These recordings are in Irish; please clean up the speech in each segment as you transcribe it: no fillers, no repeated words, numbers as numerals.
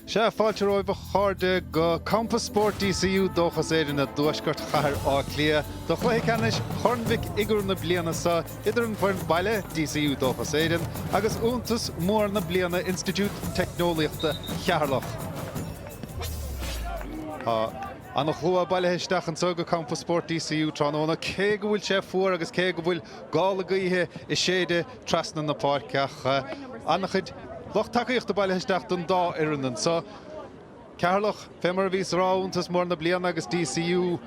Sea, fáilte romhaibh a chairde go Campas Spóirt DCU, Dóchas Éireann i dtuaisceart chathair Átha Cliath, do chluiche ceannais Chorn Mhic Uidhir na bliana seo idir an foireann baile, DCU Dóchas Éireann, agus iontas mór na bliana, Institiúid Teicneolaíochta Cheatharlach. Tá ana-shlua bailithe isteach anseo go Campas Spóirt DCU tráthnóna, cé go bhfuil sé fuar agus cé go bhfuil gála gaoithe ag séideadh trasna na páirce ach an-chuid lucht tacaíochta bailithe isteach don dá fhoireann anseo. Ceatharlach, fé mar a bhíos a rá, iontas mór na bliana agus DCU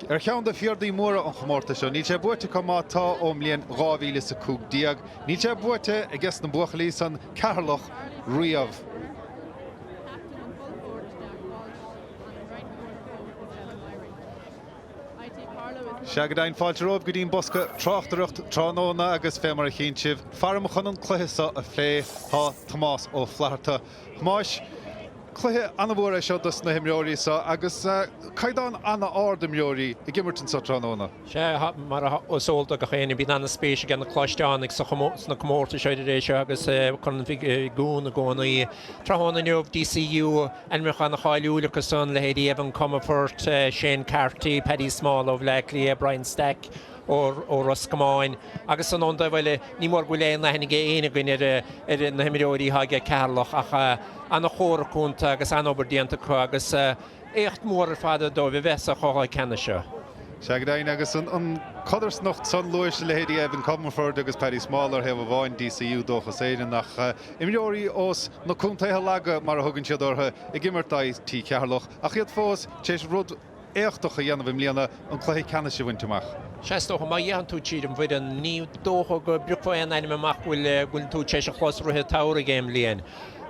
ar cheann de phiardaí móra an chomórtais seo. Níl sé buaite acu má tá ón mbliain 2015. Níl sé buaite ages na buachaillí san, Ceatharlach, riamh. Sea go deimhin, fáilte romhaibh go dtí an bosca tráchtaireacht tráthnóna agus fé mar a chíonn sibh, faram chun an cluiche seo a phlé tá Tomás Ó Flatharta. Thomáis, cluiche an-mhór é seo dos na himreoirí seo agus caighdeán an-ard imreoirí ag imirt anseo tráthnóna. Sea, mar is eol do gach éinne, bíonn an-spéis ag na coláisteánaigh sna comórtais áirithe seo agus Corn Mhic Giobúin i gcónaí. Tráthnóna inniu, DCU, Ainmneacha an-cháiliúil acu san, leithéidí Evan Comerford, Shane Carty, Paddy Small ó Bhleá Cliath, Brian Stack ó Ros Comáin agus san ón dtaobh eile ní mór go bhfuil aon aithne ag éinne againn ar na himreoirí atá aige Ceatharlach ach an-chomhrac iontu agus an-obair déanta acu agus éacht mór ar fad dóibh a bheith sa chluiche ceannais seo. Sea go deimhin, agus an chodarsnacht san, luais leithéidí Evan Comerford agus Paddy Small ar thaobh amháin, DCU, Dóchas Éireann, ach imreoirí ós na contaetha laga, mar a thugann siad orthu, ag imirt d'IT Cheatharlach, ach iad fós tar éis rud éachtach a dhéanamh i mbliana, an cluiche ceannais a bhaint amach. Sea, is dócha, má fhéachann tú tríd an bhfoireann, ní dócha go bpiocfá aon ainm amach go bhfuil, go bhfuil tú tar éis a chlos i rith an tsamhraidh aon bhliain.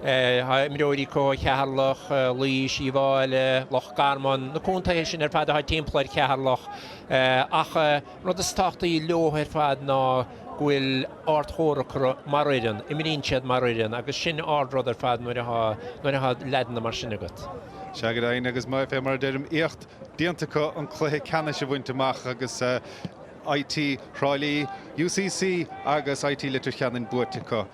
Tá imreoirí acu ó Cheatharlach, Laois, Uíbh Fhailí, Loch Garman, na contaetha sin ar fad atá timpeall ar Cheatharlach. Ach an rud is tábhachtaí leo ar fad ná go bhfuil ardchomhrac acu mar fhoireann, imríonn siad mar fhoireann agus sin ard-rud ar fad nuair atá nuair atá leaideanna mar sin agat. Sea go deimhin agus fé mar a deirim, éacht déanta acu an cluiche ceannais a bhaint amach agus IT Thrá Lí, UCC agus IT Leitir Ceanainn buaite acu.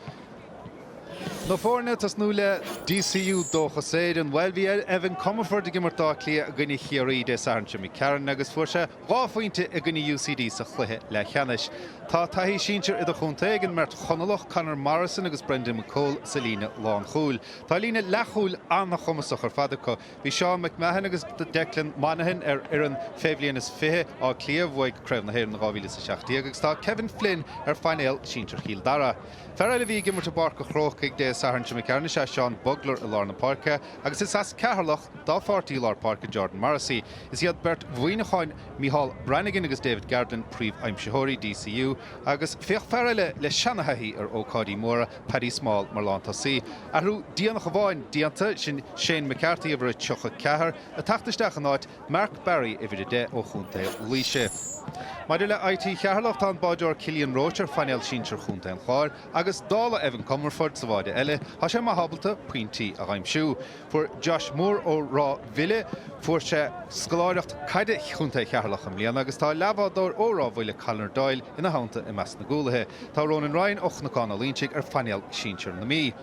Na foirne ag tosnú le DCU Dóchas Éireann. Bhuel, bhí Evan Comerford ag imirt d'Áth Cliath i gcoinne Chiarraí Dé Sathairn seo imigh tharainn agus fuair sé 2 phointe i gcoinne UCD sa chluiche leathcheannais. Tá taithí sinsir idirchontae ag an mbeirt Chonallach, Conor Morrison agus Brendan McCole sa líne lánchúil. Tá líne leathchúil an-chumasach ar fad acu. Bhí Seán McMahon agus Declan Monaghan ar fhoireann fé bhliain is 20 Átha Cliath a bhuaigh Craobh na hÉireann in 2017 agus tá Kevin Flynn ar phainéal sinsir Chill Dara. Fear eile a bhí ag imirt i bPáirc an Chrócaigh Dé Sathairn seo imigh tharainn is ea Seán Bugler i lár na páirce agus is as Ceatharlach dá pháirtí lár páirce Jordan Morrissey. Is iad beirt Mhuineacháin Micheál Brannigan agus David Garden príomh-aimsitheoirí DCU agus féach fear eile le seana-thaithí ar ócáidí móra, Paddy Small mar lántosaí. Athrú déanach amháin déanta, sin Shane McCarthy, uimhir a 34, ag teacht isteach in áit Mark Barry, uimhir 10 ó Chontae Laoise. Maidir le IT Cheatharlach, tá an báideoir Cillian Roche ar phainéal sinsir Chontae an Chláir agus dála Evan Comerford sa bháide eile, tá sé maith ábalta pointí a aimsiú. Fuair Josh Moore ó Ráth Bhile, fuair sé scoláireacht caide Chontae Cheatharlach i mbliana agus tá leathbhádóir ó Ráth Bhoile Conor Doyle ina theannta i measc na gcúlaithe. Tá Ronan Ryan ó Chnocán an Loinsigh ar phainéal sinsir na Mí.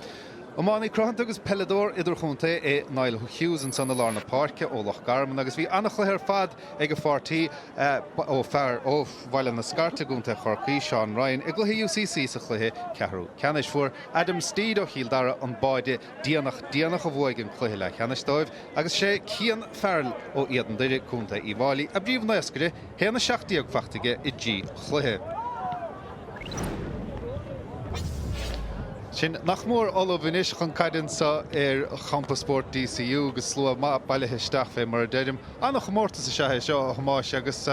Iománaí cruthanta agus peileadóir idirchontae é Niall Hughes ansan i lár na páirce ó Loch Garman agus bhí an-chluiche ar fad ag a pháirtí ó fear ó Bhaile na Scairte i gContae Chorcaí, Seán Ryan, i gcluiche UCC sa chluiche ceathrú ceannais. Fuair Adam Steed ó Chill Dara an báide déanach déanach a bhuaigh an cluiche leathcheannais dóibh agus sé Cian Farrell ó Éadan Doire, Contae Uíbh Fháilí, a bpríomhnaoscaire, 1-17 faighte aige i dtrí chluiche. Sinn nach mór ullamh anois chun caide anseo ar Champas Spóirt DCU agus slua maith bailithe isteach fé mar a deirim. An-chomórtas is ea é seo, a Thomáis, agus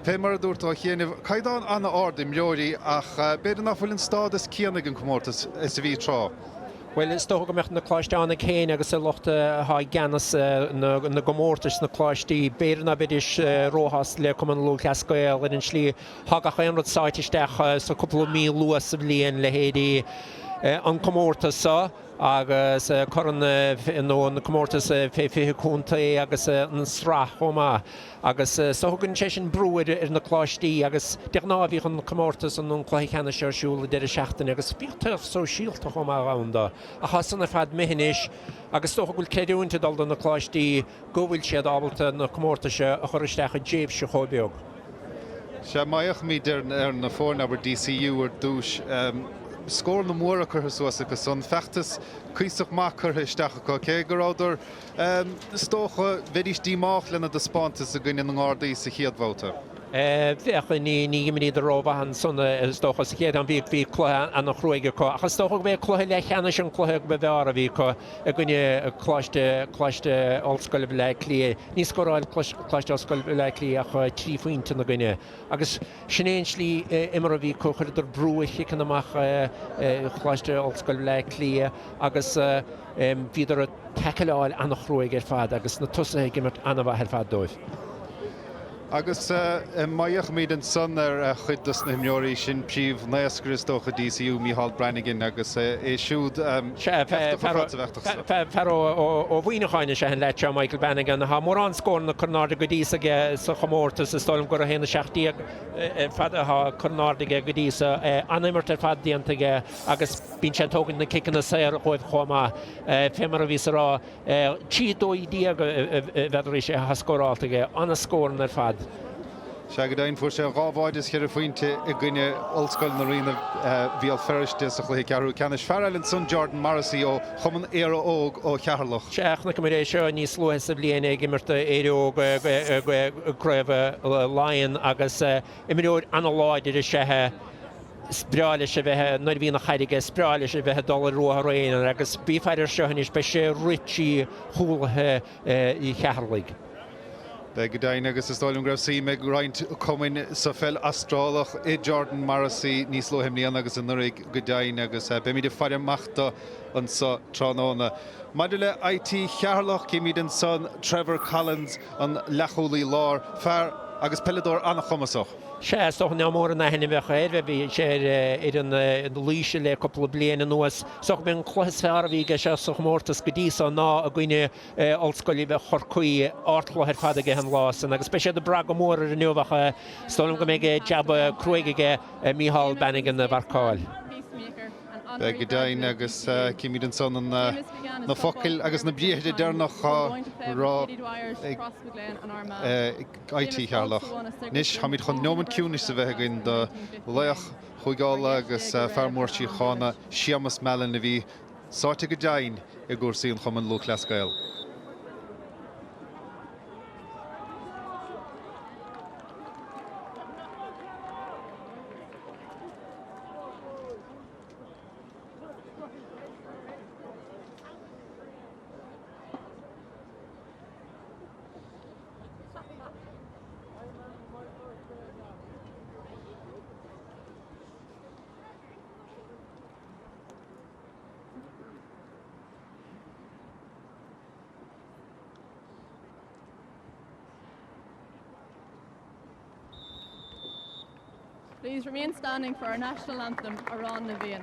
fé mar a dúirt ó chianaibh, caighdeán an-ard imreoirí ach b'fhéidir nach bhfuil an stádas céanna ag an comórtas is a bhí tráth. Bhuel, is dócha go mbeadh na coláisteánaigh féin agus an lucht atá i gceannas na gcomórtais sna coláistí, b'fhéidir ná beidís róshásta le Cumann Lúthchleas Gael ar an slí Tá gach aon rud sáite isteach sa cúpla mí luath sa bhliain, leithéidí. An comórtas seo agus corn nó an comórtas fé 20 contae agus an sraith chomh maith agus so thugann sé sin brú ar na coláistí agus de ghnáth bhíodh an comórtas nó an cluiche ceannais seo ar siúl ag deireadh seachtaine agus bhíodh taobh sóisialta chomh maith ann dó ach tá san ar fad imithe anois agus is dócha go bhfuil creidiúint ag dul do na coláistí go bhfuil siad ábalta na comórtais seo a chur isteach i dtréimhse chomh beag. Sea, má fhéachaimid ar na foirne, abair DCU ar dtús, scóranna móra curtha suas acu san, feachtas cuíosach maith curtha isteach acu, cé go rabhadar, is dócha, bheidís díomách lena dtaispeántas i gcoinne na nGardaí sa chéad bhabhta. Bheadh, ní dh'imríodar rómhaith ansan, is dócha, sa chéad am, bhí cluiche an-chruaidh acu, ach is dócha go b'é cluiche leathcheannais an cluiche ba bhfearr a bhí acu. i gcoinne Coláiste Coláiste Ollscoile Bhaile Átha Cliath. Ní scóráil Coláiste Ollscoile Bhaile Átha Cliath ach 3 phointe ina gcoinne. Agus sin é an slí imeartha a bhí acu, chuireadar brú ar chiceanna amach Choláiste Ollscoile Bhaile Átha Cliath agus bhíodar ag taiceáil an-chruaidh ar fad agus na tosaithe ag imirt an-mhaith ar fad dóibh. Agus má fhéachaimid ansan ar chuid dos na himreoirí sin, príomh-naoscaire is dócha DCU, Micheál Brannigan agus é siúd Sea, fear ó Mhuineacháin is ea an leaid seo, Michael Brannigan. Tá mórán scóranna curtha in airde go dtí so aige sa chomórtas, is dóigh liom gur 1-17 ar fad atá curtha in airde aige go dtí so. An-imirt ar fad déanta aige agus bíonn sé ag tógaint na ciceanna saora dhóibh chomh maith. Fé mar a bhíos a rá, 3 12 a bheadh atá scórálta aige, an-scóranna ar fad. Sea, go deimhin, fuair sé dhá bháide is cheithre phointe i gcoinne Ollscoil na Ríona, Bhéal Feirste sa chluiche ceathrú ceannais. Fear eile ansan, Jordan Morrissey ó Chumann Éire Óg ó Cheatharlach. Sea, chonaiceamar é seo níos luaithe sa bhliain ag imirt do Éire Óg i gCraobh Laighean agus imreoir an-láidir is ea é. Is breá leis a bheith, nuair a bhíonn an chaid aige, is breá leis a bheith ag dul ar ruathar aonair agus bí ag faire air seo anois, beidh sé ag rith trí chúlaithe Cheatharlaigh. Beidh go deimhin agus is dóigh liom go raibh suim ag roinnt cumainn sa pheil Astrálach i Jordan Morrissey níos luaithe i mbliana agus anuraidh go deimhin agus beimid ag faire amach dó anseo tráthnóna. Maidir le IT Cheatharlach, címid ansan Trevor Collins, an leathchúlaí láir, fear agus peileadóir an-chumasach. Sea, is dócha nach mór an aithne a bheadh air, bhí sé ar fhoireann Laoise le cúpla bliain anuas. Is dócha gurb é an cluiche is fearr a bhí aige seo sa chomórtas go dtí so ná i gcoinne Ollscoil Chorcaí. Ardchluiche ar fad aige an lá san agus beidh siad ag brath go mór air inniu ach is dóigh liom go mbeidh jab cruaidh aige Micheál Bannigan a mharcáil. Beidh go deimhin agus címid ansan na focail agus na briathra deireanacha á rá ag IT Cheatharlach. Anois táimid chun neomant ciúnais a bheith againn do laoch Chúige Uladh agus fear mór síochána Séamus Mallon a bhí sáite go deimhin i gcúrsaí an Chumainn Lúthchleas Gael. Please remain standing for our national anthem, Amhrán na bhFiann.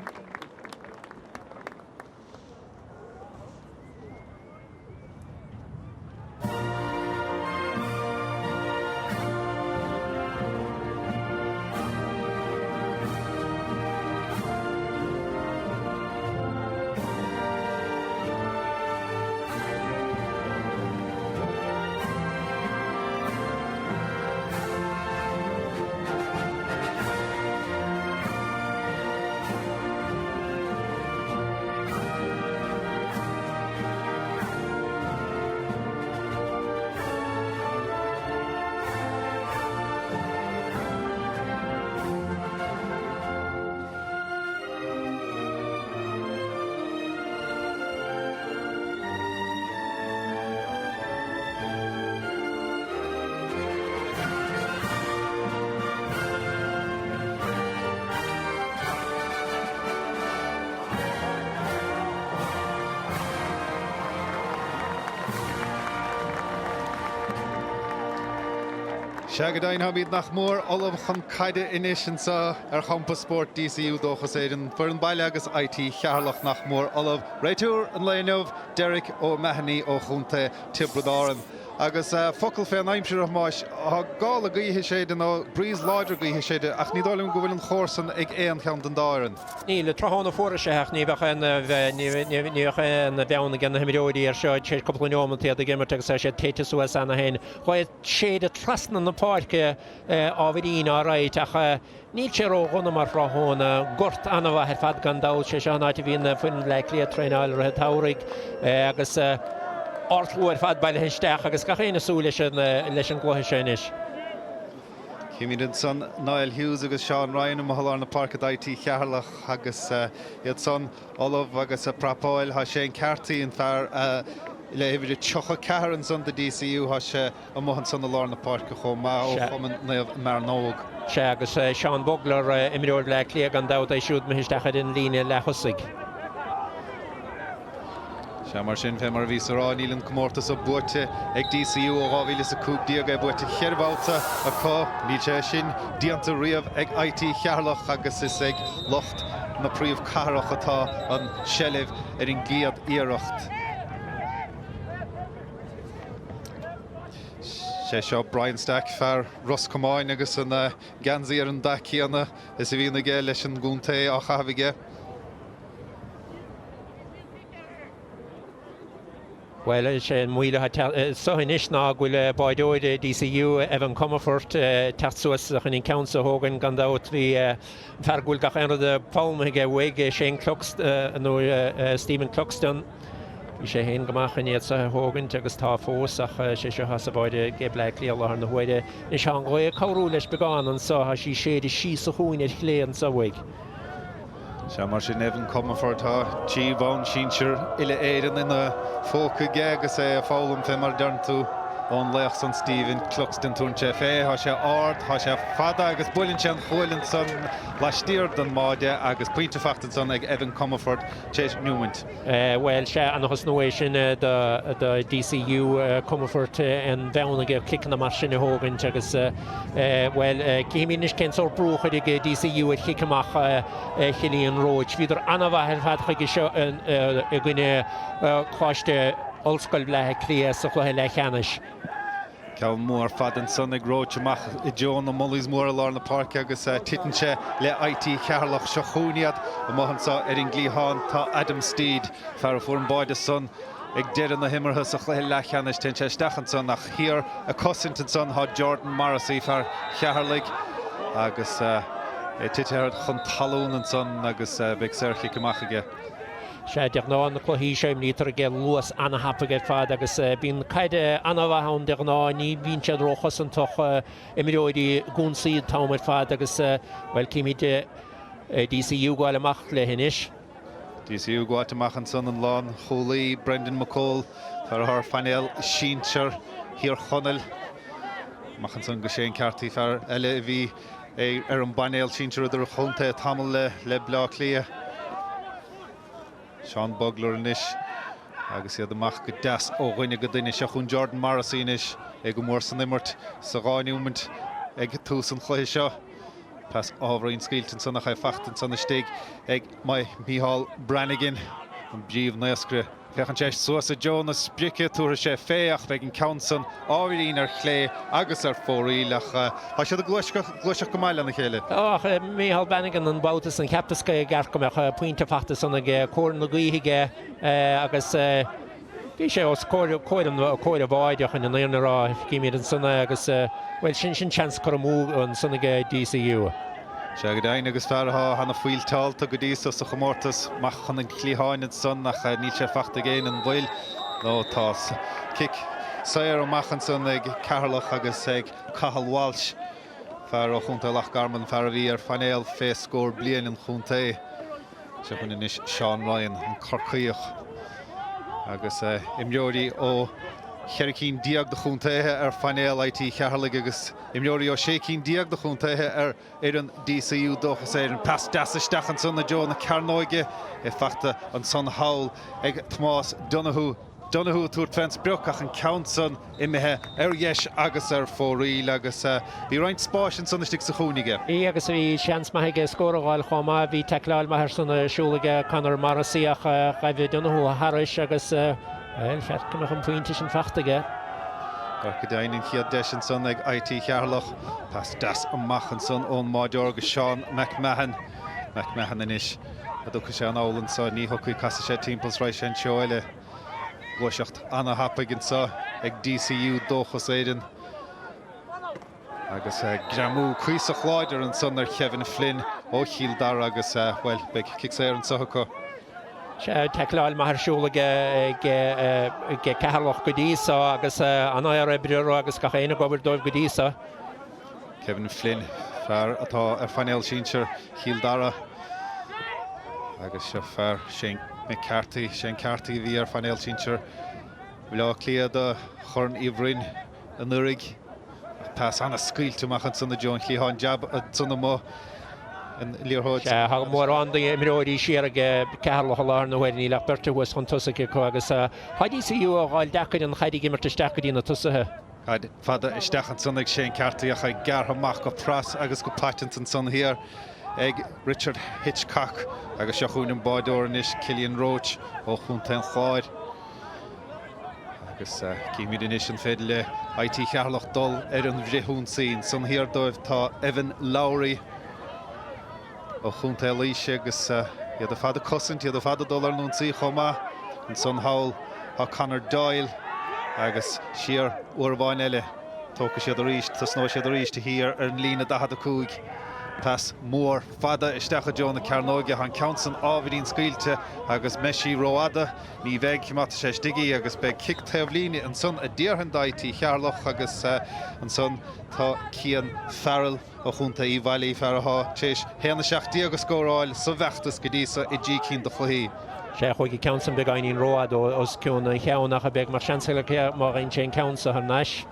Sea, go deimhin, táimid nach mór ullamh chun caide anois anseo ar champas spóirt DCU Dóchas Éireann, foireann baile agus IT Cheatharlach nach mór ullamh. Réiteoir an lae inniu, Derek O'Mahony ó chontae Tiobraid Árann. Agus focal fén aimsir, a Thomáis, tá gála gaoithe ag séideadh nó breeze láidir gaoithe ag séideadh ach ní dóigh liom go bhfuil an chóir san ag aon cheann den dá fhoireann. Níl, tráthnóna fuar is ea ach ní bheadh aon ní bheadh aon bheann ag na himreoirí air seo tar éis cúpla neomat iad ag imirt agus tá siad téite suas cheana féin. Gaoth ag séideadh trasna na páirce ábhairín alright ach níl sé ró-dhona mar thráthnóna. Gort an-mhaith ar fad gan dabht, sé seo an áit a bhíonn foireann Bhleá Cliath ag traenáil i rith an tsamhraidh agus ardslua ar fad bailithe isteach agus gach éinne ag súil leis an leis an gcluiche seo anois. Címid ansan Niall Hughes agus Seán Ryan amuigh i lár na páirce d'IT Cheatharlach agus iad san ullamh agus ag prapáil. Tá Shane Carthy, an fear le huimhir a 34 ansan do DCU, tá sé amuigh ansan i lár na páirce chomh maith ó Chumann Naomh Mearnóg. Sea, agus Seán Bugler, imreoir Bhleá Cliath gan dabht, é siúd imithe isteach ar an líne leath-thosaigh. Sea, mar sin, fé mar a bhíos a rá, níl an comórtas so buaite ag DCU ó 2015, é buaite cheithre bhabhta acu. Níl sé sin déanta riamh ag IT Cheatharlach agus is ag lucht na príomhcathrach atá an tseilbh ar an gcéad iarracht. Sé seo Brian Stack, fear Ros Comáin agus an geansaí ar an dath céanna is a bhíonn aige leis an gcontae á chaitheamh aige. Bhuel, is é an moill atá anso anois ná go bhfuil báireoir DCU, Evan Comerford, ag teacht suas chun an ceann so a thógaint. Gan dabht, bhí an fear go bhfuil gach aon rud foghlamtha aige uaidh, Shane Cluxton, nó Stephen Cluxton, bhí sé féin go maith chun iad so a thógaint agus tá fós ach sé seo atá sa bháide ag Bleá Cliath i láthair na huaire. Anois tá an ghaoth ag cabhrú leis beagán anso, tá sí ag séideadh síos an chúinne ar chlé anso uaidh. Sea, mar sin, Evan Comerford, tá trí bhonn sinsir uile-Éireann ina phóca aige agus é ag foghlaim fé mar a deireann tú ón laoch san Stephen Cluxton. Tabharann sé fé, tá sé ard, tá sé fada agus buaileann sé an chuaille ansan laistiar den mbáide agus pointe fachta ansan ag Evan Comerford tar éis neomaint. Bhuel, sea, ana-thosnú é sin do DCU, Comerford an bheann aige ciceanna mar sin a thógaint agus, bhuel, cífimid anois cén sórt brú a chuirfidh DCU ar chic amach Chillian Roche. Bhíodar an-mhaith ar fad chuige seo i gcoinne Choláiste Ollscoile Bhaile Átha Cliath sa chluiche leathcheannais. Ceann mór fada ansan ag Roche amach i dtreo na Mulleys mór i lár na páirce agus titeann sé le IT Cheatharlach. Seo chugainn iad amuigh anso ar an gcliathán. Tá Adam Steed, fear a fuair an báide san ag deireadh na himeartha sa chluiche leathcheannais, téann sé isteach ansan ach thiar ag cosaint ansan tá Jordan Morrissey, fear Cheatharlaigh agus é tite chun talún ansan agus beidh saorchic amach aige. Sea, de ghnáth na cluichí seo imrítear ag luas an-thapaidh ar fad agus bíonn caid an-mhaith ann de ghnáth, ní bhíonn siad róchosantach, imreoirí ag ionsaí an t-am ar fad agus, bhuel, címid DCU ag gabháil amach léi anois. DCU ag gabháilt amach ansan an lánchúlaí Brendan McCole, fear atá ar phainéal sinsir Thír Chonaill. Amach ansan go Shane Carthy, fear eile a bhí ar an bpainéal sinsir idirchontae tamall le Bleá Cliath. Seán Bugler anois agus iad amach go deas ó dhuine go duine. Seo chugainn Jordan Morrissey anois, é go mór san imirt sa dhá neomaint ag tús an chluiche seo. Pas ábhairín scaoilte ansan ach é fachta ansan istigh ag Micheál Brannigan, an príomh-naoscaire. Féachann sé suas i dtreo na sprice, tabharfaidh sé fé ach beidh an ceann san ábhairín ar chlé agus ar fóraoil ach tá siad ag gluaiseacht go maith lena chéile. Ach Micheál Brannigan an babhta san cheapas i gceart go mbeadh pointe fachta san aige, cóir na gaoithe aige agus bhí sé os comhair an bháide chun an fhírinne a rá. Címid ansan é agus, bhuel, sin seans curtha amú ansan aige DCU. Sea, go deimhin, agus fear atá ana fuilteálta go dtí so sa chomórtas, amach chun an chliatháin ansan ach níl sé fachta ag éinne, an bhfuil? Nó tá cic saor amach ansan ag Ceatharlach agus ag Cathal Walsh, fear ó Chontae Loch Garman, fear a bhí ar phainéal fé scór bliain an chontae. Seo chugainn anois Seán Ryan, an Corcaíoch, agus imreoirí ó cheithre cinn déag de chontaetha ar phainéal IT Cheatharlaigh agus Imreoirí ó 16 cinn de chontaetha ar fhoireann DCU Dóchas Éireann. Pas deas isteach ansan i dtreo na cearnóige, é fachta ansan thall ag Tomás Donoghue. Donoghue ag tabhairt fén sprioc ach an ceann san imithe ar dheis agus ar fóraoil agus bhí roinnt spáis ansan istigh sa chúinne aige. Bhí agus bhí seans maith aige scór a dh'fháil chomh maith. Bhí taicleáil maith ar son ar siúl aige Conor Morrissey ach ghaibh Donoghue thairis agus, bhuel, cheart go mbeadh an pointe sin fachta aige. Go deimhin an chéad deis ansan ag IT Cheatharlach. Pas deas amach ansan ón mbáireoir go Seán McMahon. McMahon anois. An dtiocfaidh sé anall anso? Ní thiocfaidh. Casfaidh sé timpeall is raghaidh sé an treo eile. Gluaiseacht ana-thapaidh anso ag DCU Dóchas Éireann agus greamú cuíosach láidir ansan ar Kevin Flynn ó Chill Dara agus, bhuel, beidh cic saor anso acu. Sea, taicleáil maith ar siúl ag Ceatharlach go dtí so agus an-fhear oibre orthu agus gach éinne ag obair dóibh go dtí so. Kevin Flynn, fear atá ar phainéal sinsir Chill Dara agus seo fear Shane McCarthy, Shane Carthy a bhí ar phainéal sinsir Bhaile Átha Cliath do Chorn Uí Bhroin anuraidh. Ach pas an-scaoilte amach ansan i dtreo an chliatháin, jab ansan amuigh an liathróid. Sea, tá mórán d'imreoirí siar ag Ceatharlach i láthair na huaire, níl ach beirt thuas chun tosaigh acu agus tá DCU á dh'fháil deacair an chaid ag imirt isteach go dtí na tosaithe. Caid fada isteach ansan ag Shane Carthy ach é gearrtha amach go pras agus go paiteanta ansan thiar ag Richard Hitchcock agus seo chugainn an báireoir anois, Cillian Roche ó Chontae an Chláir. Agus cífimid anois an féidir le IT Cheatharlach dul ar an bhfrithionsaí. Ansan thiar dóibh tá Evan Lowry ó Chontae Laoise agus iad ar fad ag cosaint, iad ar fad ag dul ar an ionsaí chomh maith. Ansan thall tá Conor Doyle agus siar uair amháin eile. Tógfaidh siad arís, tosnóidh siad arís thiar ar an líne 45. Pas mór fada isteach i dtreo na cearnóige. Tá an ceann san ábhairín scaoilte agus mbeidh sí rófhada. Ní bheidh, coimeádfaidh sé istigh í agus beidh cic taobhlíne ansan a déarfainn do IT Cheatharlach agus ansan tá Cian Farrell. Ó Chontae Uíbh Fhailí, fear atá tar éis 1-17 a scóráil sa bhfeachtas go dtí so i dtrí cinn de chluichí. Sea, chuaigh an ceann san beagáinín rófhada os cionn an cheann ach beidh mar seans aige má gheibheann sé an ceann so thar n-ais.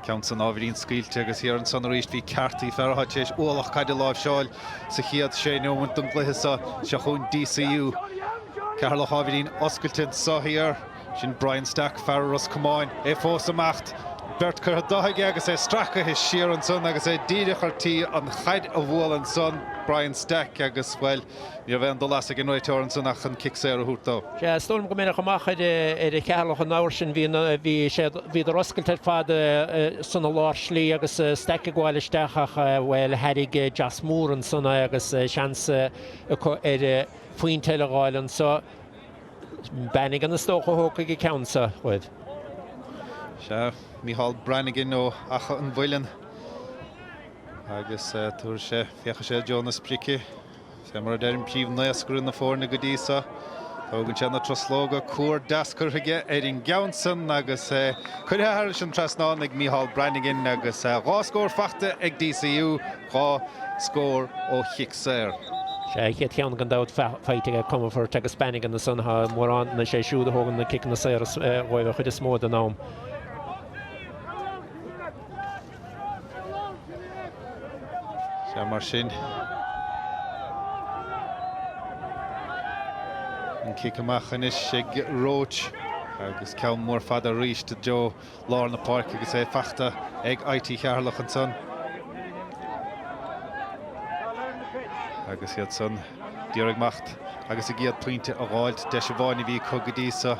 Ceann san ábhairín scaoilte agus thiar ansan arís bhí Carthy, fear atá tar éis ualach caide a láimhseáil sa chéad sé neomant den gcluiche so. Seo chugainn DCU. Ceatharlach ábhairín oscailte anso thiar. Sin Brian Stack, fear Ros Comáin, é fós ag imeacht. Beirt curtha de aige agus é stracaithe siar ansan agus é díreach ar tí an chaid a bhualadh ansan, Brian Stack, agus, bhuel, ní raibh aon dul as ag an réiteoir ansan ach an cic saor a thabhairt dó. Sea, is dóigh liom go mbeadh amach ar Cheatharlach an uair sin. Bhí, bhí sé, bhíodar oscailte ar fad san i lár slí agus Stack ag gabháil isteach ach, bhuel, thairrig Joss Moore ansan é agus seans acu ar phointe eile a dh'fháil anso. Brannigan is dócha a thógfaidh an ceann seo dóibh. Sea, Micheál Brannigan ó Achadh an Mhuilinn agus tabharfaidh sé, féachfaidh sé i dtreo na sprice. Fé mar a deirim, príomh-naoscaire na foirne go dtí seo. Tógann sé na truslóga, cuar deas curtha aige ar an gceann san agus é curtha thairis an trasnán ag Micheál Brannigan agus 2 scór faighte ag DCU. 2 scór ó chic saor. Sea, an chéad cheann gan dabht faighte ag Comerford agus Brannigan ansan. Tá mórán, is é siúd a thógann na ciceanna saora dhóibh an chuid is mó den am. Sea, mar sin. An cic amach anois ag Roche agus ceann mór fada arís i dtreo lár na páirce agus é fachta ag IT Cheatharlach ansan. Agus iad san d'iarraidh imeacht agus a gcéad pointe a dh'fháilt. Deis amháin a bhí acu go dtí so.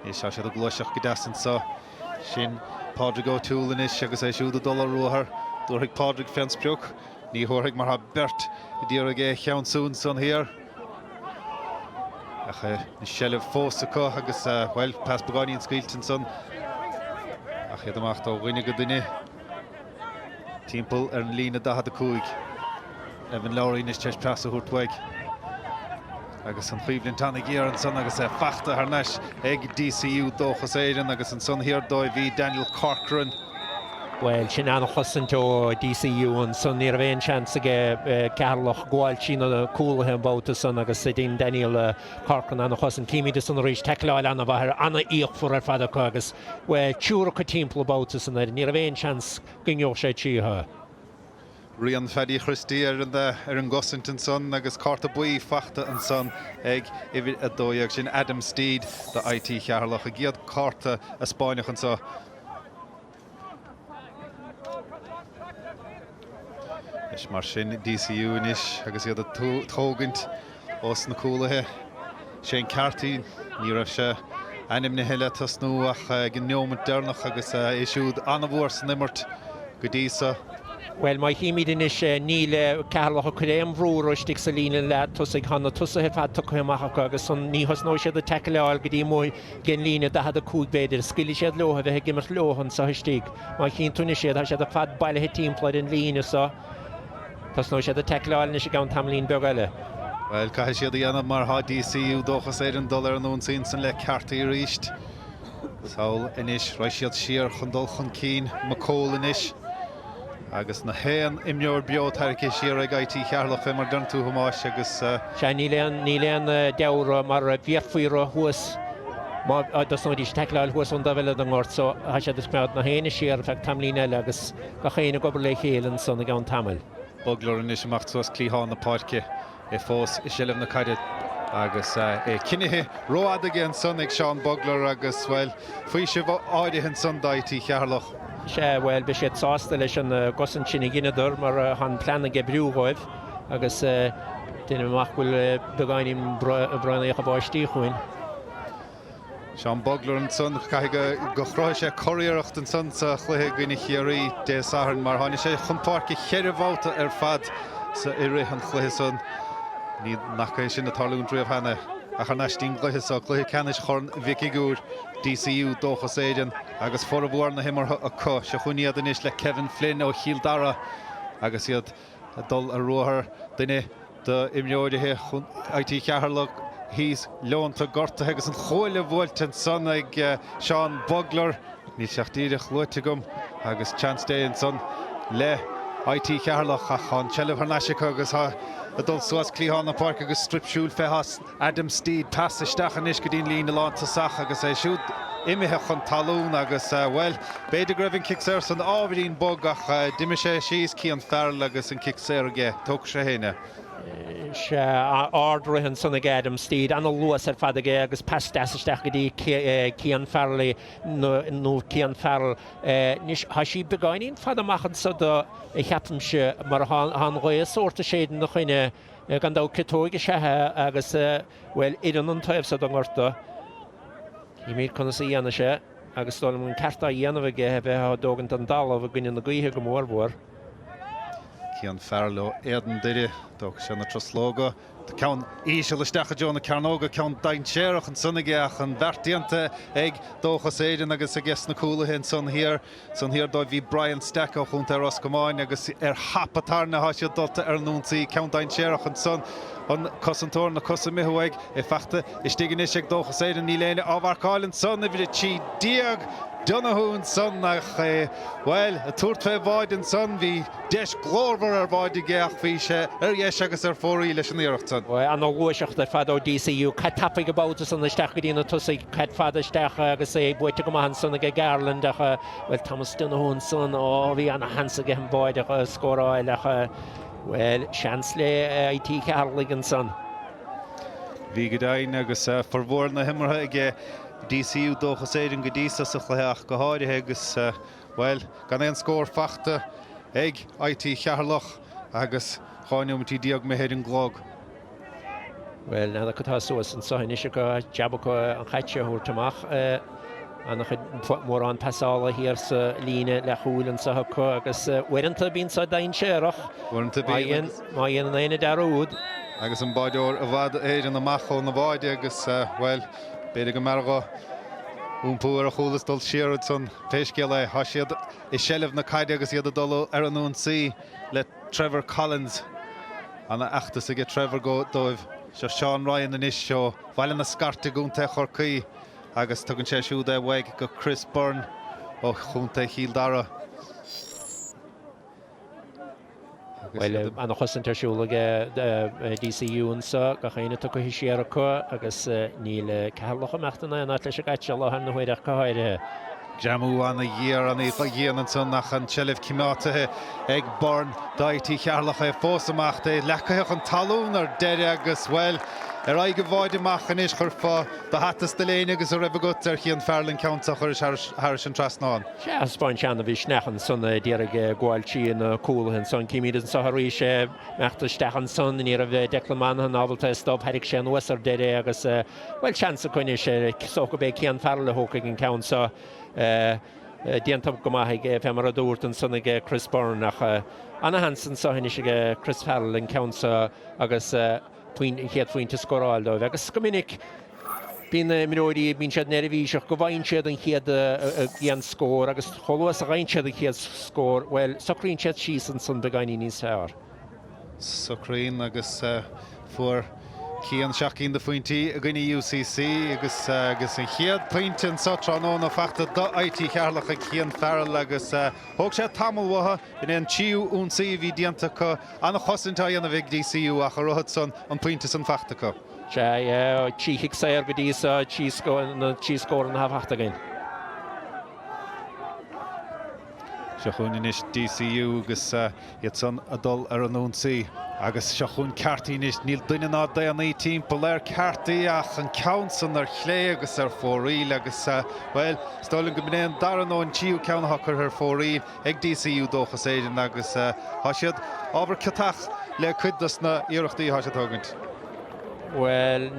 Anois tá siad ag gluaiseacht go deas anso. Sin Pádraig O'Toole anois agus é siúd ag dul ar ruathar. Dtabharfaidh Pádraig fén sprioc? Ní thabharfaidh mar tá beirt a d'iarraidh é a cheansú ansan thiar. Ach an seilbh fós acu agus, bhuel, pas beagáinín scaoilte ansan. Ach iad ag imeacht ó dhuine go duine timpeall ar an líne 45. Evan Lowry anois tar éis pas a thabhairt uaidh. Agus an choimhlint an-ghéar ansan agus é fachta thar n-ais ag DCU Dóchas Éireann agus ansan thiar dóibh bhí Daniel Corcoran. Bhuel, sin an-chosaint ó DCU ansan. Ní raibh aon seans aige Ceatharlach gabháil trí na cúlaithe an babhta san agus dhein Daniel Corcoran an-chosaint. Címid ansan arís taicleáil an-mhaith, an-fhíochmhar ar fad acu agus, bhuel, triúr acu timpeall an babhta san air. Ní raibh aon seans go ngeobhadh sé tríothu. Rian Phaddy Christie ar an gcosaint ansan agus cárta buí fachta ansan ag uimhir 12, sin Adam Steed do IT Cheatharlach, a gcéad cárta a spáineadh anso. Anois mar sin DCU anois agus iad ag tógaint ós na cúlaithe. Shane Carthy, ní raibh sé ainmnithe le tosnú ach ag an neomat deireanach agus é siúd an-mhór san imirt go dtí so. Bhuel, má chímid anois, níl Ceatharlach ag cur aon bhrú orthu istigh sa líne leath tosaigh. Tá na tosaithe ar fad tugtha amach acu agus ní thosnóidh siad ag taiceáil go dtí amuigh ag an líne 45 b'fhéidir. Scaoilfidh siad leo a bheith ag imirt leo anso istigh. Má chíonn tú anois iad, tá siad ar fad bailithe timpeall ar an líne so. Tosnóidh siad ag taiceáil anois i gceann tamaillín beag eile. Bhuel, caithfidh siad a dhéanamh mar tá DCU, Dóchas Éireann, dul ar an ionsaí ansan le Carthy arís. Sall anois, raghaidh siad siar chun dul chun cinn. McCole anois agus na haon imreoir beo tarraicthe siar ag IT Cheatharlach fé mar deireann tú, a Thomáis, agus. Sea, níl aon, níl aon deabhradh mar bhéarfaí orthu thuas má dtosnóidís ag taiceáil thuas ón dtaobh eile den ngort so tá siad ag coimeád na héinne siar ar feadh tamaillín eile agus Gach éinne ag obair le chéile ansan i gceann tamaill. Bugler anois amach suas cliathán na páirce, é fós i seilbh na caide agus é cinnithe rófhada aige ansan ag Seán Bugler agus, bhuel, faoiseamh áirithe ansan do IT Cheatharlach. Sea, bhuel, beidh siad sásta leis an gcosaint sin a dheineadar mar tá an plean ag oibriú dhóibh agus deinim amach go bhfuil beagáinín braonaíocha báistí chugainn. Seán Bugler ansan, caithfidh go chruthaigh sé curiarracht ansan sa chluiche i gcoinne Chiarraí Dé Sathairn mar tháinig sé chun páirce cheithre bhabhta ar fad sa i rith an chluiche san. Ní fhaca é sin ag tarlúint riamh cheana ach thar n-ais dtí'n gcluiche so, cluiche ceannais Chorn Mhic Uidhir, DCU, Dóchas Éireann agus formhór na himeartha acu. Seo chugainn iad anois le Kevin Flynn ó Chill Dara agus iad ag dul ar ruathar duine d'imreoirí IT Cheatharlach thíos leonta gortaithe agus an chuaille buailte ansan ag Seán Bugler. Níl sé ach díreach luaite agam agus seans Dé ansan le IT Cheatharlach ach tá an tseilbh thar n-ais acu agus tá ag dul suas cliathán na páirce agus strip siúil fé Adam Steed, pas isteach anois go dtí an líne lántosach agus é siúd imithe chun talún agus, bhuel, b'fhéidir go raibh an cic saor san ábhairín bog ach d'imigh sé síos, Cian Farrell agus an cic saor aige, tógfaidh sé féin é. Sea, ard-rith ansan ag Adam Steed, ana-luas ar fad aige agus pas deas isteach go dtí Cian Farrelly nó Cian Farrell. Anois, tá sí beagáinín fada amach anso do, cheapaimse, mar tá an ghaoth sórt ag séideadh ina choinne. Gan dabht ciotóig is ea é agus, bhuel, oireann an taobh so don ngort dó. Chímid conas a dhéanfaidh sé agus is dóigh liom an ceart á dhéanamh aige a bheith á dtógaint den dtalamh i gcoinne na gaoithe go mórmhór. Cian Farrell ó Éadan Doire, d'fhág sé na truslóga. Ceann íseal isteach i dtreo na cearnóga, ceann dainséarach ansan aige ach an bheart déanta ag Dóchas Éireann agus aige sna cúlaithe ansan thiar. San thiar dóibh bhí Brian Stack ó Chontae Ros Comáin agus ar thapa tairne atá siad dulta ar an ionsaí. Ceann dainséarach ansan, an cosantóir na cosa imithe uaidh, é fachta istigh anois ag Dóchas Éireann. Níl éinne á mharcáil ansan, uimhir 13, Donoghue ansan ach é, bhuel, ag tabhairt fé bháide ansan. Bhí deis glórmhar ar bháide aige ach bhí sé ar dheis agus ar fóraoil leis an iarracht san. Ana-ghluaiseacht ar fad ó DCU. Caid tapaidh an babhta san isteach go dtí na tosaigh. Caid fada isteach agus é buaite go maith ansan aige Garland ach, bhuel, Thomas Donoghue ansan, ó, bhí ana-sheans aige an báide a scóráil ach, bhuel, seans le IT Cheatharlaigh ansan. Bhí go deimhin agus formhór na himeartha aige DCU, Dóchas Éireann go dtí so sa chluiche ach go háirithe agus, bhuel, gan aon scór fachta ag IT Cheatharlach agus 12 neomaití imithe ar an gclog. Bhuel, n'fheadar cad tá suas anso anois acu, jab acu an chaid seo a thabhairt amach. An-chuid, mórán pasála thiar sa líne leathchúil anso acu agus uaireanta bíonn sé dainséarach. Uaireanta bíonn. Má dhéanann éinne dearúd. Agus an báideoir i bhfad Éireann amach óna bháide agus, bhuel, b'fhéidir go mb'fhearr dho iompú ar a chúl is dul siar ansan. Pé scéal é, tá siad i seilbh na caide agus iad ag dul ar an ionsaí le Trevor Collins. Ana fheachtas aige Trevor dóibh. Seo Seán Ryan anois ó Bhaile na Scairte i gContae Chorcaí agus tugann sé siúd é uaidh go Chris Byrne ó Chontae Chill Dara. Bhuel, ana chosaint ar siúl ag DCU anso, gach éinne tugtha siar acu agus níl Ceatharlach ag imeacht in aon áit leis an gcaid seo i láthair na huaire ach go háirithe. Greamú ana-ghéar, ana-dhian ansan ach an tseilbh coimeádaithe ag Byrne do IT Cheatharlach é fós amach é leacaithe chun talún ar deireadh agus, bhuel, ar aghaidh an bháid amach anois, chuirfeá do hata is do léine agus a raibh agat ar Chian Farrell an ceann seo a chur thairis an trasnán. Sea, thaispeáin sé ana-mhisneach ansan d'iarraidh gabháil trí na cúlaithe ansan. Címid anso arís é imeacht isteach ansan, ní raibh Declan Monaghan ábalta é a stop, thairrig sé anuas ar deireadh agus, Bhuel, seans acu anois, is dócha gurb é Cian Farrell a thógfaidh an ceann seo. Déanta go maith ag, fé mar a dúrt ansan ag Chris Byrne ach ana-sheans anso anois ag Chris Farrell an ceann seo agus an chéad phointe a scóráil dóibh. Agus go minic bíonn imreoirí, bíonn siad neirbhíseach go bhfaigheann siad an chéad an scór agus chomh luath is a fhaigheann siad an chéad scór, bhuel, socraíonn siad síos ansan beagáinín níos fearr. Socraíonn agus fuair Cian 7 gcinn de phointí i gcoinne UCC agus agus an chéad pointe anseo tráthnóna fachta do IT Cheatharlach ag Cian Farrell agus thóg sé tamall uathu. B'in é an tríú ionsaí a bhí déanta acu. An-chosaint á dhéanamh ag DCU ach a rud san an pointe san fachta acu. Sea, 3 chic saor go dtí seo, na trí scóranna atá fachta againn. Seo chugainn anois DCU agus iad san ag dul ar an ionsaí. Agus seo chugainn Carthy anois. Níl duine ná daonnaí timpeall ar Carthy ach an ceann san ar chlé agus ar fóraoil agus, bhuel, is dóigh liom go mb'in é an dara nó an tríú ceann atá curtha ar fóraoil ag DCU Dóchas Éireann agus tá siad ábhar ciotach le cuid dos na iarrachtaí atá siad ag tógaint. Bhuel,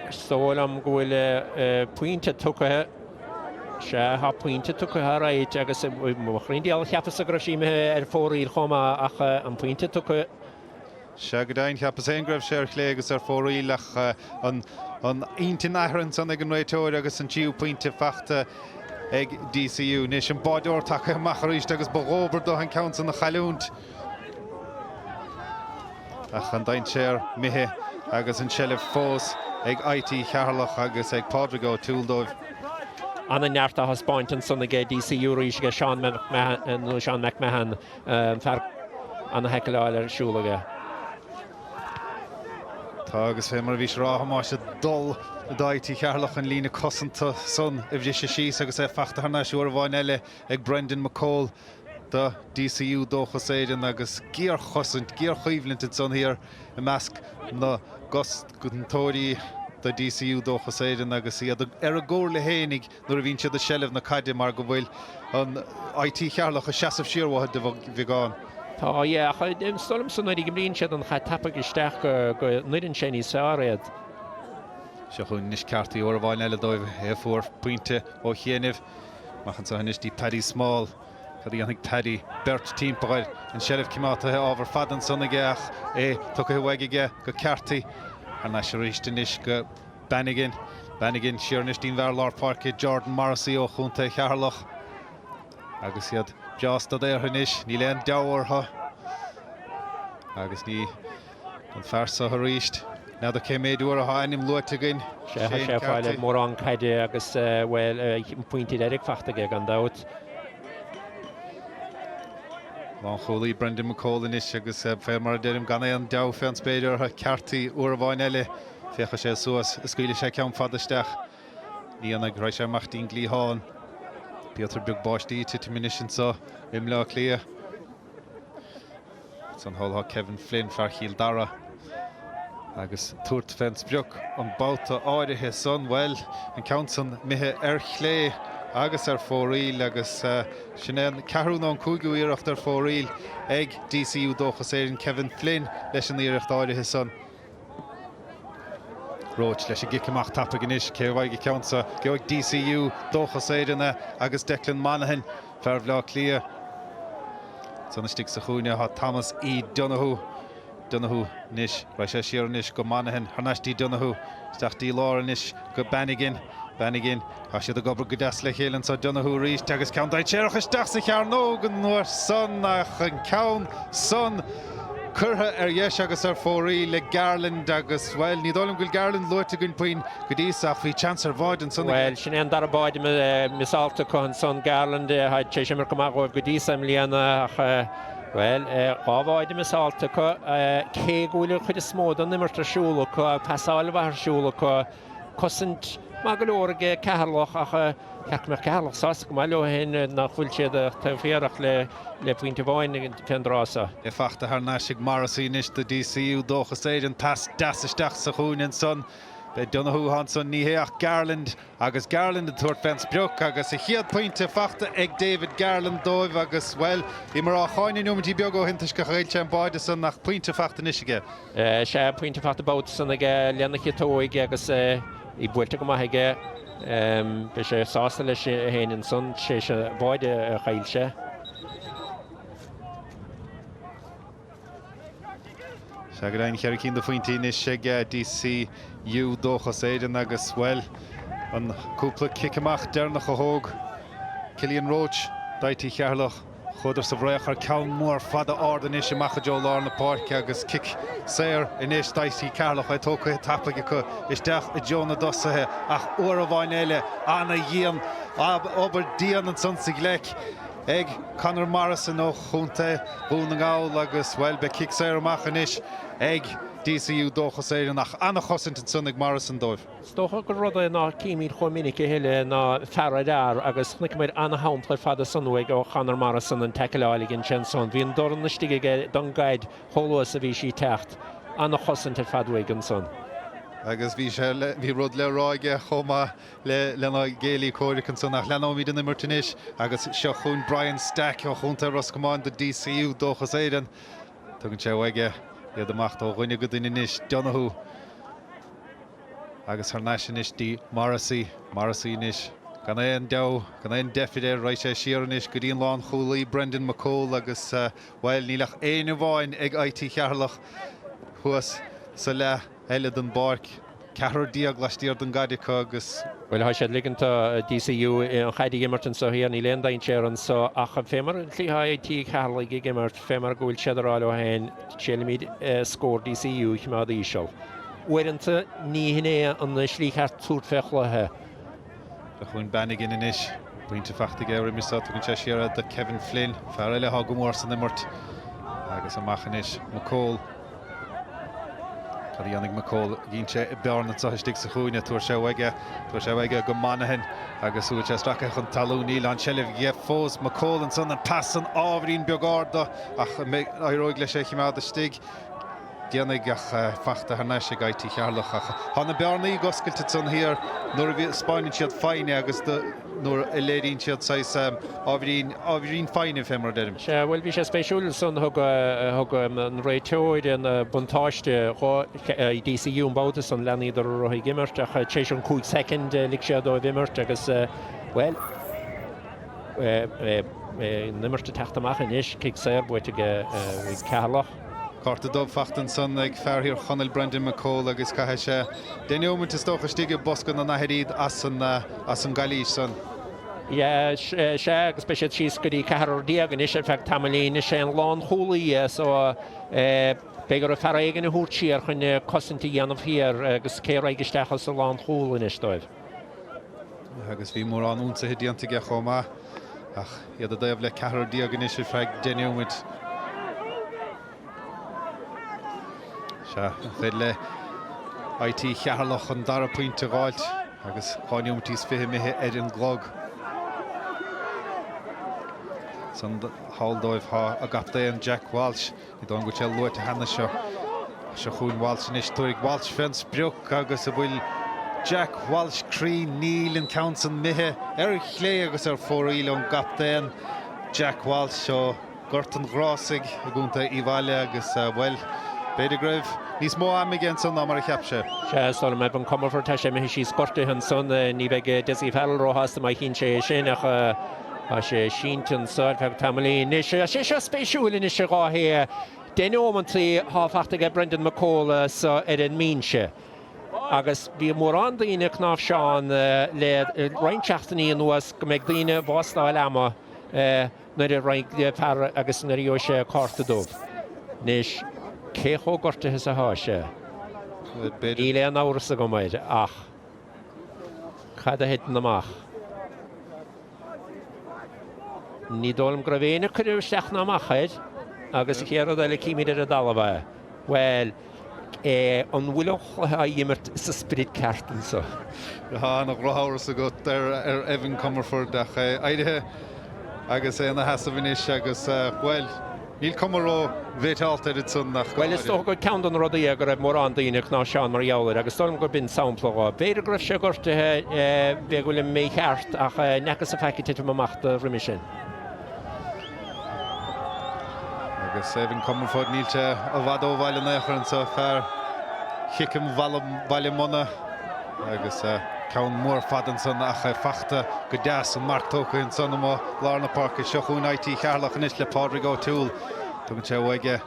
is dóigh liom go bhfuil pointe tugtha. Sea, tá pointe tugtha alright agus mo chroí diabhal cheapas-sa go raibh sí imithe ar fóraoil chomh maith ach an pointe tugtha. Sea, go deimhin, cheapas féin go raibh sé ar chlé agus ar fóraoil ach an intinn athraithe ansan ag an réiteoir agus an tríú pointe fachta ag DCU. Anois an báideoir tagtha amach arís agus ba dhóbair dó an ceann san a chailliúint. Ach an dainséar imithe agus an tseilbh fós ag IT Cheatharlach agus ag Pádraig O'Toole dóibh. Ana-neart á thaispeáint ansan aige DCU arís aige Seán McMahon, nó Seán McMahon, an fear ana-thaicleáil ar siúl aige. Tá agus fé mar a bhís a rá a Thomáis ag dul do IT Cheatharlach an líne cosanta san a bhriseadh síos agus é fachta thar n-ais uair amháin eile ag Brendan McCole. do DCU Dóchas Éireann agus géarchosaint, géarchoimhlint ansan thiar i measc na gcosantóirí do DCU Dóchas Éireann agus iad ar a gcomhairle fhéinig nuair a bhíonn siad i seilbh na caide mar go bhfuil an IT Cheatharlach ag seasamh siar uathu de bheagán. Tá, yeah, ach is dóigh liomsa nuair a imríonn siad an chaid tapaidh isteach go n-oireann sé níos fearr iad. Seo chugainn anois Carthy uair amháin eile dóibh, é a fuair pointe ó chianaibh. Amach anseo anois dtí Paddy Small. Cad a dhéanfaidh Paddy? Beirt timpeall air. An tseilbh coimeádaithe ábhar fada ansan aige ach é tugtha uaidh aige go Carthy. Thar n-ais arís anois go Bannigan. Bannigan siar anois dtí'n bhfear lár páirce Jordan Morrissey ó chontae Cheatharlach. Agus iad breá staidiúrtha anois. Níl aon deabhadh orthu. Agus ní An fear seo arís. N'fheadar cé méid uair atá a ainm luaite againn. Sea, tá sé ag fáil mórán caide agus, bhuel, an pointe deiridh fachta aige gan dabht. Lánchúlaí Brendan McCole anois agus fé mar a deirim gan aon deabhadh fén spéir orthu. Carthy uair amháin eile. Féachfaidh sé suas is scaoilfidh sé ceann fada isteach. Ní dhéanfaidh, raghaidh sé amach dtí'n gcliathán. Píotar beag báistí ag titim anois anseo i mBleá Cliath. Ansan thall tá Kevin Flynn, fear Chill Dara, agus tabhairt fén sprioc an babhta áirithe san, bhuel, an ceann san imithe ar chlé agus ar fóraoil agus sin é an ceathrú nó an cúigiú iarracht ar fóraoil ag DCU Dóchas Éireann, Kevin Flynn leis an iarracht áirithe san. Roche leis an gcic amach tapaidh anois, cé a bhfaighidh an ceann seo? Gheobhaidh DCU Dóchas Éireann é agus Declan Monaghan. Fear Bhaile Átha Cliath. Ansan istigh sa chúinne tá Thomas E. Donoghue. Donoghue anois. Raghaidh sé siar anois go Monaghan. Thar n-ais dtí Donoghue. Isteach dtí lár anois go Bannigan. Bannigan. Tá siad ag obair go deas le chéile anso. Donoghue arís agus ceann dainséarach isteach sa chearnóg an uair san ach an ceann san curtha ar dheis agus ar fóraoil ag Garland agus, bhuel, ní dóigh liom go bhfuil Garland luaite againn puinn go dtí so ach bhí seans ar bháide ansan aige. Bhuel, sin é an dara báide miseáilte acu ansan, Garland. Tá sé tar éis imirt go maith dhóibh go dtí so i mbliana ach, bhuel, dhá bháide miseáilte acu. Cé go bhfuil an chuid is mó den imirt ar siúl acu, pasáil mhaith ar siúl acu, cosaint. Maith go leor ag Ceatharlach ach cheart go mbeadh Ceatharlach sásta go maith leo féin nach bhfuil siad taobh thiar ach le pointe amháin fén dtráth seo. É fachta thar n-ais ag Morrissey anois do DCU, Dóchas Éireann, pas deas isteach sa chúinne ansan. Beidh Donoghue ansan, ní hé ach Garland agus Garland ag tabhairt fén sprioc agus a chéad pointe fachta ag David Garland dóibh agus, bhuel, bhíomar á cháineadh neomaintí beaga ó shin toisc gur chaill sé an báide san ach pointe fachta anois aige. Sea, pointe fachta babhta san aige lena chiotóig agus í buailte go maith aige. Beidh sé sásta leis féin ansan tar éis an bháide a chaill sé. Sea, go deimhin, cheithre cinn de phointí anois ag DCU, Dóchas Éireann, agus, bhuel, an cúpla cic amach deireanach a thóg Cillian Roche d'IT Cheatharlach, chuadar sa bhfraoch ar ceann mór fada ard anois amach i dtreo lár na páirce agus cic saor anois d'IT Cheatharlach, é tógtha tapaidh acu isteach i dtreo na dtosaithe ach uair amháin eile, ana-dhian, obair dian ansan sa ghleic. ag Conor Morrison ó chontae Dhún na nGall agus, bhuel, beidh cic saor amach anois ag DCU Dóchas Éireann ach an-chosaint ansan ag Morrison dóibh. Is dócha gur rud é ná címid chomh minic a thuilleadh ná fear ar fhear agus chonaiceamar an-shampla ar fad ansan uaidh ó Chonor Morrison an taiceáil a dhein sé ansan. Bhí an dorn istigh aige don gcaid chomh luath is a bhí sí ag teacht. An-chosaint ar fad uaidh ansan. Agus bhí sé le, bhí rud le rá aige chomh maith. lena gcéilí comhraic ansan ach leanóimid an imirt anois agus seo chugainn Brian Stack ó chontae Ros Comáin do DCU, Dóchas Éireann. Tugann sé uaidh iad amach ó dhuine go duine anois, Donoghue agus thar n-ais anois dtí Morrissey. Morrissey anois gan aon deabhadh, gan aon deifir air, raghaidh sé siar anois go dtí an lánchúlaí Brendan McCole agus, bhuel, níl ach éinne amháin ag IT Cheatharlach thuas sa leath. eile den bpáirc, ceathrar laistiar den gcaid acu agus. Bhuel, tá siad ag ligint do DCU an chaid a imirt anseo thiar, níl aon dainséar anseo ach fé mar an tslí atá IT Cheatharlaigh ag imirt, fé mar go bhfuil siad ag rá leo féin, triailfimid scór DCU a choimeád íseal. Uaireanta, ní hin é an slí cheart tabhairt fé chluiche. Seo chugainn Bannigan anois. Pointe fachta aige roimhe seo. Tugann sé siar é do Kevin Flynn, fear eile atá go mór san imirt. Agus amach anois McCole. Cad a dhéanfaidh McCole? Dhein sé i bearna anseo istigh sa chúinne. Tabharfaidh sé uaidh é. Tabharfaidh sé uaidh é go Monaghan agus an bhfuil sé stractha chun talún. Níl an tseilbh aige fós. McCole ansan, an pas san ábhairín beag ard do ach an éireoidh leis é a choimeád istigh? Déanfaidh ach fachta thar n-ais ag IT Cheatharlach. Ach tá na bearnaí ag oscailt ansan thiar nuair a 'spáineann siad foighne agus nuair a léiríonn siad saghas ábhairín, ábhairín foighne fé mar a deirim. Sea, bhuel bhí sé spéisiúil ansan, thug, thug an réiteoir an buntáiste do DCU an babhta san, leanadar orthu ag imirt ach tar éis an 5 soicind lig sé dóibh imirt agus, bhuel, an imirt ag teacht amach anois, cic saor buaite ag Ceatharlach. Cárta dubh fachta ansan ag fear Thír Chonaill, Brendan McCole agus caithfidh sé 10 neomait is dócha istigh i bosca na n-athair as an as an gcalaois san. Yeah, sea, agus beidh siad síos go dtí ceathrar déag anois ar feadh tamaillín. Is é an lánchúlaí é so beidh orthu fear éigin a thabhairt siar chun cosaint a dhéanamh thiar agus cé a raghaidh isteach sa lánchúl anois dóibh? Agus bhí mórán ionsaithe déanta aige chomh maith ach iad i dtaobh le ceathrar déag anois ar feadh 10 neomait. Sea, an féidir le IT Cheatharlach an dara pointe a dh'fháilt agus 2 neomait is 20 imithe ar an gclog. Ansan thall dóibh tá a gcaptaen Jack Walsh. Ní dóigh liom go bhfuil sé luaite cheana seo. Seo chugainn Walsh anois. Tabharfaidh Walsh fén sprioc agus an bhfuil Jack Walsh cruinn? Níl an ceann san imithe ar chlé agus ar fóraoil ón gcaptaen Jack Walsh ó Gort an Ghrásaigh i gContae Uíbh Fhailí agus, bhuel, b'fhéidir go raibh níos mó ama aige ansan ná mar a cheap sé. Sea, is dóigh liom Evan Comerford, tá sé imithe síos gortaithe ansan. Ní bheidh Dessie Farrell róshásta má chíonn sé é sin ach, Tá sé sínte anso ar feadh tamaillín anois. Tá sé seo spéisiúil anois a Dháithí. 10 neomantaí atá fachta aige Brendan McCole anso ar an mbinse. Agus bhí mórán daoine ag cnáimhseán le roinnt seachtainí anuas go mbeidh daoine ag wástáil ama nuair a raghaidh fear agus nuair a gheobhaidh sé cárta dubh. Anois, cé chomh gortaithe is atá sé? Níl aon amhras agam air ach cad a thiteann amach? Ní dóigh liom go raibh éinne ag cur isteach ná amach air agus an chéad rud eile címid ar an dtalamh é. Bhuel. An bhfuil an chluiche á imirt sa spiorad ceart anso? Tá ana-dhrochamhras agat ar Evan Comerford ach é éirithe agus é ina sheasamh anois agus, bhuel, níl cuma ró-bhéiteálta air ansan ach go Bhuel, is háirithe. dócha gur ceann de na rudaí é go raibh mórán daoine ag cnáimhseán mar gheall air agus is dóigh liom gurb in sampla dho. B'fhéidir go raibh sé gortaithe, b'fhéidir go bhfuilim mícheart ach n'fheacas faic ag titim amach do roimhe sin. Agus Evan Comerford, níl sé i bhfad ó bhaile in aon chor anseo, fear Chiceam Bhaile Munna agus ceann mór fada ansan ach é fachta go deas, an marc tógtha ansan amuigh lár na páirce. Seo chugainn IT Cheatharlach anois le Pádraig O'Toole. Tugann sé uaidh é.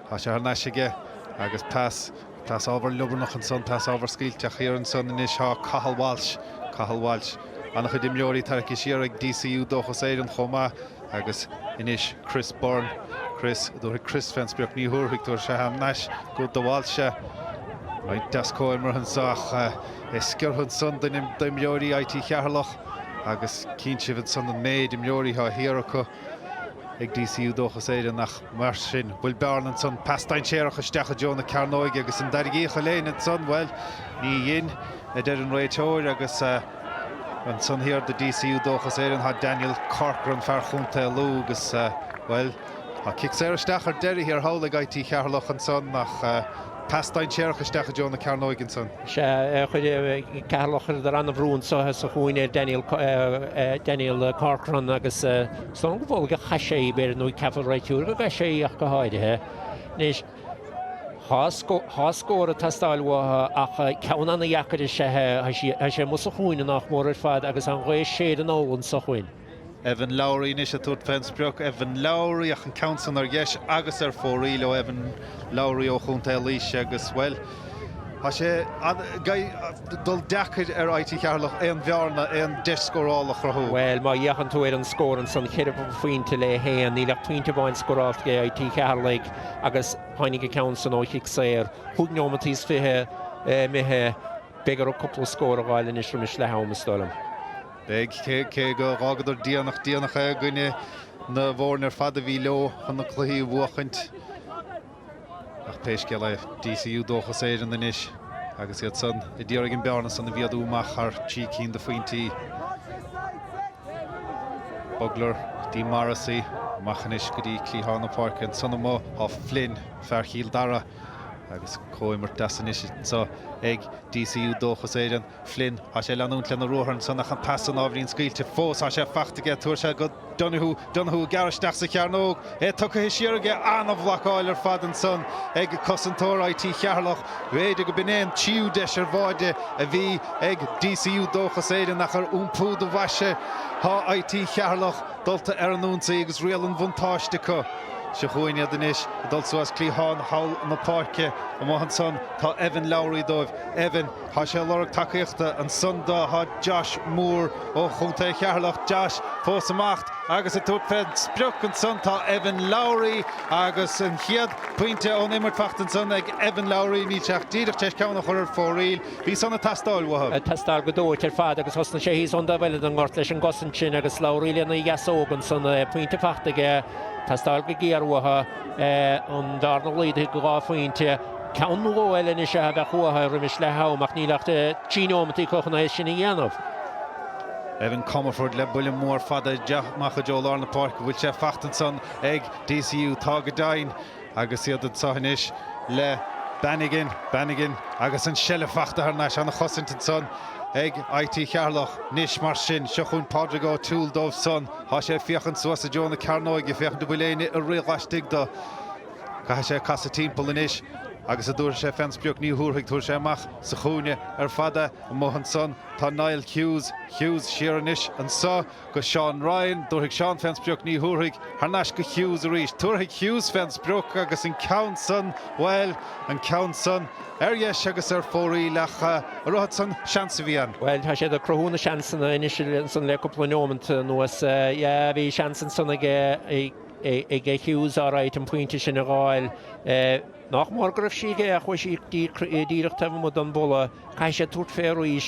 Tá sé thar n-ais aige agus pas. Pas ábhar liobarnach ansan, pas ábhar scaoilte ach thiar ansan anois tá Cathal Walsh, Cathal Walsh. An-chuid imreoirí tarraicthe siar ag DCU Dóchas Éireann chomh maith agus anois Chris Byrne. Chris, an dtabharfaidh Chris fén sprioc? Ní thabharfaidh, tabharfaidh sé thar n-ais go do Walsh é. Roinnt deas comhimeartha anso ach é sciorrtha ansan d'imreoirí IT Cheatharlach agus cíonn sibh ansan an méid imreoirí atá thiar acu. ag DCU Dóchas Éireann ach mar sin, bhfuil bearna ansan, pas dainséarach isteach i dtreo na cearnóige agus an dtairgíodh a léine ansan, bhuel, ní dhein, a deir an réiteoir agus ansan thiar do DCU Dóchas Éireann tá Daniel Corcoran, fear Chontae Lú agus, bhuel, tá cic saor isteach ar deireadh thiar thall ag IT Cheatharlach ansan ach pas dainséarach isteach i dtreo na cearnóige ansan. Sea, chuir Ceatharlach, chuireadar an-bhrú anso sa chúinne ar Daniel, Daniel Corcoran agus is dóigh liom go bhfuil gur chaith sé í, b'fhéidir, nó ceapfaidh an réiteoir go gcaith sé í ach go háirithe. Anois, tá scór ag teastáil uathu ach ceann an-dheacair is ea é, tá sé amuigh sa chúinne nách mór ar fad agus an ghaoth ag séideadh anall anso chugainn. Evan Lowry anois ag tabhairt fén sprioc. Evan Lowry ach an ceann san ar dheis agus ar fóraoil ó Evan Lowry ó Chontae Laoise agus, bhuel, tá sé ag dul deacair ar IT Cheatharlach aon bhearna, aon deis scórála a chruthú. Bhuel, má fhéachann tú ar an scór ansan, cheithre phointe le haon, níl ach pointe amháin scórálta ag IT Cheatharlaigh agus tháinig an ceann san ó chic saor. Chúig neomat is 20 imithe, beidh orthu cúpla scór a dh'fháil anois roimis leath am, is dóigh liom. Beidh, cé go dh'fhágadar déanach déanach é i gcoinne na bhfoirne ar fad a bhí leo chun na cluichí a bhuachaint. Ach pé scéal é, DCU Dóchas Éireann anois agus iad san a d'iarraidh an bearna san a mhéadú amach thar thrí cinn de phointí. Bugler go dtí Morrissey, amach anois go dtí cliathán na páirce. Ansan amuigh tá Flynn, fear Chill Dara, agus comhimirt deas anois anseo ag DCU Dóchas Éireann. Flynn, tá sé ag leanúint lena ruathar ansan ach an pas san ábhairín scaoilte fós. Tá sé fachta aige, tabharfaidh sé go Donoghue, Donoghue ag gearradh isteach sa chearnóg, é tugtha siar aige, an-bhlocáil ar fad ansan ag cosantóir IT Cheatharlach. B'fhéidir go b'in é an tríú deis ar bháide a bhí ag DCU Dóchas Éireann ach ar iompú do bhoise tá IT Cheatharlach dulta ar an ionsaí agus riail an bhuntáiste acu. Seo chugainn iad anois ag dul suas cliathán thall na páirce. Amuigh ansan tá Evan Lowry dóibh. Evan. Tá sé ag lorg tacaíochta ansan do tá Josh Moore ó Chontae Cheatharlach. Josh fós amach agus ag tabhairt fén sprioc ansan tá Evan Lowry agus an chéad pointe ón imirt fachta ansan ag Evan Lowry. Níl sé ach díreach tar éis ceann a chur ar fóraoil. Bhí san ag teastáil uathu. Ag teastáil go dóite ar fad agus thosnaigh sé thíos ón dtaobh eile den ngort leis an gcosaint sin agus Lowry lena dheasóg ansan. Pointe fachta aige. Teastáil go géar uathu. An bhearna laghdaithe go 2 phointe. Ceann nó dhó eile anois a bheadh uathu roimis leath am ach níl ach 3 neomat acu chun é sin a dhéanamh. Evan Comerford le buille mór fada amach i dtreo lár na páirce. Bhfuil sé fachta ansan ag DCU? Tá go deimhin agus iad anseo anois le Bannigan, Bannigan agus an seilbh fachta thar n-ais. Ana-chosaint ansan ag IT Cheatharlach. Anois mar sin, seo chugainn Pádraig O'Toole dóibh san. Tá sé ag féachaint suas i dtreo na cearnóige, féachaint an bhfuil éinne ag rith laistigh do. Caithfidh sé casadh timpeall anois agus an dtabharfaidh sé fén sprioc? Ní thabharfaidh. Tabharfaidh sé amach sa chúinne ar fad é. Amuigh ansan tá Niall Hughes. Hughes siar anois anso go Seán Ryan. Dtabharfaidh Seán fén sprioc? Ní thabharfaidh. Thar n-ais go Hughes arís. Tabharfaidh Hughes fén sprioc agus an ceann san, bhuel, an ceann san ar dheis agus ar fóraoil ach a rud san, seans a bhí ann. Bhuel, tá siad ag cruthú na seansanna anois ansan le cúpla neomant anuas. Yeah, bhí seans ansan aige. ag Hughes alright an pointe sin a dh'fháil. Nách mór go raibh sí aige ach chuaigh sí díreach taobh amuigh den bhola. Caithfidh sé tabhairt fé arís.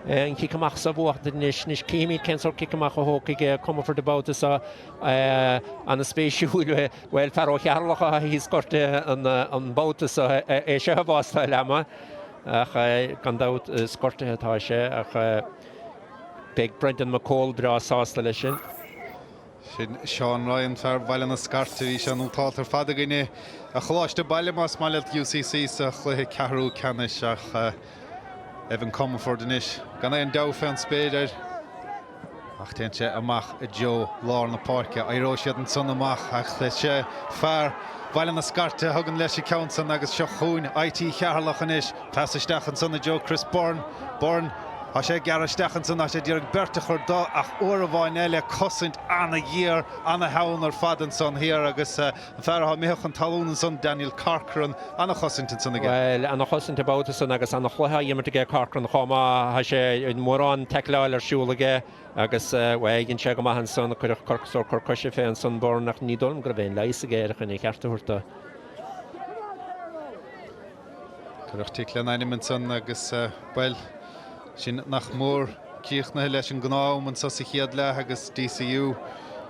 An cic amach seo a bhuachtaint anois. Anois cífimid cén sórt cic amach a thógfaidh Comerford an babhta seo. Ana-spéisiúil, bhuel, fear ó Cheatharlach atá thíos gortaithe an babhta seo, é seo a bhástáil ama. Ach gan dabht is gortaithe atá sé ach beidh Brendan McCole breá sásta leis sin. Sin Seán Ryan, fear Bhaile na Scairte. Bhí sé nótálta ar fad i gcoinne a choláiste baile, más maith leat, UCC sa chluiche ceathrú ceannais ach Evan Comerford anois gan aon deabhadh fén spéir air ach téann sé amach i dtreo lár na páirce. Éireoidh siad ansan amach ach is é fear Bhaile na Scairte a thugann leis an ceann san agus seo chugainn IT Cheatharlach anois. Pas isteach ansan i dtreo Chris Byrne. Byrne, tá sé ag gearradh isteach ansan, tá sé ag iarraidh beirt a chur do ach uair amháin eile cosaint ana-ghéar, ana-theann ar fad ansan thiar agus an fear atá imithe chun talún ansan, Daniel Corcoran, ana-chosaint ansan aige. Bhuel, ana-chosaint an babhta san agus ana-chluiche á imirt aige Corcoran chomh maith. Tá sé, mórán taicleáil ar siúl aige agus, bhuel, dhein sé go maith ansan, cuireadh sórt cor coise fé ansan Byrne ach ní dóigh liom go raibh aon leigheas aige ar chun a cheart a thabhairt dó. Cuireadh tic lena ainm ansan agus, bhuel, sin nach mór críochnaithe leis an ngnáth-am anso sa chéad leath agus DCU,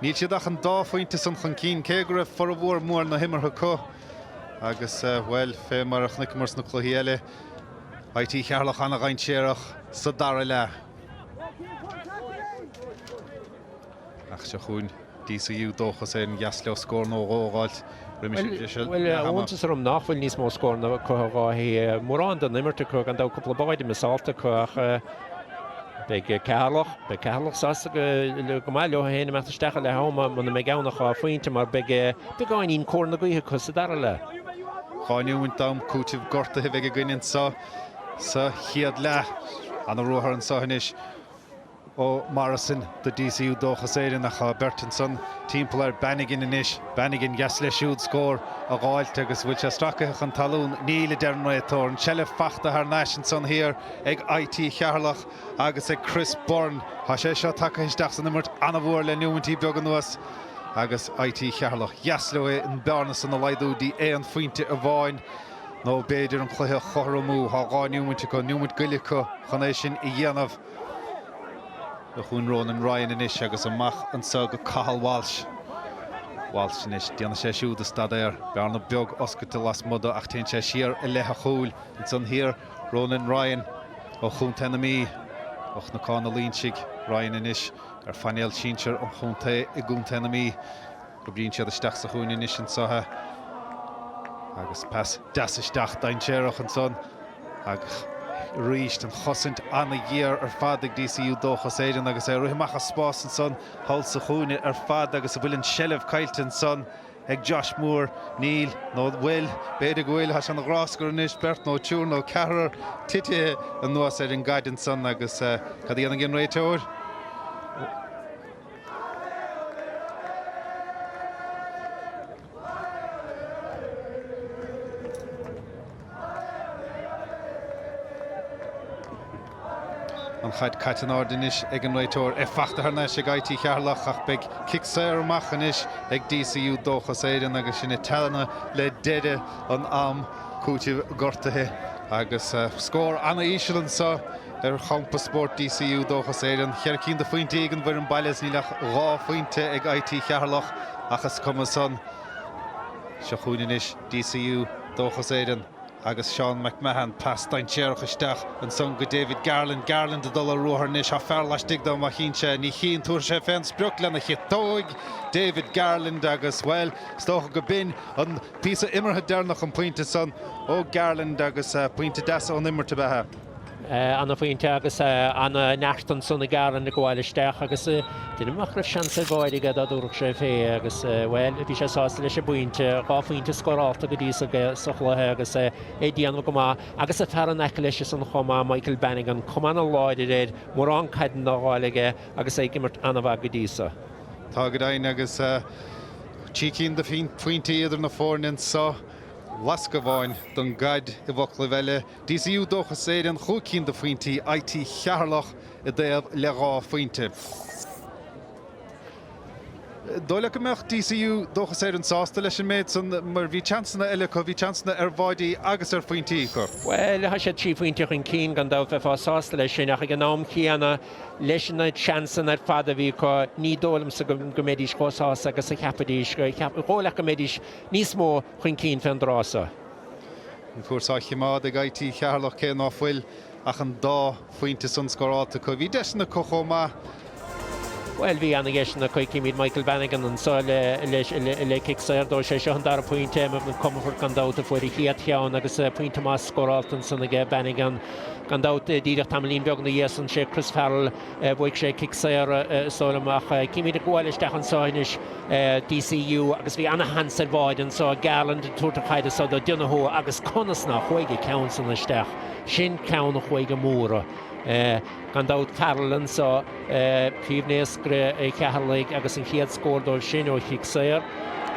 níl siad ach an dá phointe san chun cinn, cé go raibh formhór mór na himeartha acu agus, bhuel, fé mar a chonaiceamar sna cluichí eile, IT Cheatharlach ana-dhainséarach sa dara leath. Ach seo chugainn DCU, dóchas Éireann, dheas leo scór nó dhó a dh'fháilt roimis an briseadh Bhuel, leath ama. iontas orm nach bhfuil níos mó scóranna acu a dhá thaobh. Mórán den imirt acu, gan dabht cúpla báide miseálta acu ach beidh Ceatharlach, beidh Ceatharlach sásta go maith leo féin imeacht isteach i leath ama muna mbeidh ann ach dhá phointe mar beidh beagáinín cóir na gaoithe acu sa dara leath. 2 neomant d'am cúitimh gortaithe a bheidh againn anseo sa chéad leath. Ana-ruathar anseo anois. Ó Morrison do DCU Dóchas Éireann ach tá beirt ansan timpeall ar Bannigan anois. Bannigan, dheas leis siúd scór a dh'fháilt agus bhfuil sé stracaithe chun talún? Níl, a deir an réiteoir. An tseilbh fachta thar n-ais ansan thiar ag IT Cheatharlach agus ag Chris Byrne. Tá sé seo tagtha isteach san imirt ana-mhór le neomaintí beaga anuas agus IT Cheatharlach. Dheas leo é an bearna san a laghdú dtí aon phointe amháin nó b'fhéidir an cluiche a chothromú. Tá 2 neomaint acu, neomaint go leith acu chun é sin a dhéanamh. Seo chugainn Ronan Ryan anois agus amach anseo go Cathal Walsh. Walsh anois, déanfaidh sé siúd a staidéar. Bearna beag oscailte lasmuigh dó ach téann sé siar i leith a chúil. Ansan thiar, Ronan Ryan ó Chontae na Mí, ó Chnocán na Loinsigh. Ryan anois ar phainéal sinsir an chontae i gContae na Mí. Oibríonn siad isteach sa chúinne anois anseo agus pas deas isteach dainséarach ansan ach arís an chosaint ana-ghéar ar fad ag DCU Dóchas Éireann agus é ag rith amach as spás ansan thall sa chúinne ar fad agus an bhfuil an seilbh caillte ansan ag Josh Moore? Níl, nó an bhfuil? B'fhéidir go bhfuil. Tá sé ina ghráscar anois, beirt nó triúr nó ceathrar titithe anuas ar an gcaid ansan agus cad a dhéanfaidh an réiteoir? An chaid caite in airde anois ag an réiteoir. É fachta thar n-ais ag IT Cheatharlach ach beidh cic saor amach anois ag DCU Dóchas Éireann agus sinn ag teannadh le deireadh an am cúitimh gortaithe agus scór ana-íseal anseo Ar champa spóirt DCU, Dóchas Éireann, cheithre cinn de phointí ag an bhfoireann baile is níl ach 2 phointe ag IT Cheatharlach ach is cuma san. Seo chugainn anois DCU, Dóchas Éireann agus Seán McMahon. Pas dainséarach isteach ansan go David Garland. Garland ag dul ar ruathar anois. Tá fear laistigh dó má chíonn sé. Ní chíonn. Tabharfaidh sé fén sprioc lena chiotóig. David Garland agus, bhuel, is dócha go b'in an píosa imeartha deireanach an pointe san ó Garland agus pointe deas ón imirt ab ea é. Ana-phointe agus ana-neart ansan ag Garland ag gabháil isteach agus deirim nach raibh seans ar bháide aige dá dtabharfadh sé fé agus, bhuel, bhí sé sásta leis an bpointe, 2 phointe scórálta go dtí so aige sa chluiche agus é ag déanamh go maith agus an fear in aice leis ansan chomh maith, Michael Bannigan, cuma ana-láidir air, mórán caideanna á fháil aige agus é ag imirt ana-mhaith go dtí so. Tá go deimhin agus trí cinn de phointí idir na foirne anso, lasc amháin don gcaid i bhfoclaibh eile. DCU Dóchas Éireann, chúig cinn de phointí, IT Cheatharlach i dtaobh le 2 phointe. Dóigh leat go mbeadh DCU, Dóchas Éireann sásta leis an méid san mar bhí seansanna eile acu, bhí seansanna ar bháidí agus ar phointí acu. Bhuel, tá siad trí phointe chun cinn, gan dabht bheifeá sásta leis sin ach ag an am chéanna, leis na seansanna ar fad a bhí acu, ní dóigh liomsa go mbeidís chomh sásta agus a cheapfaidís. Dóigh leat go mbeidís níos mó chun cinn fén dtráth so. An cúrsa á choimeád ag IT Cheatharlach cé ná fuil ach an dá phointe san scóráilte acu. Bhí deiseanna acu chomh maith. Bhuel, bhí ana-dheiseanna acu. Címid Michael Bannigan anso le cic saor dó. Sé seo an dara pointe. Comerford gan dabht a fuair a chéad cheann agus pointe maith scórálta ansan aige Bannigan. Gan dabht, díreach tamaillín beag ina dhiaidh san, sé Chris Farrell bhuaigh sé cic saor is dóigh liom ach címid ag gabháil isteach anso anois DCU agus bhí ana-sheans ar bháide anso, Garland ag tabhairt an chaid so do Donohoe agus conas nár chuaigh an ceann san isteach. Sin ceann a chuaigh amú. Gan dabht Farrell anso, príomhnaoscaire Cheatharlaigh agus an chéad scór dóibh sin ó chic saor.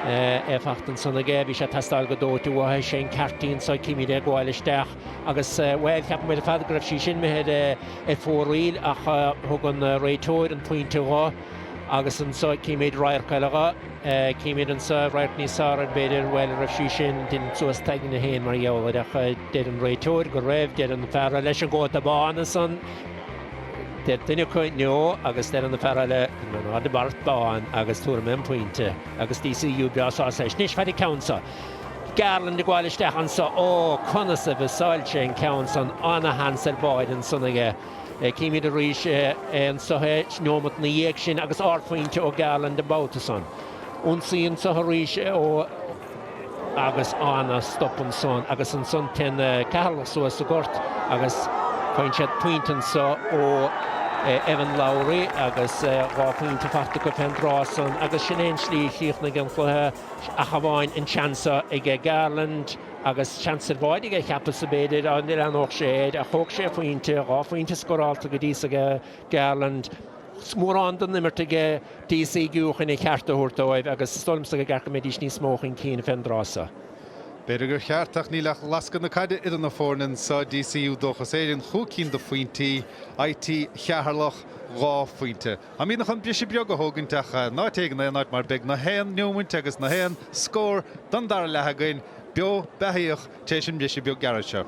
É fachta ansan aige, bhí sé ag teastáil go dóite uathu. Shane Carty anso, címid é ag gabháil isteach agus, bhuel, cheap muid ar fad go raibh sí sin imithe ar fóraoil ach thug an réiteoir an pointe dho agus anso címid radharc eile dho. Címid anso radharc níos fearr air b'fhéidir, bhuel, an raibh sí sin, dein suas t'aigne féin mar gheall air ach deir an réiteoir go raibh, deir an fear leis an gcóta bán ansan, deir duine acu no agus deir an fear eile go mbeidh an beart bán agus tabharfaidh mé an pointe agus DCU breá sásta leis. Anois, fair an ceann seo. Garland ag gabháil isteach anso, ó, conas a mhiossáil sé an ceann san, ana-sheans ar bháide ansan aige. Címid arís é anso é, neomat ina dhiaidh sin agus ardphointe ó Garland an babhta san. Ionsaí anso arís ó agus ana-stop ansan agus ansan téann Ceatharlach suas sa ghort agus faigheann siad pointe anso ó Evan Lowry agus 2 phointe faighte acu fén dtráth san agus sin é an tslí a chríochnaigh an cluiche ach amháin an seans seo aige Garland. Agus seans ar bháide aige, cheapas-sa, b'fhéidir, dá leanódh sé air, ach thóg sé a phointe, 2 phointe scórálta go dtí so aige Garland. Mórán den imirt aige DCU chun a cheart a thabhairt dóibh agus is dóigh liomsa gur ceart go mbeidís níos mó chun cinn fén dtráth so. B'fhéidir gur cheart ach níl ach lascadh na caide idir na foirne anso, DCU Dóchas Éireann, chúig cinn de phointí, IT Cheatharlach, 2 phointe. Táimidne chun briseadh beag a thógaint ach ná téigh in aon áit mar beidh na haon neomaint agus na haon scór don dara leath againn beo beathaíoch tar éis an mbriseadh beag gairid seo.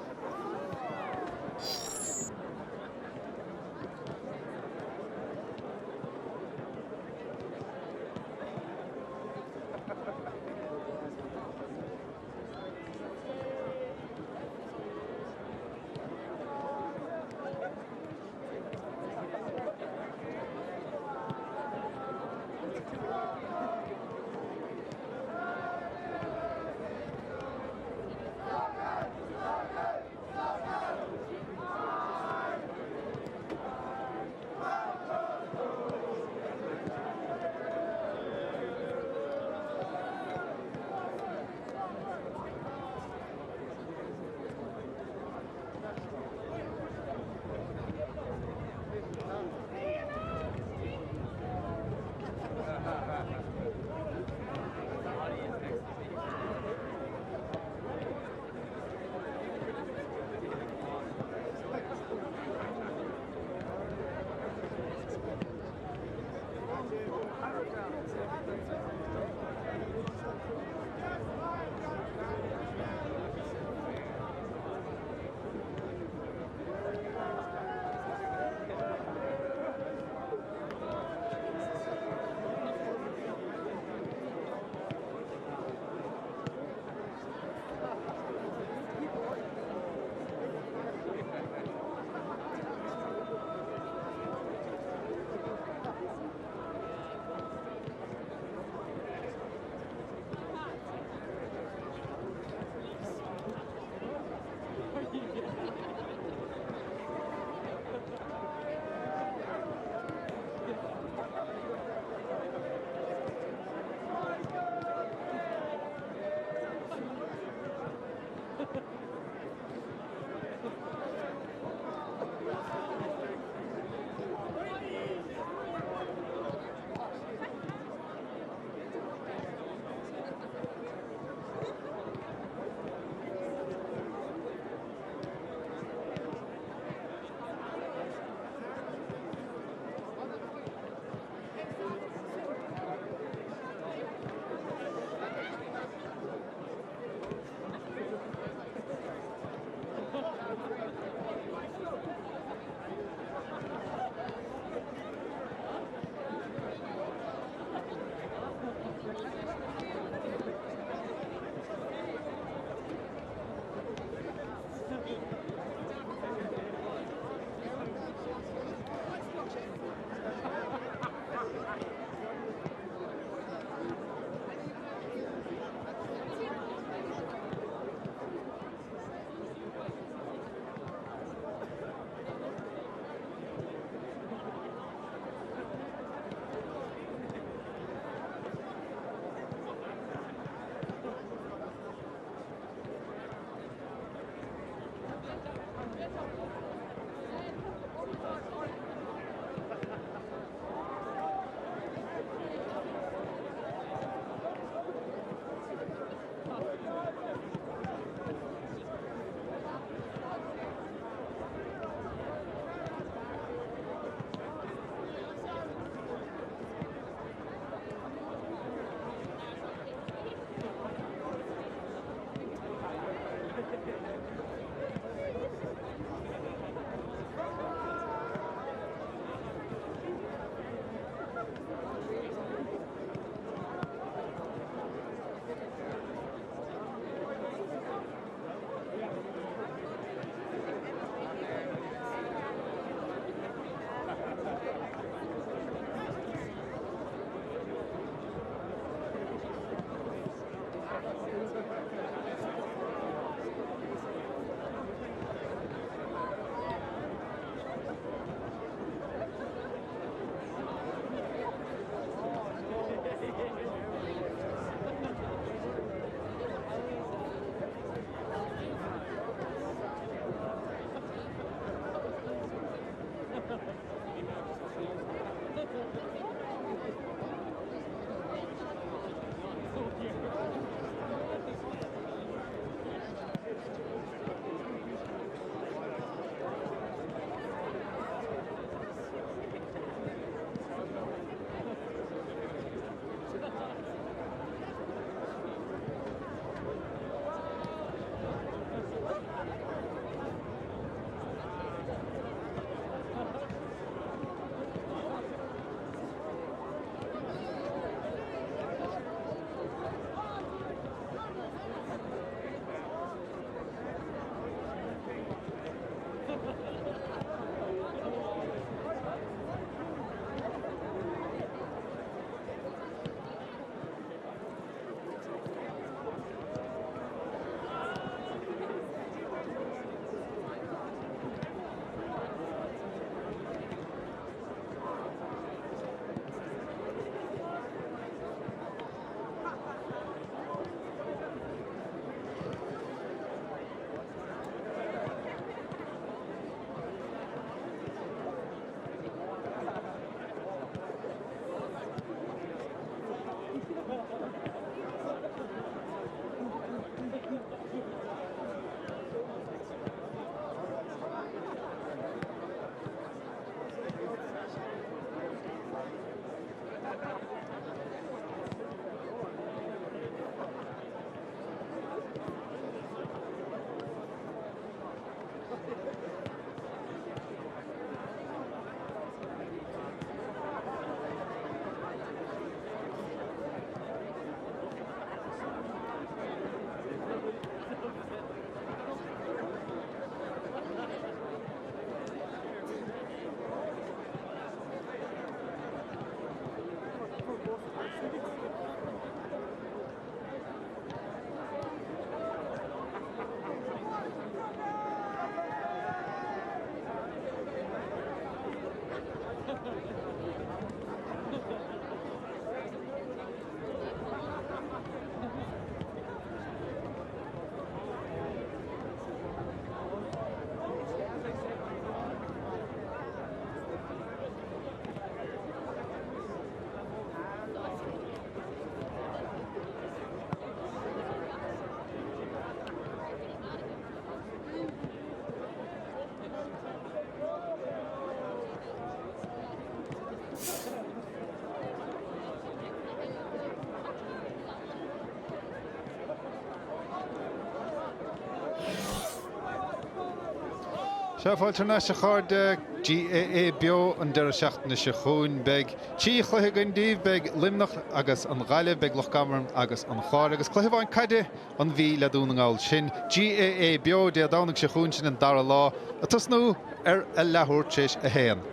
Sea, fáilte thar n-ais a chairde, GAA Beo an deireadh seachtaine seo chugainn. Beidh trí chluiche againn daoibh, beidh Luimneach agus an Ghaillimh, beidh Loch Garman agus an Clár agus cluiche amháin caide an Mhí le Dún na nGall. Sin GAA Beo Dé Domhnaigh seo chugainn, sin an dara lá, ag tosnú ar a leathuair tar éis a haon.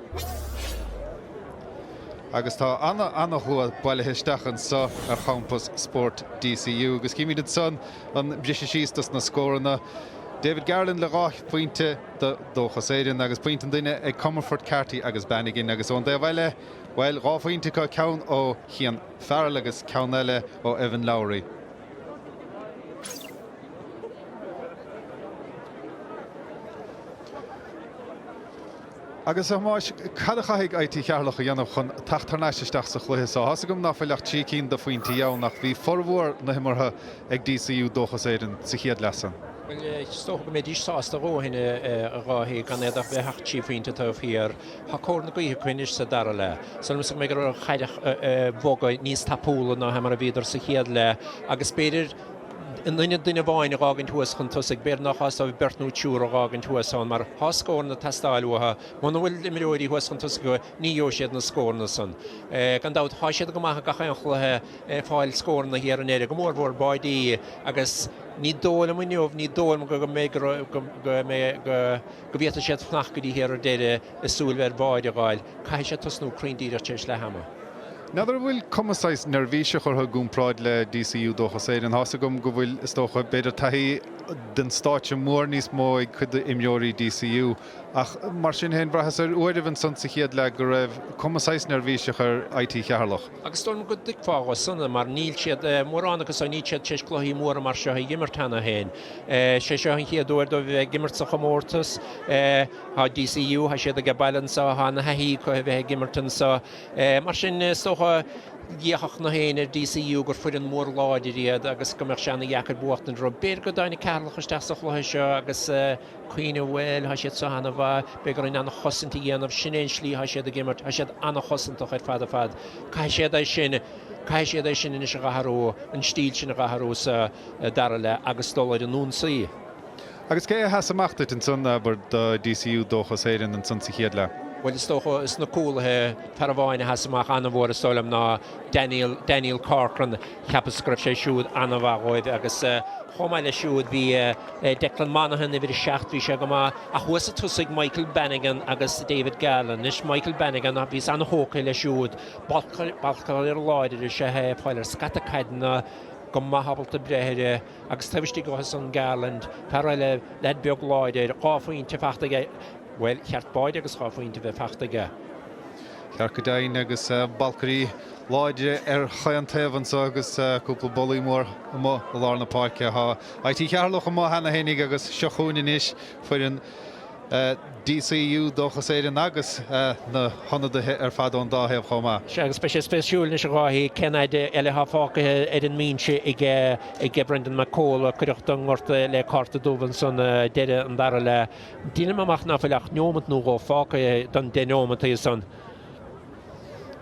Agus tá ana, ana-shlua bailithe isteach anso ar champas spóirt DCU agus címid ansan an briseadh síos dos na scóranna. David Garland le 2 phointe do Dóchas Éireann agus pointe an duine ag Comerford, Carty agus Bannigan agus ón dtaobh eile, bhuel, 2 phointe acu, ceann ó Chian Farrell agus ceann eile ó Evan Lowry. Agus a Thomáis, cad a chaithfidh IT Cheatharlach a dhéanamh chun teacht thar n-ais isteach sa chluiche seo? Tá's agam ná fuil ach trí cinn de phointí ann ach bhí formhór na himeartha ag DCU Dóchas Éireann sa chéad leath san. Bhuel, is dócha go mbeidís sásta a dhóthain, a Dháithí, gan iad ach bheith ach trí phointe taobh thiar. Tá cóir na gaoithe acu anois sa dara leath. Sílim go mbeidh orthu an chaid a bhogadh níos tapúla ná mar a bhíodar sa chéad leath agus b'fhéidir. In ionad duine amháin a dh'fhágaint thuas chun tosaigh, b'fhéidir nár chás dóibh beirt nó triúr a dh'fhágaint thuas ann mar thá scóranna ag teastáil uathu. Muna bhfuil imreoirí thuas chun tosaigh acu, ní gheobhaidh siad na scóranna san. Gan dabht, thá siad go maith i gach aon chluiche ag fáil scóranna thiar i ndeireadh, go mór mhór báidí agus ní dóigh liom inniu, ní dóigh liom go mbeidh, go mbeidh, go go bhféadfaidh siad fanacht go dtí thiar ar deireadh ag súil ar bháide a dh'fháil. Caithfidh siad tosnú cruinn díreach tar éis leath ama. N'fheadar an bhfuil cuma saghas neirbhíseach orthu i gcomparáid le DCU Dóchas Éireann. Tá's agam go bhfuil, is dócha, b'fhéidir taithí den stáitse mór níos mó ag cuid d'imreoirí DCU ach mar sin féin bhraitheas ar uairibh ansan sa chéad leath go raibh cuma saghas neirbhíseach ar IT Cheatharlach. Agus is dóigh liom go dtuigfeá dhó san mar níl siad, mórán acu san, níl siad tar éis cluichí móra mar seo a dh'imirt cheana féin. Sé seo an chéad uair dóibh a bheith ag imirt sa chomórtas. Tá DCU, tá siad age baile anseo, tá ana-thaithí acu a bheith ag imirt anseo. Mar sin, is dócha, d'fhéachfadh gach éinne ar DCU gur foireann mhór láidir iad agus go mbeadh sé ana-dheacair buachtaint orthu. B'fhéidir go dtáinig Ceatharlach isteach sa chluiche seo agus cuimhneamh, bhuel, tá siad seo ana-mhaith, beidh orainn ana-chosaint a dhéanamh, sin é an slí atá siad ag imirt, tá siad ana-chosantach ar fad ar fad. Caithfidh siad é sin, caithfidh siad é sin anois a dh'athrú, an stíl sin a dh'athrú sa dara leath agus dul ar an ionsaí. Agus cé a sheas amach duit ansan, abair, do DCU Dóchas Éireann ansan sa chéad leath? Bhuel, is dócha, sna cúlaithe, fear amháin a sheas amach an-mhór is dóigh liom ná Daniel, Daniel Corcoran. Cheapas go raibh sé siúd an-mhaith dhóibh agus chomh maith leis siúd bhí Declan Monaghan, uimhir 7, bhí sé go maith. Ach thuas a tosaigh Michael Bannigan agus David Garland. Anois Michael Bannigan, bhíos an-thógtha leis siúd. Balcaire láidir is ea é, ag fáil ar scata caideanna, go maith ábalta breith air. Agus taobh istigh dhó san Garland, fear eile, leaid beag láidir, 2 phointe fachta aige, bhuel, cheart báide agus 2 phointe a bheith fachta aige. Ceart go deimhin agus balcairí láidre ar chaon taobh anso agus cúpla bulaí mór amuigh i lár na páirce. Tá IT Cheatharlach amuigh cheana fhéinig agus seo chugainn anois foireann DCU, Dóchas Éireann agus na hionadaithe ar fad ón dá thaobh chomh maith. Sea, agus beidh sé spéisiúil anois a Dháithí, cén fhaid eile atá fágtha ar an mbinse ag Brendan McCole a cuireadh don ngort le cárta dubh ansan deireadh an dara leath. Deinim amach ná fuil ach neomat nó dhó fágtha don 10 neomat san.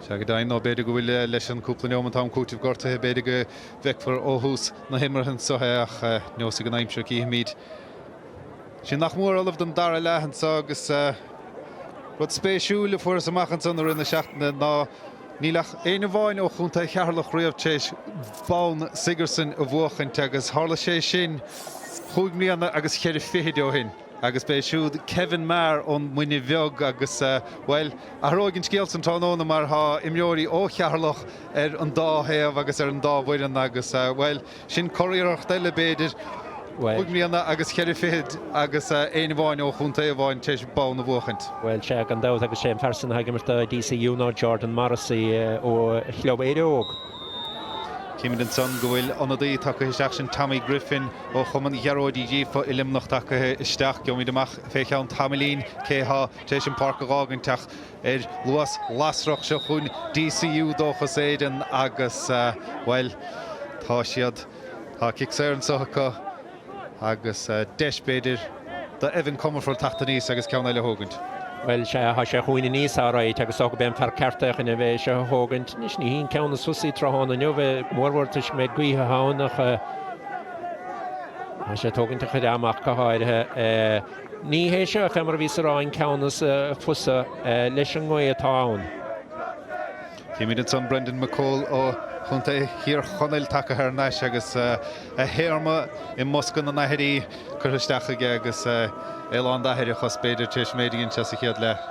Sea, go deimhin, nó b'fhéidir go bhfuil leis an cúpla neomat am cúitimh gortaithe, b'fhéidir go bhfeicfear ó thús na himeartha anso é ach neosfaidh an aimsir, cífimid. Sinn nach mór ullamh don dara leath anseo agus rud spéisiúil a fuarthas amach ansan i rith na seachtaine ná níl ach éinne amháin ó chontae Cheatharlach riamh tar éis bonn Sigerson a bhuachaint agus tharla sé sin chúig mbliana agus cheithre fichid ó shin agus b'é siúd Kevin Maher ón Muine Bheag agus, bhuel, athróidh an scéal san tráthnóna mar tá imreoirí ó Cheatharlach ar an dá thaobh agus ar an dá bhfoireann agus, bhuel, Sin curiarracht eile, b'fhéidir. Chúig mbliana agus cheithre fichid agus éinne amháin ó chontae amháin tar éis bonn a bhuachaint. Bhuel, sea, gan dabht, agus sé an fear san atá ag imirt do DCU ná Jordan Morrissey ó Chlub Éire Óg. Címid ansan go bhfuil ionadaí tagtha isteach, sin Tommy Griffin ó Chumann Ghearóid Uí Ghríofa i Luimneach tagtha isteach. Gheobhaimid amach fé cheann tamaillín cé thá tar éis an pháirc a dh'fhágaint ach ar luas lasrach seo chugainn DCU Dóchas Éireann agus, bhuel, tá siad, tá cic saor anseo acu agus deis, b'fhéidir, do Evan Comerford teacht aníos agus ceann eile a thógaint. Bhuel, sea, tá sé chugainn aníos alright agus is dócha gurb é an fear ceart é chun a bheith é seo a thógaint. Anois, ní hí an ceann is fusaí tráthnóna inniu, go mórmhór toisc go mbeidh gaoth ann ach tá sé ag tógaint a chuid ama ach go háirithe. Ní hé seo, fé mar a bhíos a rá, an ceann is fusa leis an ngaoth atá ann. Címid ansan Brendan McCole ó chontae Thír Chonaill tagtha thar n-ais agus a théarma i mbosca na n-aithrí curtha isteach aige agus é lán d'aithreachas, b'fhéidir, tar éis an méid a dhein sé sa chéad leath.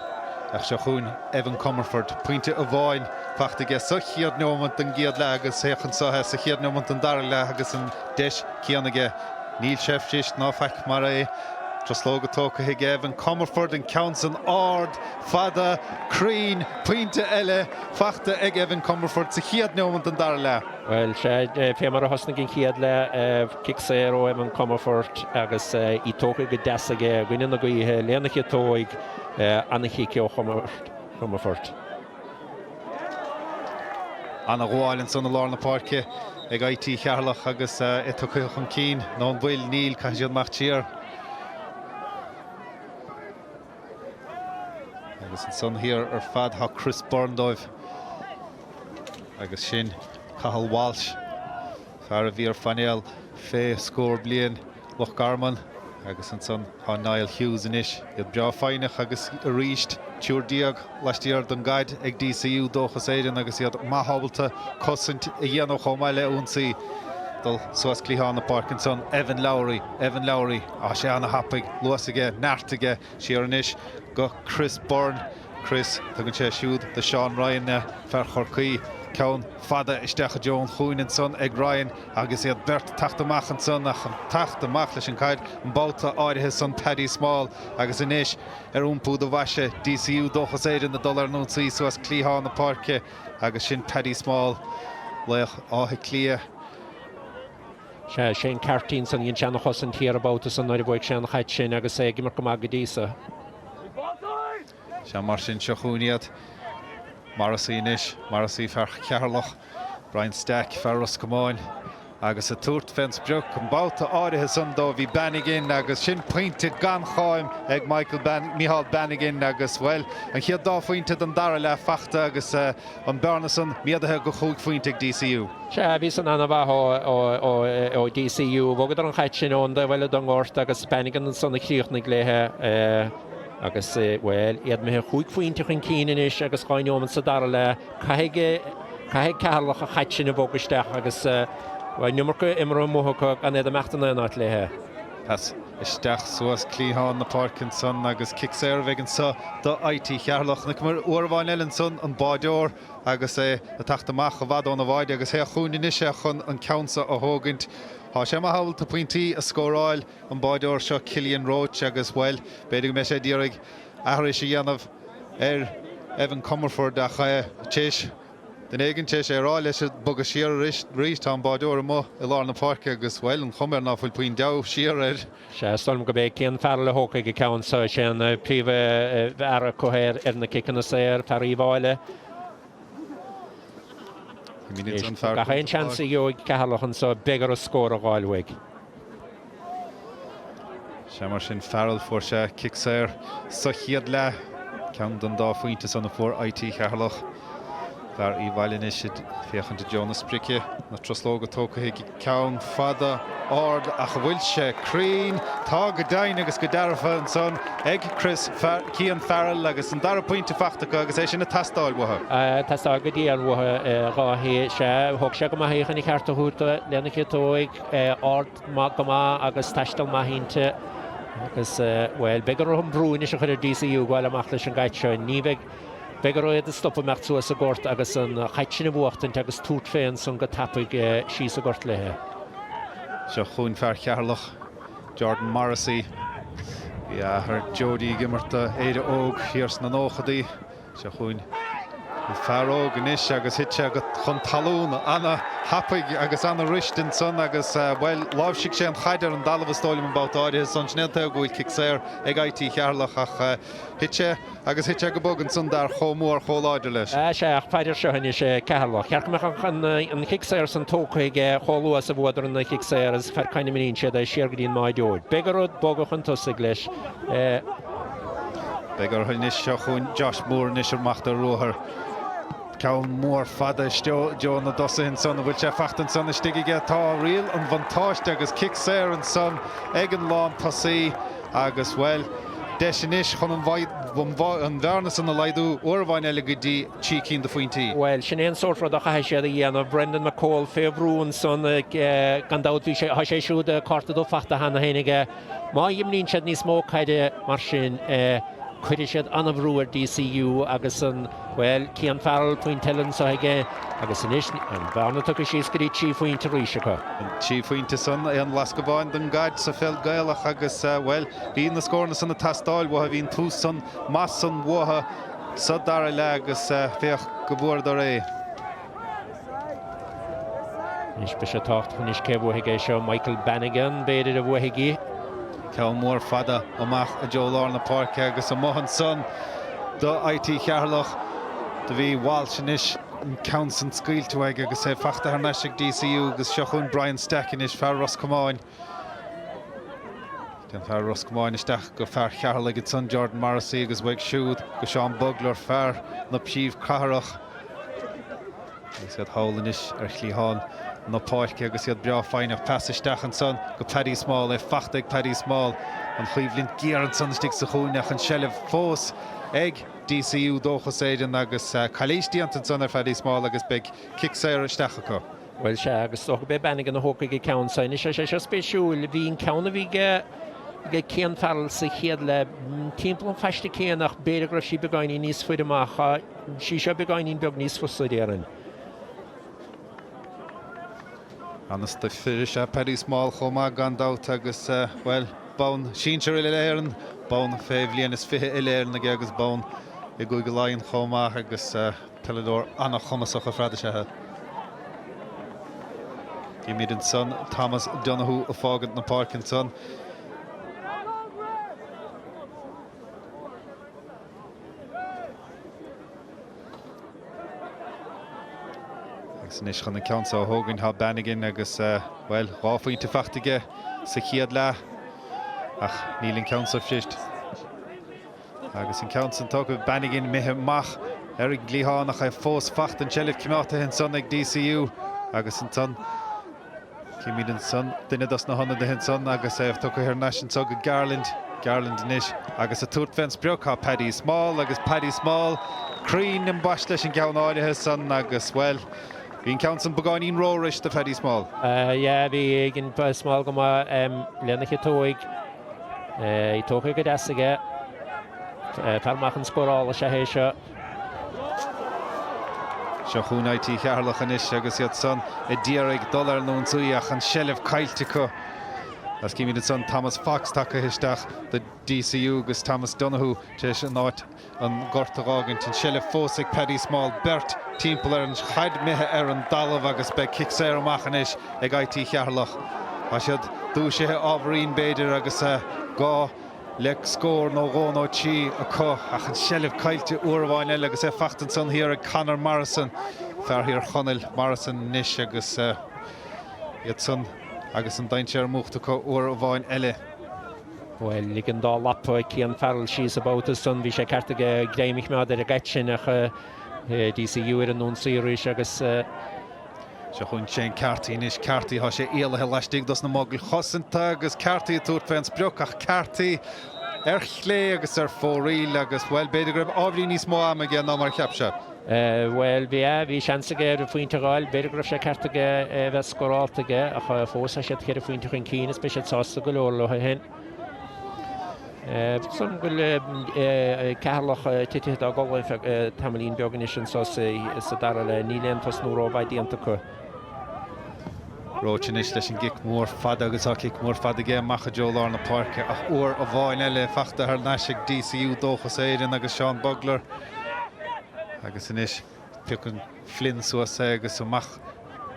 Ach seo chugainn Evan Comerford, pointe amháin fachta aige sa chéad neomat den gcéad leath agus féach anso é sa chéad neomat den dara leath agus an deis céanna aige. Níl sé fuirist ná faic mar é. Truslóga tógtha ag Evan Comerford, an ceann san ard, fada, cruinn, pointe eile fachta ag Evan Comerford sa chéad neomat den dara leath. Bhuel, sea, fé mar a thosnaigh an chéad leath, cic saor ó Evan Comerford agus í tógtha go deas aige i gcoinne na gaoithe, lena chiotóig, an-chic ó Chomerford. Ana-ghabháil ansan i lár na páirce ag IT Cheatharlach agus é tugtha chun cinn. Nó an bhfuil? Níl. Caithfidh siad amach siar. Agus ansan thiar ar fad tá Chris Byrne dóibh. Agus sin Cathal Walsh, fear a bhí ar phainéal. Fé scór bliain, Loch Garman agus ansan tá Niall Hughes anois. Iad breá foighneach agus arís 13 laistiar den gcaid ag DCU, Dóchas Éireann, agus iad maith ábalta cosaint a dhéanamh chomh maith le ionsaí. Dul suas cliathán na páirce ansan, Evan Lowry, Evan Lowry, tá sé ana-thapaidh, luas aige, neart aige, siar anois go Chris Byrne. Chris, tugann sé siúd do Seán Ryan, fear Chorcaí, ceann fada isteach i dtreo an chúinne ansan ag Ryan agus iad beirt teacht amach ansan ach an teacht amach leis an caid an babhta áirithe san Paddy Small agus anois ar iompú do bhaise DCU Dóchas Éireann ag dul ar an ionsaí suas cliathán na páirce agus sin Paddy Small, laoch Átha Cliath. Sea, Shane Carty ansan, dhein sé ana-chosaint thiar an babhta san nuair a bhuaigh sé an chaid sin agus é ag imirt go maith go dtí so. Sea, mar sin, seo chugainn iad. Morrissey anois, Morrissey, fear Cheatharlach, Brian Stack, fear Ros Comáin, agus ag tabhairt fén sprioc an babhta áirithe san dó bhí Bannigan agus sin pointe gan cháim ag Michael Ban, Micheál Bannigan agus, bhuel, an chéad dá phointe den dara leath fachta agus an bearna san méadaithe go chúig phointe ag DCU. Sea, bhí san ana-mhaith ó DCU. Bhogadar an chaid sin ón dtaobh eile den ngort agus Bannigan ansan a chríochnaigh léithe. Agus, bhuel, iad imithe chúig phointe chun cinn anois agus 2 neomat sa dara leath, caithfidh, caithfidh Ceatharlach an chaid sin a bhogadh isteach agus, bhuel, an iomarca imeartha amuigh acu gan iad imeacht in aon áit léithe. Pas isteach suas cliathán na páirce ansan agus cic saor a bheidh anso do IT Cheatharlach. Chonaiceamar uair amháin eile ansan an báideoir agus é ag teacht amach i bhfad óna bháide agus féach chugainn anois é chun an ceann so a thógaint. Tá sé maith ábalta pointí a scóráil. an báideoir seo Cillian Roche agus, bhuel, b'fhéidir go mbeidh sé ag iarraidh aithris a dhéanamh ar Evan Comerford ach tar éis duine éigin tar éis é a rá leis bogadh siar arís, tá an báideoir amuigh i lár na páirce agus, bhuel, an chuma air ná fuil puinn deabhadh siar air. Sea, is dóigh liom gurb é Cian Farrell a thógfaidh an ceann seo, is é an príomhfhear acu ar na ciceanna saor, fear Uíbh Fhailí. Gach aon seans a gheobhaidh Ceatharlach anseo, beidh orthu scór a dh'fháil uaidh. Sea, mar sin, Farrell, fuair sé cic saor sa chéad leath, ceann den dá phointe san a fuair IT Cheatharlach. Fear Uíbh Fhailí anois ag féachaint i dtreo na sprice, na truslóga tógtha aige, ceann fada ard ach an bhfuil sé cruinn? Tá go deimhin agus go dearfa ansan ag Chris, Cian Farrell agus an dara pointe fachta acu agus é sin ag teastáil uathu. Ag teastáil go dian uathu, sea, thóg sé go maith í chun a cheart a thabhairt lena chiotóig, ard. maith go maith agus taisteal maith inti agus, bhuel, beidh orthu an brú anois a chur ar DCU gabháil amach leis an gcaid seo. Ní bheidh, beidh orthu iad a stopadh imeacht suas sa gort agus an chaid sin a bhuachtaint agus tabhairt fé ansan go tapaidh síos sa gort léithe. Seo chugainn fear Cheatharlach, Jordan Morrissey. Bhí a athair Jody ag imirt do Éire Óg thiar sna nóchadaí. Seo chugainn an fear óg anois agus thit sé chun talún ana-thapaidh agus ana-rist ansan agus, bhuel, láimhsigh sé an chaid ar an dtalamh is dóigh liom an babhta áirithe san. Sin é an taobh go bhfuil cic saor ag IT Cheatharlach ach thit sé agus thit sé go bog ansan d'fhear chomh mór chomh láidir leis. Sea, ach faire seo anois Ceatharlach. Cheart go mbeadh an chic saor san tógtha aige chomh luath is a bhuadar an chic saor agus faire cá n-imríonn siad é siar go dtí an mbáideoir. Beidh orthu bogadh chun tosaigh leis. Beidh orthu anois. Seo chugainn Josh Moore anois amach de ruathar. Ceann mór fada i dtreo na dtosaithe ansan. An bhfuil sé fachta ansan istigh aige? Tá riail an bhuntáiste agus cic saor ansan ag an lántosaí agus, bhuel, deis anois chun an bhearna san a laghdú uair amháin eile go dtí trí cinn de phointí. Bhuel, sin é an sórt rud a chaithfidh siad a dhéanamh. Brendan McCole fé bhrú ansan. Gan dabht bhí sé, tá sé siúd cárta dubh fachta cheana féin aige. Má imríonn siad níos mó caide mar sin, cuirfidh siad an-bhrú ar DCU agus an, bhuel, Cian Farrell, pointe eile anseo aige agus anois an bhearna tugtha síos go dtí 3 phointe arís acu. An 3 phointe san, aon lasc amháin don gcaid sa pheil Gaelach agus, bhuel, bhí na scóranna san ag teastáil uathu, bhí an tús san maith san uathu sa dara leath agus féach go bhfuaireadar é. Anois beidh sé tábhachtach anois cé a bhuafaidh é seo, Michael Bannigan b'fhéidir a bhuafaidh í. Ceann mór fada amach i dtreo lár na páirce agus amuigh ansan do IT Cheatharlach. Do bhí Walsh anois an ceann san scaoilte uaidh agus é fachta thar n-ais ag DCU agus seo chugainn Brian Stack anois, fear Ros Comáin. Téann fear Ros Comáin isteach go fear Cheatharlaigh ansan, Jordan Morrissey agus uaidh siúd go Seán Bugler, fear na príomhchathrach. Agus iad thall anois ar chliathán. na páirce agus iad breá foighneach. Pas isteach ansan go Paddy Small, é fachta ag Paddy Small. An choimhlint géar ansan istigh sa chúinne ach an seilbh fós ag DCU, Dóchas Éireann, agus calaois déanta ansan ar Phaddy Small agus beidh cic saor isteach acu. Bhuel, sea, agus is dócha gurb é Bannigan a thógfaidh an ceann seo. Anois, tá sé seo spéisiúil. Bhí an ceann a bhí aige Cian Farrell sa chéad leath timpeall an phaiste céanna ach b'fhéidir go raibh sí beagáinín níos faide amach. Tá sí seo beagáinín beag níos fusa, déarfainn. An-stuif fir is ea Paddy Small chomh maith gan dabht agus, bhuel, bonn sinsir uile-Éireann, bonn fé bhliain is 20 uile-Éireann aige agus bonn i gCúige Laighean chomh maith agus peileadóir an-chumasach ar fad is ea é. Címid ansan Thomas Donoghue ag fágaint na páirce ansan. Agus anois chun an ceann seo a thógaint tá Bannigan agus, bhuel, 2 phointe fachta aige sa chéad leath ach níl an ceann seo frite. Agus an ceann san tógtha, Bannigan imithe amach ar an gcliathán ach é fós fachta, an tseilbh coimeádta ansan ag DCU agus ansan Címid ansan duine dos na hionadaithe ansan agus é tugtha thar n-ais anso go Garland. Garland anois agus ag tabhairt fén sprioc tá Paddy Small agus Paddy Small cruinn ambaist leis an gceann áirithe san agus, bhuel, bhí an ceann san beagáinín ró-ris do Phaddy Small. Yeah, bhí ag Small go maith lena chiotóig. É tógtha go deas aige. Fear maith chun scórála is ea é seo. Seo chugainn IT Cheatharlach anois agus iad san ag iarraidh dul ar an ionsaí ach an seilbh caillte acu. Agus címid ansan Thomas Fox tagtha isteach do DCU agus Thomas Donoghue tar éis an áit an gort a dh'fhágaint. An seilbh fós ag Paddy Small. Beirt timpeall air an chaid imithe ar an dtalamh agus beidh cic saor amach anois ag IT Cheatharlach. Tá siad dúisithe ábhairín b'fhéidir agus gá le scór nó dhó nó trí acu ach an tseilbh caillte uair amháin eile agus é fachta ansan thiar ag Conor Morrison, fear Thír Chonaill, Morrison anois agus iad san agus an dainséar múchta acu uair amháin eile. Bhuel, lig an dá lapa Cian Farrell síos an babhta san, bhí sé ceart aige greim a choimeád ar an gcait sin ach DCU ar an ionsaí arís agus. Seo chugainn Shane Carthy anois. Carthy, tá sé éalaithe laistigh dos na mogaill chosanta agus Carthy ag tabhairt fén sprioc ach Carthy ar chlé agus ar fóraoil agus, bhuel, b'fhéidir go raibh ábhairín níos mó ama aige ná mar a cheap sé. Bhuel, bhí, bhí seans aige ar an phointe a dh'fháil. B'fhéidir go raibh sé ceart aige é a bheith scórálta aige ach fós tá siad cheithre phointe chun cinn is beidh siad sásta go leor leo féin. San go bhfuil Ceatharlach titithe dá gcodladh ar feadh tamaillín beag anois anso sa dara leath. Níl aon tosnú rómhaith déanta acu. Roche anois leis an gcic mór fada agus tá cic mór fada aige amach i dtreo lár na páirce ach uair amháin eile fachta thar n-ais ag DCU Dóchas Éireann agus Seán Bugler agus anois piocann Flynn suas é agus amach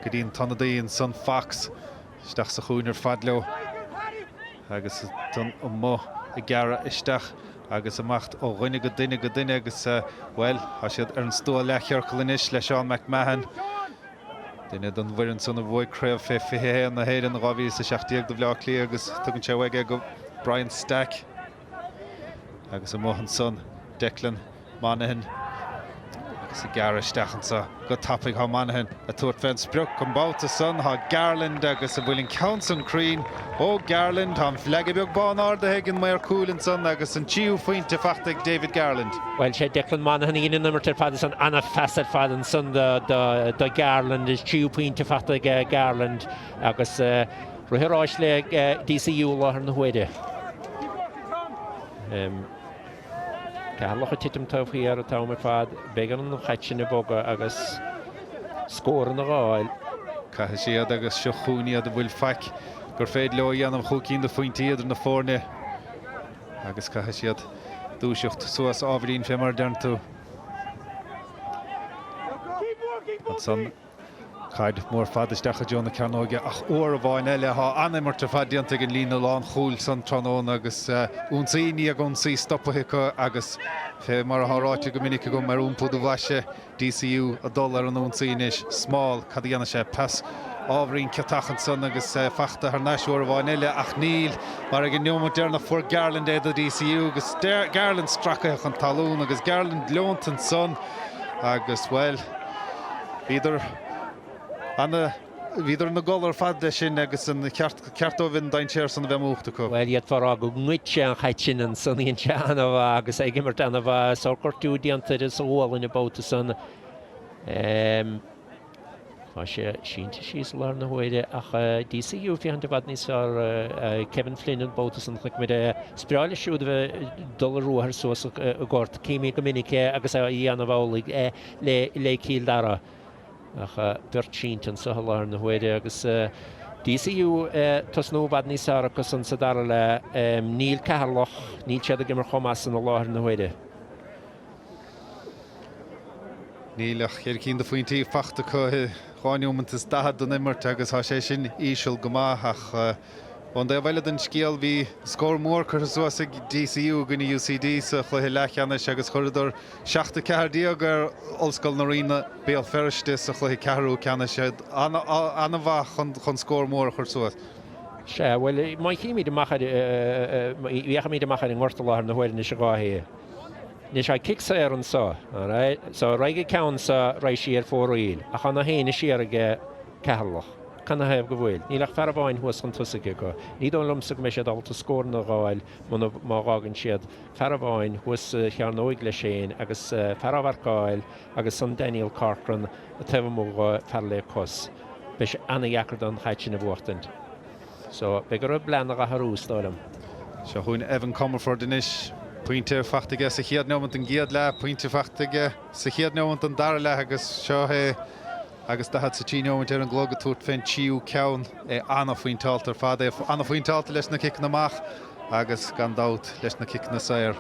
go dtí an t-ionadaí ansan Fox. Isteach sa chúinne ar fad leo agus ansan amuigh ag gearradh isteach agus amach ó dhuine go duine go duine agus, bhuel, tá siad ar an stua leathchiorcail anois le Seán McMahon, duine den bhfoireann san a bhuaigh Craobh Fé 21 na hÉireann in 2017 do Bhaile Átha Cliath agus tugann sé uaidh é go Brian Stack agus amuigh ansan Declan Monaghan agus ag gearradh isteach anso go tapaidh thá Monaghan ag tabhairt fén sprioc an babhta san. Thá Garland agus an bhfuil an ceann san cruinn ó Garland? Tá an fleaga beag bán ardaithe ag an maor cúil ansan agus an tríú phointe fachta ag David Garland. Bhuel, sé Declan Monaghan a dhein an imirt ar fad ansan. Ana-phas ar fad ansan do Garland. An tríú pointe fachta ag Garland agus rith an ráis le DCU i láthair na huaire. Ceatharlach ag titim taobh thiar an t-am ar fad. Beidh orthu an chait sin a bhogadh agus scóranna a dh'fháil. Caithfidh siad agus seo chugainn iad an bhfuil faic gur féidir leo a dhéanamh chúig cinn de phointí idir na foirne agus caithfidh siad dúiseacht suas ábhairín fé mar a deireann tú. Ansan. Caid mór fada isteach i dtreo na cearnóige ach uair amháin eile tá an-imirt ar fad déanta ag an líne lánchúil san tráthnóna agus ionsaí i ndiaidh ionsaí stoptha acu agus fé mar atá ráite go minic agam ar iompú do bhoise DCU ag dul ar an ionsaí anois. Small, cad a dhéanfaidh sé? Pas ábhairín ciotach ansan agus fachta thar n-ais uair amháin eile ach níl mar ag an neomat deireanach fuair Garland é do DCU agus Garland stracaithe chun talún agus Garland leonta ansan agus, bhuel, Bhíodar ana. Bhíodar ina gcodladh ar fad leis sin agus an ceart ceart dóibh an dainséar san a bheith múchta acu. Bhuel, d'fhéadfá a rá go ngoid sé an chaid sin ansan, dhein sé an-mhaith agus é ag imirt an-mhaith. Sórt gortú déanta air sa ghualainn an babhta san. Tá sé sínte síos i láthair na huaire ach DCU ag féachaint i bhfad níos fearr. Kevin Flynn an babhta san chonaic muid é. Is breá leis siúd a bheith ag dul ar ruathar suas an gort. Címid go minic é agus é á dhéanamh amhlaidh le Cill Dara. Ach beirt sínte anseo i láthair na huaire agus DCU ag tosnú i bhfad níos fearr acusan sa dara leath. Níl Ceatharlach, níl siad ag imirt chomh maith san i láthair na huaire. Níl ach cheithre cinn de phointí fachta acu i 2 neomant is 40 den imirt agus tá sé sin íseal go maith ach ón dtaobh eile den scéal bhí scór mór curtha suas ag DCU i gcoinne UCD sa chluiche leathcheannais agus chuireadar 7-14 ar Ollscoil na Ríona, Béal Feirste sa chluiche ceathrú ceannais. An-mhaith chun scór mór a chur suas. Sea, bhuel, má chímid amach ar, fhéachaimid amach ar an ngort i láthair na huaire anois a Dháithí. Anois tá cic saor anso, alright, so raghaidh an ceann so, raghaidh sí ar fóraoil, ach tá na héinne siar aige Ceatharlach. Canathaobh go bhfuil? Níl ach fear amháin thuas chun tosaigh acu. Ní dóigh liomsa go mbeidh siad ábalta scóranna a dh'fháil muna, má dh'fhágann siad fear amháin thuas sa chearnóig leis féin agus fear á mharcáil agus san Daniel Corcoran taobh amuigh dho, fear le cos. Beidh sé ana-dheacair don chaid sin a bhuachtaint. So, beidh orthu a bplean a dh'athrú, is dóigh liom. Seo chugainn Evan Comerford anois. Pointe fachta aige sa chéad neomant den gcéad leath, pointe fachta aige sa chéad neomant den dara leath agus seo é agus 43 neomant ar an gclog ag tabhairt fén tríú ceann. É ana-phointeálta ar fad, é ana-phointeálta leis na ciceanna amach agus gan dabht leis na ciceanna saor.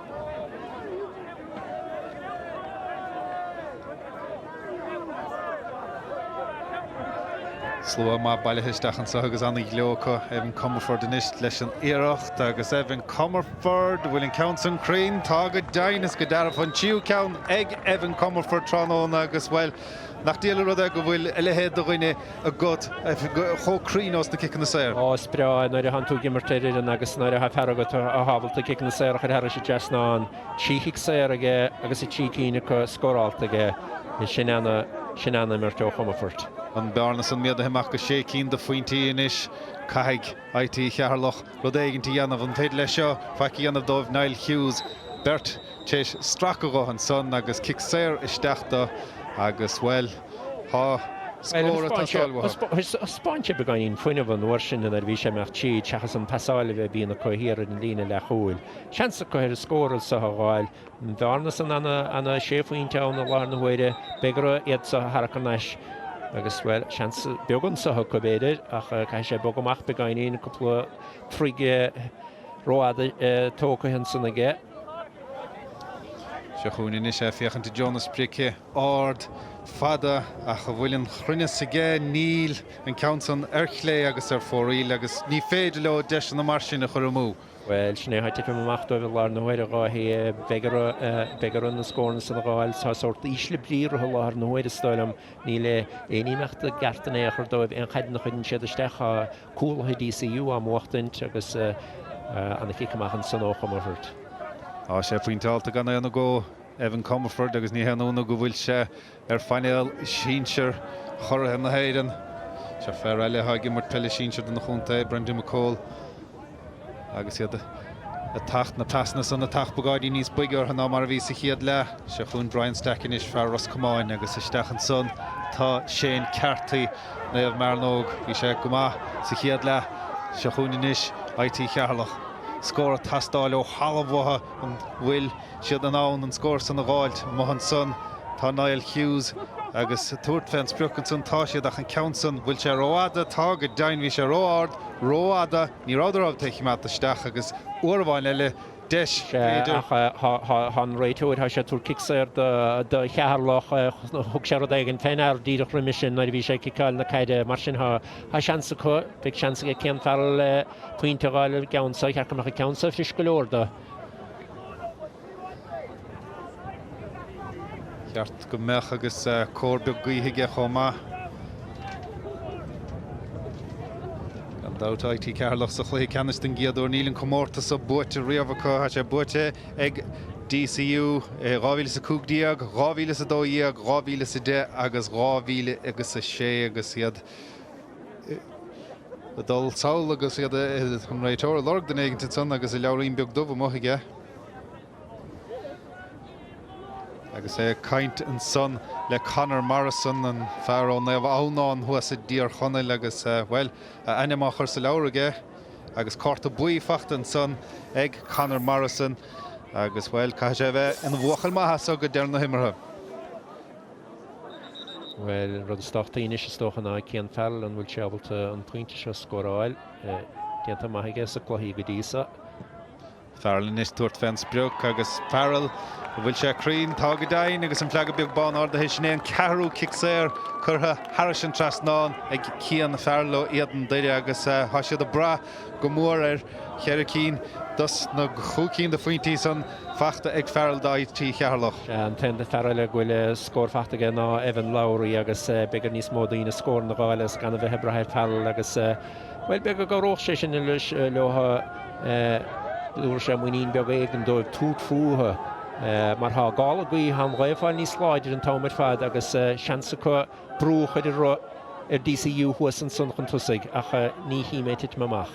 Slua maith bailithe isteach anseo agus ana-ghleo acu. Evan Comerford anois leis an iarracht agus Evan Comerford, bhfuil an ceann san cruinn? Tá go deimhin is go dearfa. An tríú ceann ag Evan Comerford tráthnóna agus, bhuel, nach diail an rud é go bhfuil a leithéid de dhuine agat chomh cruinn ós na ciceanna saor. Ó, is breá é nuair a thánn tú ag imirt ar fhoireann agus nuair atá fear agat atá ábalta ciceanna saor a chur thairis an dtrasnán. 3 chic saor aige agus 3 cinn acu scórálta aige. Sin ana, sin ana-imirt ó Chomerford. An bearna san méadaithe amach go sé cinn de phointí anois. Caithfidh IT Cheatharlach rud éigint a dhéanamh. An féidir leis seo faic a dhéanamh dóibh? Niall Hughes, beirt tar éis stracadh dho ansan agus cic saor isteach do agus, bhuel, tá scór ag teastáil uathu. Thaispeáin sé beagáinín fuinnimh an uair sin nuair a bhí sé ag imeacht tríd seachas an pasáil a bheith bíonn acu thiar ar an líne leathchúil. Seans acu ar an scór seo a dh'fháil. An bhearna san ana sé phointe ann i láthair na huaire. Beidh orthu iad seo a tharrac thar n-ais agus, bhuel, seans beag anso acu b'fhéidir ach caithfidh sé bogadh amach beagáinín, cúpla troigh rófhada tógtha ansan aige. Seo chugainn anois é, féachaint i dtreo na sprice, ard, fada, ach an bhfuil an chruinneas aige? Níl, an ceann san ar chlé agus ar fóraoil agus ní féidir leo deiseanna mar sin a chur amú. Bhuel, sin é atá ag titim amach dóibh i láthair na huaire, a Dháithí. Beidh orthu, beidh orthu na scóranna san a dh'fháil. Tá sórt ísle brí orthu i láthair na huaire, is dóigh liom. Níl aon imeacht i gceart in aon chor dóibh. Aon chaid a chuireann siad isteach, tá cúlaithe DCU á mbuachtaint agus ana chic amach ansan ó Chomerford. Tá sé pointeálta gan aon agó, Evan Comerford, agus ní haon ionadh go bhfuil sé ar phainéal sinsir churaithe na hÉireann. Seo fear eile atá ag imirt peile sinsir don chontae, Brendan McCole, agus iad ag teacht, na pasanna san ag teacht beagáinín níos boige orthu ná mar a bhí sa chéad leath. Seo chugainn Brian Stack anois, fear Ros Comáin, agus isteach ansan tá Shane Carthy, Naomh Mearnóg. Bhí sé go maith sa chéad leath. Seo chugainn anois IT Cheatharlach. Scór ag teastáil ó thalamh uathu. An bhfuil siad in ann an scór san a dh'fháilt? Amuigh ansan tá Niall Hughes agus ag tabhairt fén sprioc ansan tá siad ach an ceann san, bhfuil sé rófhada? Tá go deimhin, bhí sé ró-ard, rófhada, ní rabhadar ábalta é a choimeád isteach agus uair amháin eile deis, Sea, b'fhéidir. ach tá an réiteoir, tá sé ag tabhairt cic saor do Cheatharlach, thug sé rud éigin fén fhear díreach roimhe sin nuair a bhí sé ag ciceáil na caide, mar sin tá seans acu, beidh seans aige Cian Farrell pointe a dh'fháil ar an gceann seo, cheart go mbeadh an ceann seo fris go leor dó. Cheart go mbeadh agus cóir beag gaoithe aige chomh maith. Gan dabht IT Ceatharlach sa chluiche ceannais den gcéad uair. Níl an comórtas seo buaite riamh acu. Tá sé buaite ag DCU i 2015, 2012, 2010 agus 2006 agus iad. Ag dul sall agus iad an réiteoir ag lorg duine éigint ansan agus a leabhairín beag dubh amuigh aige. Agus é ag caint ansan le Conor Morrison, an fear ó Naomh Adhamhnáin thuas i dTír Chonaill agus, bhuel, a ainm á chur sa leabhar aige agus cárta buí fachta ansan ag Conor Morrison agus, bhuel, caithfidh sé a bheith ina bhuachaill maith as so go deireadh na himeartha. Bhuel, an rud is tábhachtaí anois is dócha ná Cian Farrell, an bhfuil sé ábalta an pointe seo a scóráil? Déanta maith aige sa cluichí go dtí so. Farrell anois tabhairt fén sprioc agus Farrell, an bhfuil sé cruinn? Tá go deimhin agus an fleaga beag bán ardaithe. Sin é an ceathrú cic saor curtha thairis an trasnán ag Cian Farrell ó Éadan Doire agus tá siad ag brath go mór air. Cheithre cinn dos na chúig cinn de phointí san fachta ag Farrell do IT Cheatharlach. Sea, an t-aon fear eile go bhfuil scór fachta aige ná Evan Lowry agus beidh ar níos mó daoine scóranna a dh'fháil agus gan a bheith ag brath ar Farrell agus, bhuel, b'fhéidir go gcabhródh sé sin anois leo, thabharfadh sé muinín beag éigin dóibh tabhairt fúthu mar tá gála gaoithe, tá an ghaoth ag fáil níos láidre an t-am ar fad agus seans acu brú a chur ar ar DCU thuas ansan chun tosaigh ach ní chím é ag titim amach.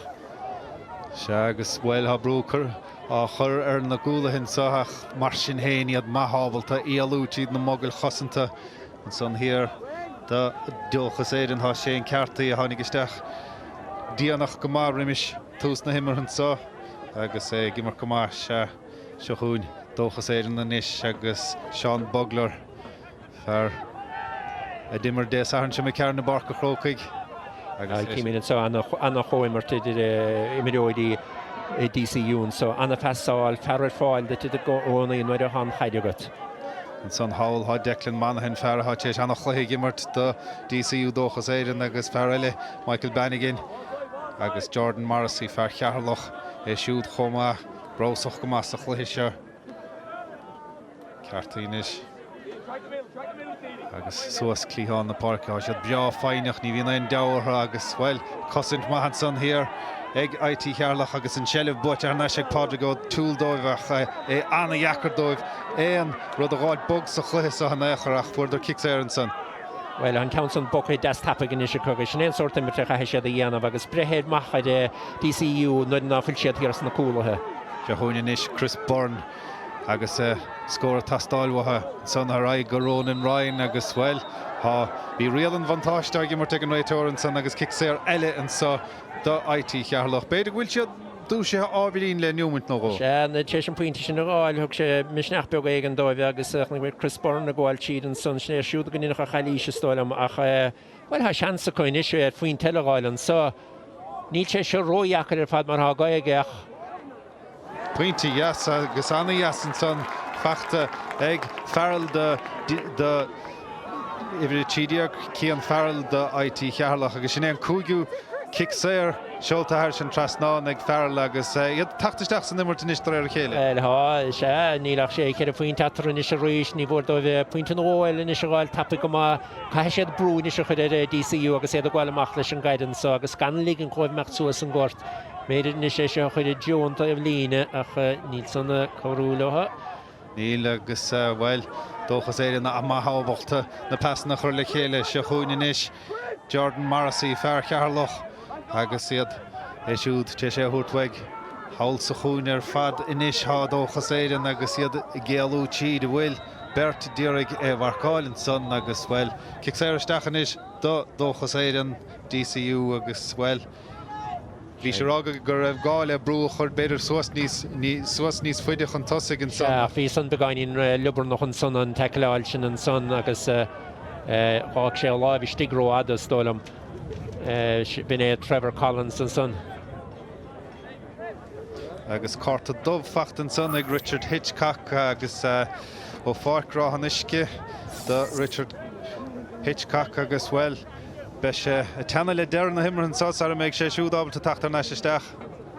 Sea agus, bhuel, tá brú á chur ar na cúlaithe anso ach mar sin féin iad maith ábalta éalú tríd na mogaill chosanta ansan thiar do Dóchas Éireann. Tá Shane Carthy a tháinig isteach déanach go maith roimis tús na himeartha anso agus é ag imirt go maith. Sea, seo chugainn Dóchas Éireann anois agus Seán Bugler. Fear a d'imir Dé Sathairn seo imigh tharainn i bPáirc an Chrócaigh agus. Címid anseo ana-chomhimirt idir imreoirí DCU anseo. Ana-phasáil, fear ar fáil duit i gcónaí nuair atá an chaid agat. Ansan thall tá Declan Monaghan, fear atá tar éis ana-chluiche a imirt do DCU Dóchas Éireann agus fear eile, Michael Bannigan agus Jordan Morrissey, fear Cheatharlach é siúd chomh maith, breabhsach go maith sa chluiche seo. Carthy anois agus suas cliathán na páirce. Tá siad breá foighneach, ní bhíonn aon deabhadh orthu agus, bhuel, cosaint maith ansan thiar ag IT Cheatharlach agus an tseilbh buaite thar n-ais ag Pádraig O'Toole dóibh ach é an-dheacair dóibh aon rud a dh'fháilt bog sa chluiche seo in aon chor ach fuaireadar cic saor ansan. Bhuel, an ceann san bogtha deas tapaidh anois acu agus sin é an sórt imirt a chaithfidh siad a dhéanamh agus breith ar maith ar DCU nuair ná fuil siad thiar sna cúlaithe. Seo chugainn anois Chris Byrne agus scór ag teastáil uathu ansan ar aghaidh go Ronan Ryan agus, bhuel, tá, bhí riail an bhuntáiste á imirt ag an réiteoir ansan agus cic saor eile anso do IT Cheatharlach. B'fhéidir go bhfuil siad dúisithe ábhairín le neomant nó dhó. Sea, tar éis an pointe sin a dh'fháil, thug sé misneach beag éigin dóibh agus chonaic mé Chris Byrne ag gabháil tríd ansan, sin é siúd go ndéanfadh a chailís is dóigh liom ach, bhuel, tá seans acu anois ar phointe eile a dh'fháil anso. Níl sé seo ródheacair ar fad mar tá gaoth aige ach. Pointe dheas agus ana-dheas ansan fachta ag Farrell do do uimhir 13, Cian Farrell do IT Cheatharlach agus sin é an cúigiú cic saor seolta thairis an trasnán ag Farrell agus iad ag teacht isteach san imirt anois de réir a chéile. Bhuel, tá, is ea, níl ach sé, cheithre phointe eatarthu anois arís, ní mhór dóibh pointe nó dhó eile anois a dh'fháil tapaidh go maith. Caithfidh siad brú anois a chur ar DCU agus iad ag gabháil amach leis an gcaid anso agus gan ligean dhóibh imeacht suas an gort. B'fhéidir anois é seo a chur i dtreo an taobh líne ach níl san ag cabhrú leo. Níl agus, bhuel, Dóchas Éireann maith ábalta na pasanna a chur le chéile. Seo chugainn anois Jordan Morrissey, fear Cheatharlach agus iad é siúd tar éis é a thabhairt uaidh. Thall sa chúinne ar fad anois tá Dóchas Éireann agus iad ag éalú tríd a bhfuil beirt d'iarraidh é a mharcáil ansan agus, bhuel, cic saor isteach anois do Dóchas Éireann, DCU agus, bhuel, Bhís ag rá go raibh gá le brú a chur, b'fhéidir, suas níos, suas níos faide chun tosaigh ansan. Sea, ach bhí san beagáinín liobarnach ansan, an taicleáil sin ansan agus dh'fhág sé a láimh istigh rófhada, is dóigh liom. B'in é Trevor Collins ansan. Agus cárta dubh fachta ansan ag Richard Hitchcock agus ó Pháirc Ráth an Uisce do Richard Hitchcock agus, bhuel, Beidh sé ag teannadh le deireadh na himeartha anseo sara mbeidh sé siúd ábalta teacht thar n-ais isteach.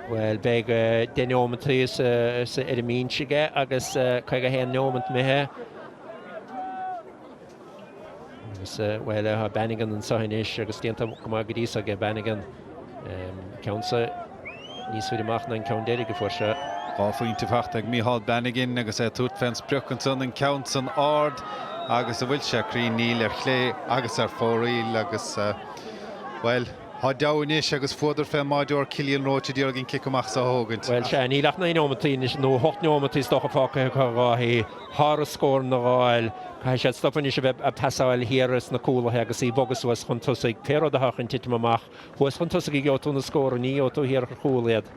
Bhuel, beidh 10 neomant thíos ar an mbinse aige agus 51 neomant imithe. Agus, bhuel, tá Bannigan anseo anois agus déanta go maith go dtí so aige Bannigan. Ceann so níos faide amach ná an ceann deiridh a fuair sé. 2 phointe fachta ag Micheál Bannigan agus é ag tabhairt fén sprioc ansan, an ceann san ard agus an bhfuil sé cruinn? Níl, ar chlé agus ar fóraoil agus, bhuel. Tá deabhadh anois agus fuadar fén mbáideoir Cillian Roche a d'iarraidh an cic amach so a thógaint. Bhuel, sea, níl ach 9 neomataí anois, nó 8 neomataí is dócha fágtha acu a Dháithí. Thar a scóranna a dh'fháil. Caithfidh siad stop anois a bheith ag pasáil thiar sna cúlaithe agus í bhogadh suas chun tosaigh. Pé rud atá chun titim amach, thuas chun tosaigh a gheobhaidh tú na scóranna, ní gheobhaidh tú thiar ar chúl iad.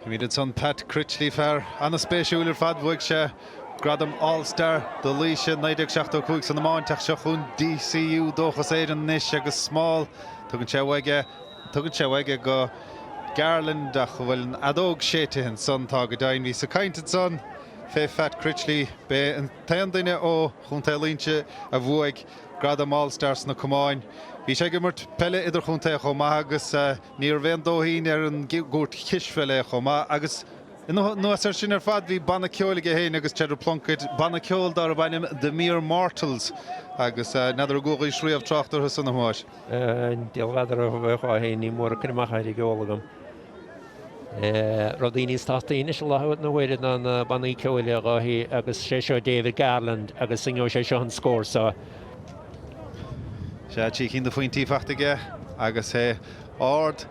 Címid ansan Pat Critchley, fear an-spéisiúil ar fad. Bhuaigh sé gradam All Star do Laois i 1975 san iomáint ach seo chugainn DCU, Dóchas Éireann anois agus Small. Tugann sé uaidh é, tugann sé uaidh é go Garland ach an bhfuil an fheadóg séidte ansan? Tá go deimhin. Bhíos ag caint ansan fé Phat Critchley. B'é an t-aon duine ó Chontae Laoise a bhuaigh gradam All Star sna camáin. Bhí sé ag imirt peile idirchontae chomh maith agus níorbh aon dóithín ar an gcúirt chispheile é chomh maith agus anuas air sin ar fad bhí banna ceoil aige féin agus Cheddar Plunkett, banna ceoil darb ainm The Mere Mortals agus n'fheadar an gcualaís riamh trácht orthu san, a Thomáis? Diabhal a n'fheadar a Dháithí, ní mór an cur amach ar an gceol agam. Rudaí níos tábhachtaí anois i láthair na huaire ná na bannaí ceoil, a Dháithí, agus sé seo David Garland agus an ngeobhaidh sé seo an scór seo. Sea, 3 cinn de phointí faighte aige agus é ard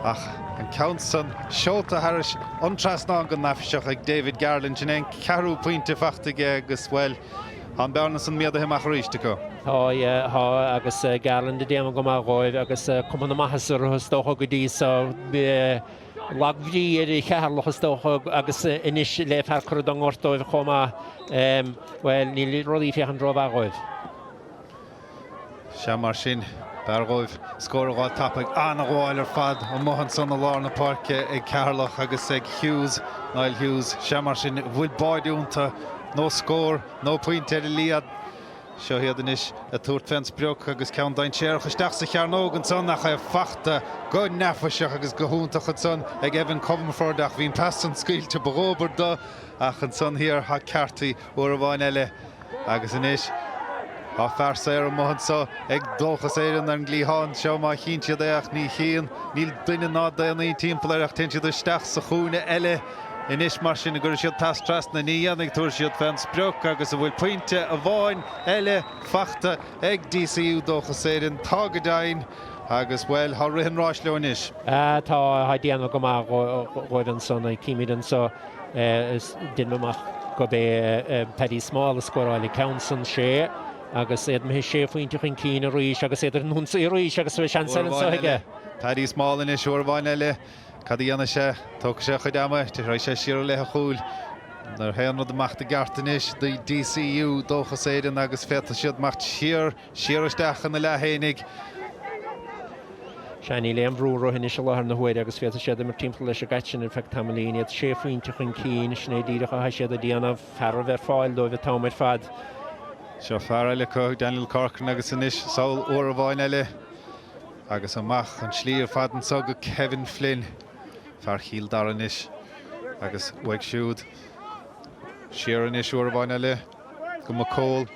ach an ceann san seolta thairis an trasnán go neafaiseach ag David Garland. Sin é an ceathrú pointe faighte aige agus, bhuel, tá an bearna san méadaithe amach arís acu. Tá, yeah, tá, agus Garland ag déanamh go maith dhóibh agus cuma na maitheasa orthu is dócha go dtí so. Lagbhrí ar Cheatharlach is dócha agus anois le fear curtha den ngort dóibh chomh maith, bhuel, níl rudaí ag féachaint rómhaith dhóibh. Sea, mar sin, b'fhearr dhóibh scór a dh'fháil tapaidh. An-ghabháil ar fad amuigh ansan i lár na páirce ag Ceatharlach agus ag Hughes, Niall Hughes. Sea, mar sin, an bhfuil báid iontu nó scór nó pointe ar a laghad? Seo iad anois ag tabhairt fén sprioc agus ceann dainséarach isteach sa chearnóg ansan ach é fachta go neafaiseach agus go hiontach ansan ag Evan Comerford ach bhí an pas san scaoilte ba dhóbair do ach ansan thiar tá Carthy uair amháin eile agus anois tá fear saor amuigh anso ag Dóchas Éireann ar an gcliathán seo má chíonn siad é ach ní chíonn, níl duine ná daonnaí timpeall air ach téann siad isteach sa chúinne eile. Anois, mar sin, an gcuirfidh siad pas trasna? Ní dhéanfaidh, tabharfaidh siad fén sprioc agus an bhfuil pointe amháin eile fachta ag DCU Dóchas Éireann? Tá go deimhin agus, bhuel, tá rith an ráis leo anois. Tá, tá ag déanamh go maith dhóibh ansan. Címid anso, deinim amach gurb é Paddy Small a scóráil an ceann san, sé agus iad imithe sé phointe chun cinn arís agus iad ar an ionsaí arís agus seans eile anso aige. Paddy Small anois, uair amháin eile. Cad a dhéanfaidh sé? Tógfaidh sé a chuid ama, raghaidh sé siar i leith a chúil. Nuair a théann rud amach i gceart anois do DCU, Dóchas Éireann, agus féadfaidh siad imeacht siar, siar isteach ina leath fhéinig. Sea, níl aon bhrú orthu anois i láthair na huaire agus féadfaidh siad imirt timpeall leis an gcait sin ar feadh tamaillín. Iad sé phointe chun cinn, sin é díreach atá siad a déanamh. Fear a bheith ar fáil dóibh an t-am ar fad. Seo fear eile acu, Daniel Corcoran, agus anois sall uair amháin eile. Agus amach an tslí ar fad anso go Kevin Flynn, fear Chill Dara anois, agus uaidh siúd siar anois uair amháin eile go McCole.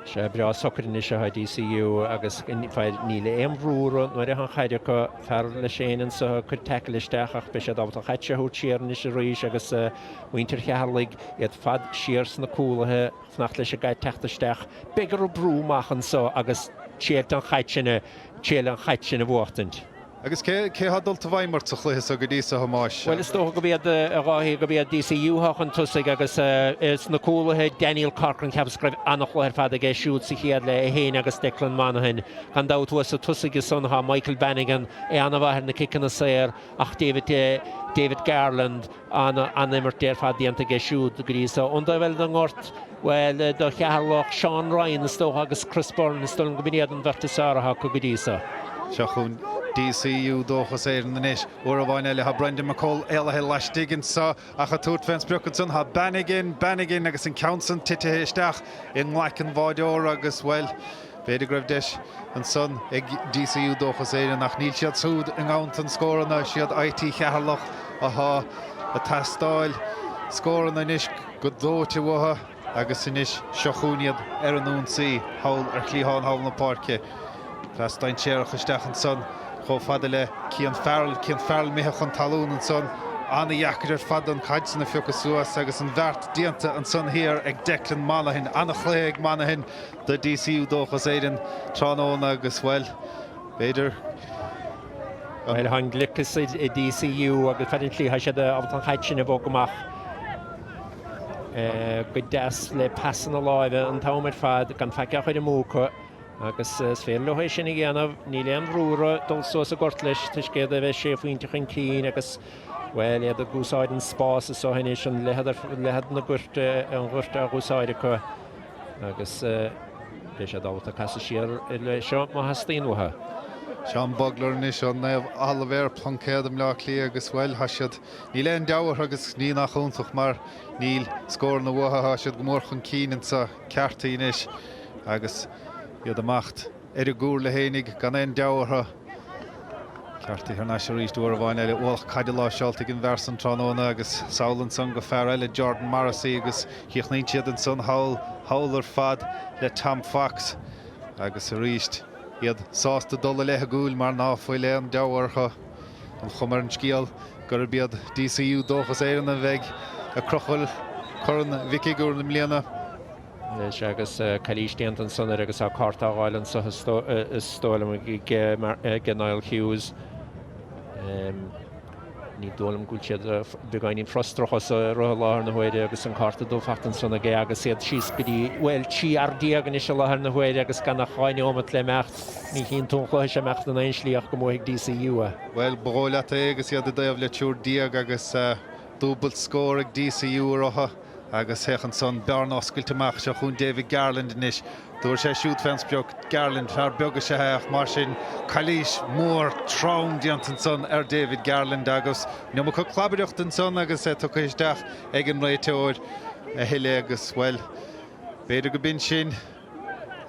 Sea, breá socair anois atá DCU agus níl aon bhrú orthu nuair atá an chaid acu. Fear leis féin anso ag cur tackle isteach ach beidh siad ábalta an chaid seo a thabhairt siar anois arís agus muintir Cheatharlaigh iad fad siar sna cúlaithe. Fanacht leis an gcaid teacht isteach. Beidh orthu brú amach anso agus triail an chaid sin a, triail an chaid sin a bhuachtaint. Agus cé, cé atá dulta i bhfeidhm ort sa chluiche so go dtí so, a Thomáis? Bhuel, is dócha gurb iad, a Dháithí, gurb iad DCU atá chun tosaigh agus sna cúlaithe, Daniel Corcoran, cheapas go raibh an-chluiche ar fad aige siúd sa chéad leath, é féin agus Declan Monaghan. Gan dabht thuas sa tosaigh ansan tá Michael Bannigan, é an-mhaith ar na ciceanna saor, ach David, David Garland, An-imirt ar fad déanta aige siúd go dtí so. Ón dtaobh eile den ngort, bhuel, do Cheatharlach, Seán Ryan is dócha agus Chris Byrne, is dóigh liom go mb'in iad an bheirt is fearr atá acu go dtí so. Seo chugainn DCU, Dóchas Éireann anois. Uair amháin eile tá Brendan McCole éalaithe laistigh anso ach ag tabhairt fén sprioc ansan tá Bannigan, Bannigan agus an ceann san titithe isteach i nglaic an bháideora agus, bhuel, B'fhéidir go raibh deis ansan ag DCU Dóchas Éireann ach níl siad súd i nganntan scóranna, siad IT Cheatharlach athá ag teastáil scóranna anois go dóite uathu agus anois seo chugainn iad ar an ionsaí thall ar chliathán thall na páirce. Pas dainséarach isteach ansan chomh fada le Cian Farrell, Cian Farrell imithe chun talún ansan. Ana-dheacair ar fad an chaid san a phiocadh suas agus an bheart déanta ansan thiar ag Declan Monaghan. Ana-chluiche ag Monaghan do DCU Dóchas Éireann tráthnóna agus, bhuel, b'fhéidir an. Bhuel, tá an gliocas i DCU agus fear an tslí, tá siad ábalta an chaid sin a bhogadh amach go deas le pasanna láimhe an t-am ar fad gan faic á chur amú acu. Agus is féidir leo é sin a dhéanamh, níl aon bhrú orthu dul suas an gort leis toisc iad a bheith sé phointe chun cinn agus, bhuel, iad ag úsáid an spás anso anois, an leithead, leithead na goirte, an ghoirt á úsáid acu agus beidh siad ábalta casadh siar leis seo má theastaíonn uathu. Seán Bugler anois ó Naomh Oilibhéar Pluincéad i mBleá Cliath agus, bhuel, tá siad, níl aon deabhadh orthu agus ní nach iontach mar níl scóranna uathu, tá siad go mór chun cinn anso. Carthaí anois agus iad ag imeacht ar a gcúrla fhéinig gan aon deabhadh orthu. Carthaí thar n-ais arís uair amháin eile. Ualach caide láimhseáilte ag an bhfear san tráthnóna agus sall ansan go fear eile, Jordan Morrissey agus críochnaíonn siad ansan thall, thall ar fad le Tom Fox agus arís iad sásta dul i leith a gcúil mar ná fuil aon deabhadh orthu. An chuma ar an scéal gurb iad DCU Dóchas Éireann a bheidh ag crochadh Corn Mhic Uidhir i mbliana. Sea, agus calaois déanta ansan air agus tá cárta á fháil anso is dóigh liom ag Niall Hughes. Ní dóigh liom go bhfuil siad beagáinín frustrach as i láthair na huaire agus an cárta dubh faighte ansan aige agus iad síos go dtí, bhuel, 13 fhear anois i láthair na huaire agus gan ach 2 neomat le imeacht. Ní chíonn tú an cluiche seo ag imeacht in aon slí ach go mbuafaidh DCU é. Bhuel, ba dhóigh leat é agus iad i dtaobh le 13 agus dúbailt scór ag DCU orthu agus féach ansan, bearna oscailte amach. Seo chugainn David Garland anois. Tabharfaidh sé siúd fén sprioc. Garland, fear beag is ea é ach mar sin, calaois mhór trom déanta ansan ar David Garland agus an iomarca clabaireachta ansan agus é tugtha isteach ag an réiteoir a thuilleadh agus, bhuel, b'fhéidir go b'in sin.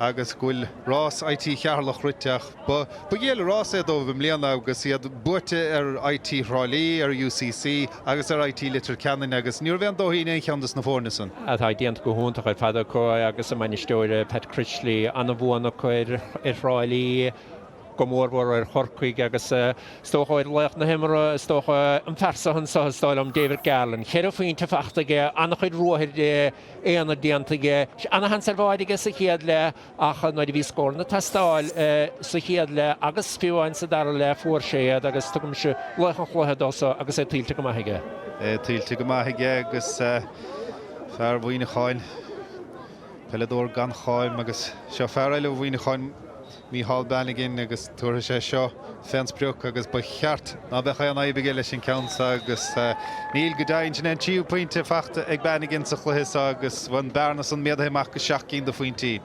agus go bhfuil rás IT Cheatharlach rite ach ba ghéill rás é dóibh i mbliana agus iad buaite ar IT Thrá Lí, ar UCC agus ar IT Leitir Ceanainn agus ní raibh aon dóithín aon cheann de na foirne san. Atá déanta go hiontach ar fad acu agus a mbainisteoir Pat Critchley an-bhuanna acu ar Thrá Lí, go mórmhór ar Chorcaigh agus is dócha ar laoch na himeartha, is dócha an fear seo anseo is dóigh liom, David Garland. Cheithre phointe faighte aige, an-chuid ruathair aonair déanta aige. Ana-sheans ar bháide aige sa chéad leath ach nuair a bhí scóranna ag teastáil sa chéad leath agus fiú amháin sa dara leath fuair sé iad agus tugaimse laoch an chluiche dó so agus é tuillte go maith aige. É tuillte go maith aige agus fear Mhuineacháin, peileadóir gan cháim agus seo fear eile ó Mhuineacháin, Mícheál Bannigan agus tabharfaidh sé seo fén sprioc agus ba cheart ná beadh aon fhadhb aige leis an gceann seo agus níl go deimhin. Sin é an tríú pointe faighte ag Bannigan sa chluiche seo agus an bearna san méadaithe amach go 7 gcinn de phointí.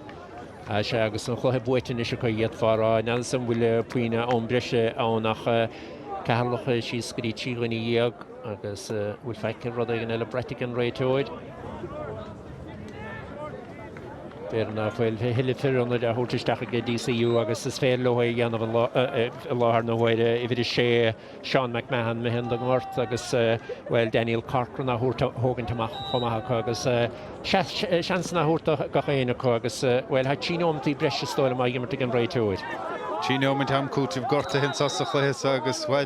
Sea agus an cluiche buaite anois acu d'fhéadfá a rá. N'fheadar an bhfuil puinn am breise ann ach Ceatharlach síos go dtí 13 dhuine. Agus bhfuil faic rud éigin eile braite ag an réiteoir? B'fhéidir nach bhfuil a thuilleadh fir ionaid á thabhairt isteach ag DCU agus is féidir leo é a dhéanamh i láthair na huaire. Uimhir 6, Seán McMahon, imithe den ngort agus, bhuel, Daniel Corcoran á thabhairt, thógaint amach chomh maith acu agus seansanna á thabhairt do gach éinne acu agus, bhuel, tá 3 nóimeataí breise is dóigh liom á imirt ag an réiteoir. 3 nóimint am cúitimh gortaithe anseo sa chluiche seo agus, bhuel,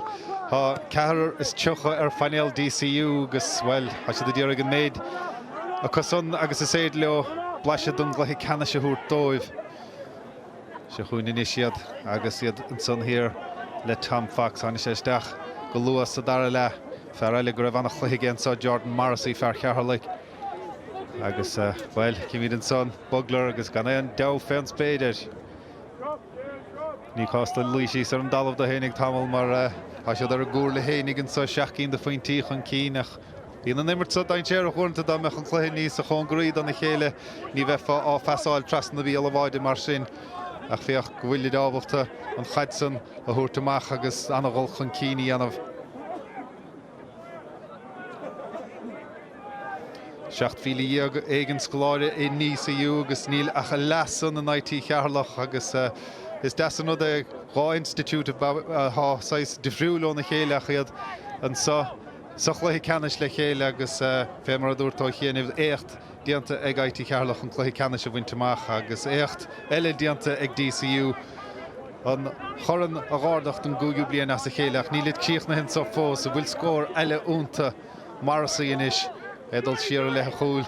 tá ceathrar is 30 ar phainéal DCU agus, bhuel, tá siad ag iarraidh an méid acu san agus is féidir leo blaiseadh den gcluiche ceannais a thabhairt dóibh. Seo chugainn anois iad agus iad ansan thiar le Tom Fox. Tháinig sé isteach go luath sa dara leath. Fear eile go raibh an-chluiche aige anso, Jordan Morrissey, fear Cheatharlaigh. Agus, bhuel, címid ansan Bugler agus gan aon deabhadh fén spéir air. Ní cás do luí síos ar an dtalamh dó fhéinig tamall mar tá siad ar a gcúrla fhéinig anso, 7 gcinn de phointí chun cinn ach bíonn an imirt seo dainséarach uaireanta dá mbeadh an cluiche níosa chóngaraí dona chéile ní bheifeá á phasáil trasna béal an bháide mar sin ach féach go bhfuilid ábalta an chaid san a thabhairt amach agus an-dhul chun cinn a dhéanamh. 17,000 éigin scoláire i nDCU agus níl ach a leath san in IT Cheatharlach agus is deas an rud é dhá institiúid atá saghas difriúil óna chéile ach iad anseo sa chluiche ceannais le chéile agus fé mar a dúirt ó chianaibh éacht déanta ag IT Cheatharlach an cluiche ceannais a bhaint amach agus éacht eile déanta ag DCU. An chorn a dh'ardach don gcúigiú bliain as a chéile ach nílid críochnaithe anso fós. An bhfuil scór eile iontu? Morrissey anois ag dul siar i leith a chúil.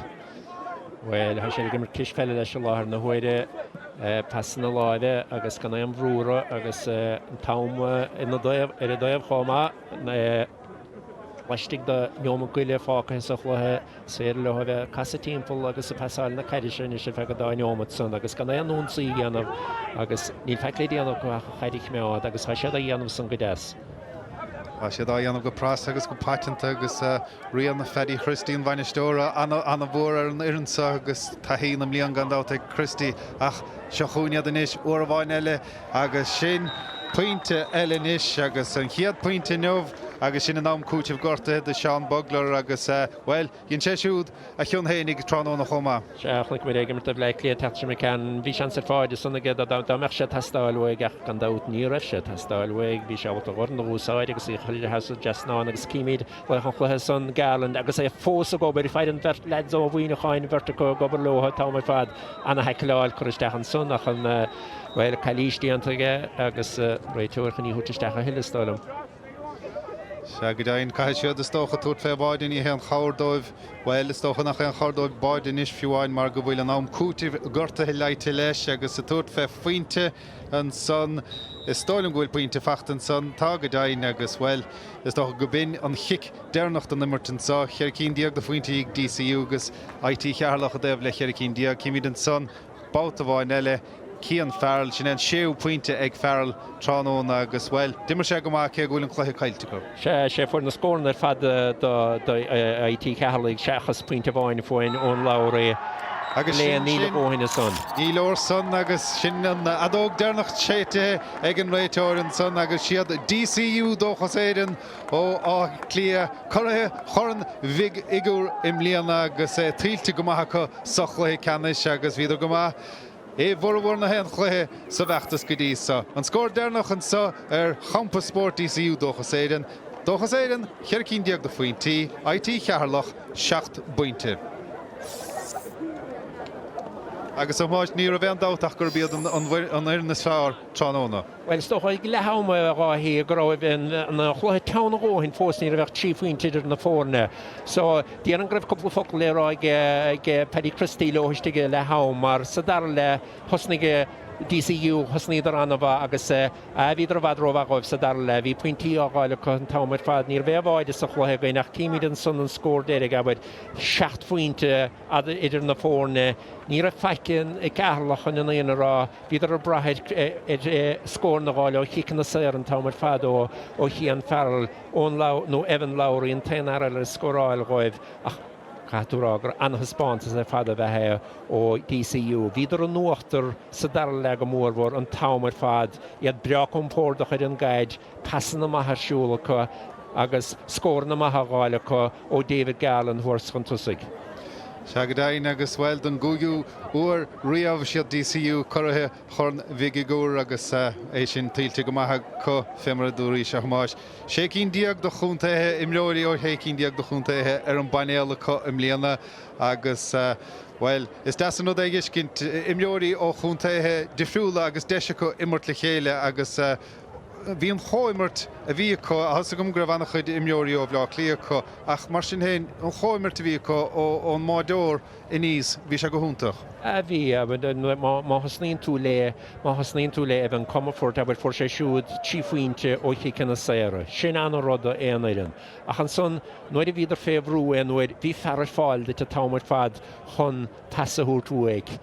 Bhuel, tá siad ag imirt cispheile leis i láthair na huaire. Pasanna láimhe agus gan aon bhrú orthu agus an t-am ina dtaobh, ar a dtaobh chomh maith. Laistigh de neomat go leith fágtha sa chluiche. Is féidir leo a bheith ag casadh timpeall agus ag pasáil na caide seo anois ar feadh an dá neomat san agus gan aon ionsaí a dhéanamh agus níl faic le déanamh acu ach an chaid a choimeád agus tá siad á dhéanamh san go deas. Tá siad á dhéanamh go pras agus go paiteanta agus rian Phaddy Christie an bhainisteora an-mhór ar an fhoireann seo agus taithí na mblian gan dabht ag Christie ach seo chugainn iad anois uair amháin eile agus sin pointe eile anois agus an chéad pointe inniu agus sin in am cúitimh gortaithe do Seán Bugler agus, bhuel, dhein sé siúd a chion fhéinig tráthnóna chomh maith. Sea, chonaic muid é ag imirt do Bhleá Cliath an tseachtain seo imigh caite. Bhí seans ar pháide san aige dá mbeadh sé ag teastáil uaidh ach gan dabht ní raibh sé ag teastáil uaidh. Bhí sé ábalta a dhorn a dh'úsáid agus í a chur thar an dtrasnán agus címid laoch an chluiche san, Garland, agus é fós ag obair, fair an bheirt leaids ó Mhuineacháin, beirt acu ag obair leo an t-am ar fad. Ana-thaicleáil curtha isteach ansan ach an, bhuel, calaois déanta aige agus réiteoir chun í a thabhairt isteach a thuilleadh, is dóigh liom. Sea, go deimhin, caithfidh siad, is dócha, tabhairt fé bháide, ní haon chabhair dóibh, bhuel, is dócha nach aon chabhair dóibh báide anois fiú amháin mar go bhfuil an am cúitimh gortaithe leighte leis agus ag tabhairt fé phointe ansan, is dóigh liom go bhfuil pointe fachta ansan, tá go deimhin agus, bhuel, is dócha go b'in an chic deireanach den imirt anso, 14 cinn de phointí ag DCU agus IT Cheatharlach i dtaobh le 14 cinn. Címid ansan babhta amháin eile. Cian Farrell, sin é an séú pointe ag Farrell tráthnóna agus, bhuel, d'imir sé go maith cé go bhfuil an cluiche caillte acu. Sea, sé a fuair na scóranna ar fad do IT Cheatharlaigh seachas pointe amháin a fuair Eoin Lowry. Agus sin, Ní sin, leor san. Ní leor san agus sin an fheadóg deireanach séidte ag an réiteoir ansan agus siad DCU, Dóchas Éireann, ó Áth Cliath, curaithe Chorn Mhig Uidhir i mbliana agus é tuillte go maith acu sa chluiche ceannais agus bhíodar go maith i bhformhór na haon chluiche sa bhfeachtas go dtí seo. An scór deireanach anseo ar champas spóirt DCU Dóchas Éireann, Dóchas Éireann, 14 cinn de phointí, IT Cheatharlach, 7 bpointe. Agus a Thomáis, ní raibh aon dabht ach gurb iad an fhoireann is fearr tráthnóna. Bhuel, is dócha ag leath ama a Dháithí go raibh an chluiche teann a dhóthain fós, ní raibh ach 3 phointe idir na foirne. So, déarfainn go raibh cúpla focal le rá ag Paddy Christie leo istigh ag leath am mar sa dara leath thosnaigh DCU, thosnaíodar an-mhaith agus bhíodar i bhfad rómhaith dhóibh sa dara leath. Bhí pointí á dh'fháil acu an t-am ar fad. Ní raibh aon bháide sa chluiche againn ach címid ansan an scór deiridh, abair, seacht phointe idir na foirne. Ní raibh faic ag Ceatharlach chun an fhírinne a rá. Bhíodar ag brath ar scóranna a dh'fháil ó chiceanna saora an t-am ar fad ó Chian Farrell, Eoin Low nó Evan Lowry an t-aon fhear eile a scóráil dhóibh ach caithfidh tú a rá gur an-thaispeántas ar fad ab ea é ó DCU. Bhíodar in uachtar sa dara leath go mórmhór an t-am ar fad, iad breá compordach ar an gcaid, pasanna maithe ar siúl acu agus scóranna maithe á dh'fháil acu ó David Garland thuas chun tosaigh. Sea go deimhin agus, bhuel, don gcúigiú huair riamh siad DCU curaithe Chorn Mhig Uidhir agus é sin tuillte go maith acu, fé mar a dúraís, a Thomáis. Sé cinn déag de chontaetha, imreoirí ó shé cinn déag de chontaetha ar an bpainéal acu i mbliana agus, bhuel, is deas an rud é a dh'fheiscint, imreoirí ó chontaetha difriúla agus deis acu imirt le chéile agus, Bhí an chomhimirt a bhí acu, tá a fhios agam go raibh an-chuid imreoirí ó Bhleá Cliath acu, ach mar sin féin, an chomhimirt a bhí acu ón mbáireoir aníos, bhí sé go hiontach. Bhí, má thosnaíonn tú le, má thosnaíonn tú le Evan Comerford, abair, fuair sé siúd 3 phointe ó chiceanna saora. Sin an-rud do aon fhoireann. Ach ansan, nuair a bhíodar fé bhrú aon uair, bhí fear ar fáil duit an t-am ar fad chun pas a thabhairt uaidh.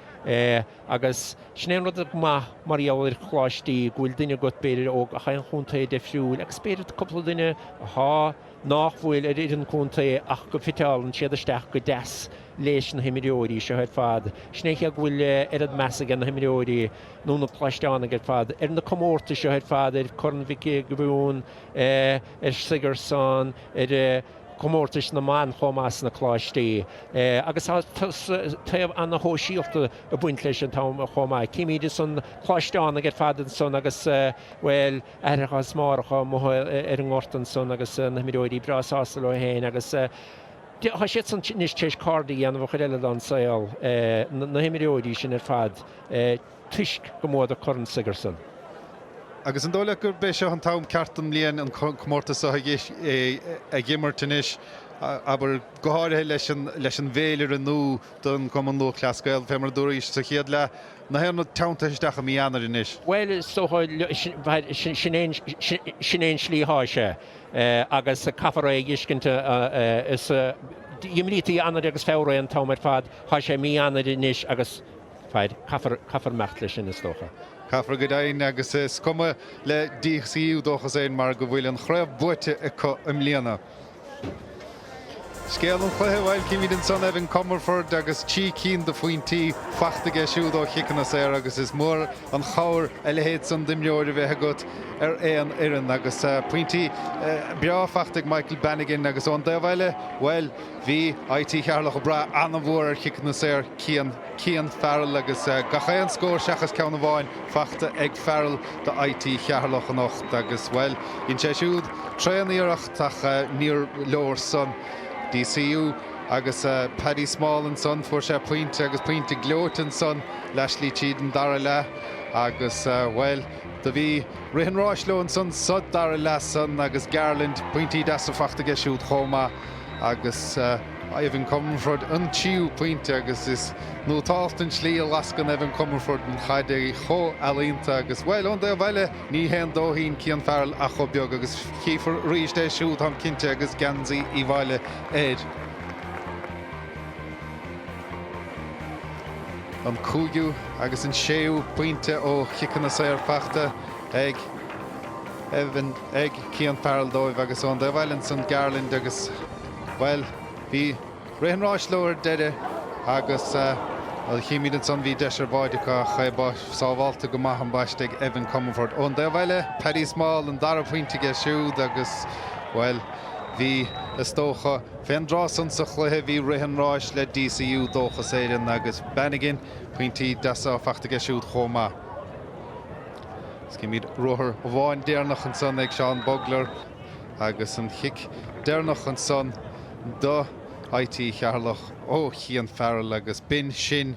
Agus sin é an rud maith mar gheall ar choláistí, go bhfuil duine agat, b'fhéidir, ó gach aon chontae difriúil, agus b'fhéidir cúpla duine athá, nách bhfuil ar fhoireann contae ach go bhfiteálann siad isteach go deas leis na himreoirí seo ar fad. Sin é an chaoi go bhfuil oiread meas ag na himreoirí, nó na coláisteánaigh ar fad, ar na comórtais seo ar fad, ar Chorn Mhic Giobúin, ar Sigerson, ar. comórtais na mban chomh maith sna coláistí agus tá taobh ana-shóisialta ag baint leis an t-am chomh maith. Címid ansan coláisteánaigh ar fad ansan agus, bhuel, aithreacha is máithreacha amuigh ar an ngort ansan agus na himreoirí breá sásta leo féin agus tá siadsan anois tar éis cairde a dhéanamh an chuid eile den saol, na himreoirí sin ar fad, toisc go mbuadar Corn Sigerson. Agus an dóigh leat gurb é seo an t-am ceart den mbliain an comórtas seo a dh'imirt anois, abair, go háirithe leis an leis an bhféilire nua don Chumann Lúthchleas Gael, fé mar a dúraís sa chéad leath, na haon rud teanntaithe isteach i mí Eanáir anois? Bhuel, is dócha, sin é an slí atá sé agus caithfear é a fheiscint. Is d'imrítí Eanáir agus Feabhra an t-am ar fad, tá sé mí Eanáir anois agus caithfear imeacht leis sin, is dócha. Caithfear go deimhin agus is cuma le DCU Dóchas Éireann mar go bhfuil an chraobh buaite acu i mbliana. Scéal an chluiche, bhuel, címid ansan Evan Comerford agus 3 cinn de phointí fachta aige siúd ó chiceanna saora agus is mór an chabhair a leithéid san d'imreoir a bheith agat ar aon fhoireann agus pointí breá fachta ag Michael Bannigan agus ón dtaobh eile, bhuel, bhí IT Cheatharlach ag brath an-mhór ar chiceanna saor Cian Cian Farrell agus gach aon scór seachas ceann amháin fachta ag Farrell do IT Cheatharlach anocht agus, bhuel, dhein sé siúd tréan-iarracht ach níor leor san. DCU agus Paddy Small ansan, fuair sé pointe agus pointe gleoite ansan leathshlí tríd an dara leath agus, bhuel, do bhí rith an ráis leo ansan sa dara leath san agus Garland, pointí deasa fachta aige siúd chomh maith agus. Evan Comerford an tríú pointe agus is nótálta an tslí a lascann Evan Comerford an chaid é chomh ealaíonta agus, bhuel, ón dtaobh eile, ní haon dóithín Cian Farrell ach chomh beag agus chífear arís é siúd, táim cinnte, agus geansaí Uí Bhaile air. An cúigiú agus an séú pointe ó chiceanna saor fachta ag Evan, ag Cian Farrell dóibh agus ón dtaobh eile ansan Garland agus, Bhuel, bhí rith an ráis leo ar deireadh agus chímid ansan, bhí deis ar bháide acu ach é sábhálta go maith ambaiste ag Evan Comerford. Ón dtaobh eile, Paddy Small, an dara pointe aige siúd agus, bhuel, bhí, is dócha, fén dtráth san sa chluiche, bhí rith an ráis le DCU, Dóchas Éireann, agus Bannigan, pointí deasa fachta aige siúd chomh maith. Címid ruathar amháin deireanach ansan ag Seán Bugler. Agus an chic deireanach ansan do IT Cheatharlach ó Chian Farrell agus b'in sin.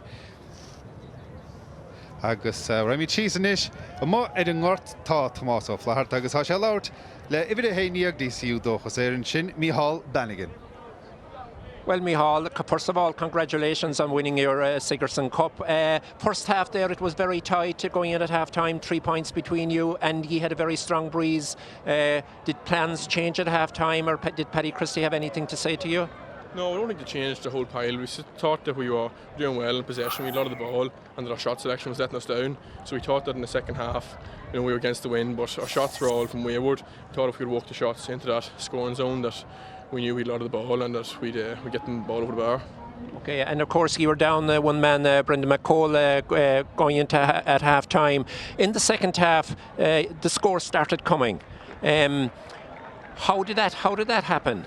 Agus raghaimid síos anois amuigh ar an ngort tá Tomás Ó Flatharta agus tá sé ag labhairt le uimhir 11 DCU Dóchas Éireann, sin Mícheál Bannigan. Well, Micheál, first of all, congratulations on winning your uh, Sigerson Cup. Uh, first half there, it was very tight going in at half time, three points between you, and you had a very strong breeze. Uh, did plans change at half time, or did Paddy Christie have anything to say to you? No, I don't think they changed the whole pile. We thought that we were doing well in possession. We had a lot of the ball, and that our shot selection was letting us down. So we thought that in the second half, you know, we were against the wind, but our shots were all from wayward. We thought if we could walk the shots into that scoring zone, that we knew we'd a lot of the ball and that we'd, uh, we'd get the ball over the bar. Okay, and of course you were down uh, one man, uh, Brendan McCall, uh, uh, going into ha at half time. In the second half, uh, the score started coming. Um, how did that? How did that happen?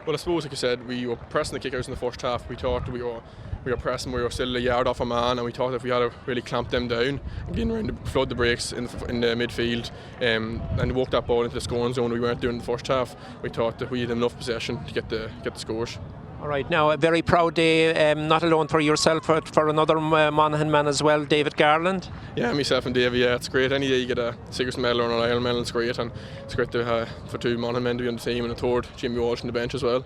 Well, I suppose, like I said, we were pressing the kickouts in the first half. We thought we were we were pressing, we were still a yard off a man, and we thought if we had to really clamp them down and get around the flood the breaks in the, in the midfield um, and walk that ball into the scoring zone we weren't doing in the first half, we thought that we had enough possession to get the get the scores. All right, now a very proud day, um, not alone for yourself, but for another uh, Monaghan man as well, David Garland. Yeah, myself and David, yeah, it's great. Any day you get a Sigerson medal or an Ireland medal, it's great, and it's great to, uh, for two Monaghan men to be on the team and a third, Jimmy Walsh on the bench as well.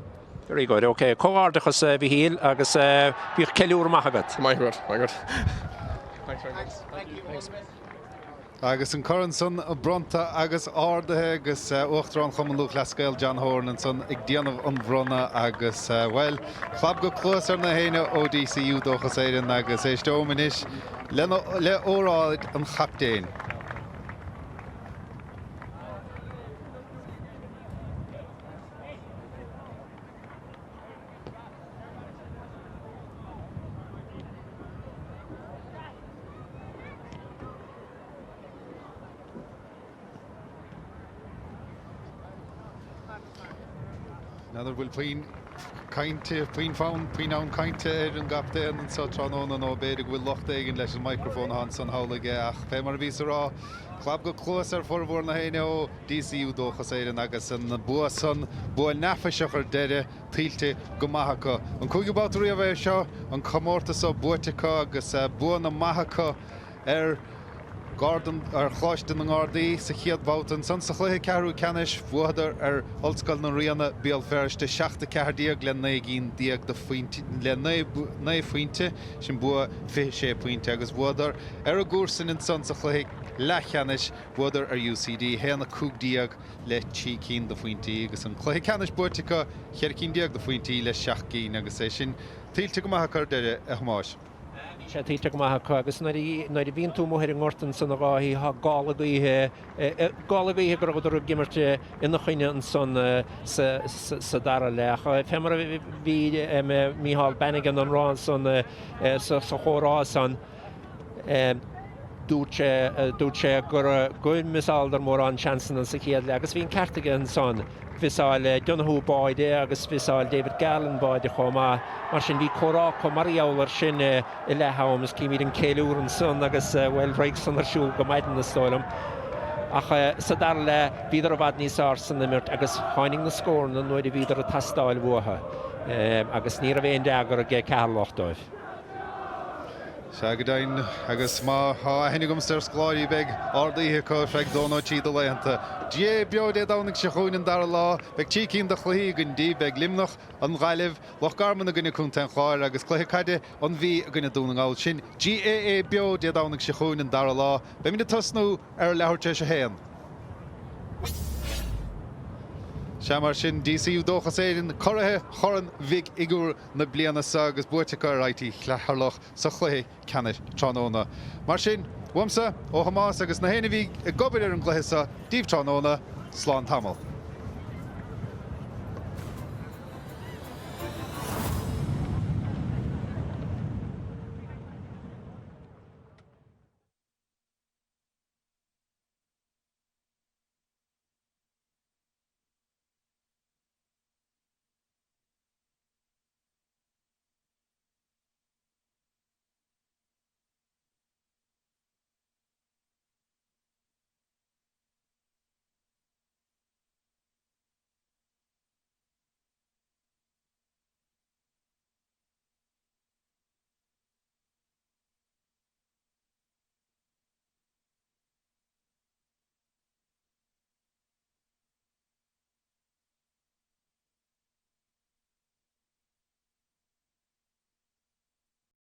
Very good, ok. Comhghairdeachas a Mhichíl agus bíodh ceiliúradh maith agat. Maith agat, maith agat. Thanks very much. Thanks. Agus an corn san bronnta agus ardaithe agus Uachtarán Chumann Lúthchleas Gael John Horan ansan ag déanamh an bhronnadh agus, bhuel, clab go cluas ar na héinne ó DCU Dóchas Éireann agus éisteom anois le óráid an chaptaein. N'fheadar bhfuil puinn cainte, puinn fonn, puinn am cainte ar an gcaptaen anseo tráthnóna nó b'fhéidir go bhfuil locht éigin leis an microphone atá ansan thall aige ach fé mar a bhíos a rá, clab go cluas ar formhór na héinne ó DCU Dóchas Éireann agus an bua san, bua neafaiseach ar deireadh, tuillte go maith acu. An cúigiú babhta riamh é seo, an comórtas seo buaite acu agus bua na maith acu ar. Garda, ar Choláiste na nGardaí sa chéad bhabhta. Ansan sa chluiche ceathrú ceannais, bhuadar ar Ollscoil na Ríona, Béal Feirste, 7-14 le 19 gcinn de phointí, le 9 phointe, sin bua 26 pointe, agus bhuadar ar a gcomharsain ansan sa chluiche leathcheannais, bhuadar ar UCD, 1-15 le 3 cinn de phointí, agus an cluiche ceannais buaite acu, 14 cinn de phointí le 7 gcinn, agus é sin tuillte go maith acu ar deireadh, a Thomáis. Bhí sé tuillte go maith acu agus nuair a bhíonn tú amuigh ar an ngort ansan a Dháithí, tá gála gaoithe, gála gaoithe go rabhadar ag imirt ina choinne ansan sa dara leath. Fé mar a bhí Micheál Bannigan á rá ansan sa chomhrá san, Dúirt sé, dúirt sé gur, gur mhiossáladar mórán seansanna sa chéad leath agus bhí an ceart aige ansan. Mhiossáil Donoghue báide agus mhiossáil David Garland báide chomh maith. Mar sin bhí comhrá acu mar gheall air sin i leath am is címid an ceiliúradh ansan agus, bhuel, raghaidh san ar siúl go maidin is dóigh liom. Ach sa dara leath bhíodar i bhfad níos fearr san imirt agus tháinig na scóranna nuair a bhíodar ag teastáil uathu agus ní raibh aon fhreagra ag Ceatharlach dóibh. Sea, go deimhin, agus má tá aithne agamsa ar scoláirí beidh ard-oíche acu ar feadh dó nó trí de laethanta. GAA Beo Dé Domhnaigh seo chugainn an dara lá, beidh trí cinn de chluichí againn daoibh, beidh Luimneach, An Ghaillimh, Loch Garman i gcoinne Contae an Chláir agus cluiche caide An Mhí i gcoinne Dún na nGall. Sin GAA Beo Dé Domhnaigh seo chugainn an dara lá. Beimid ag tosnú ar leathuair tar éis a haon. Sea, mar sin, DCU Dóchas Éireann, curaithe Chorn Mhig Uidhir na bliana seo agus buaite acu ar IT Cheatharlach sa chluiche ceannais tráthnóna. Mar sin, uaimse, ó Thomás agus na héinne a bhí ag obair ar an gcluiche seo, daoibh tráthnóna, slán tamall.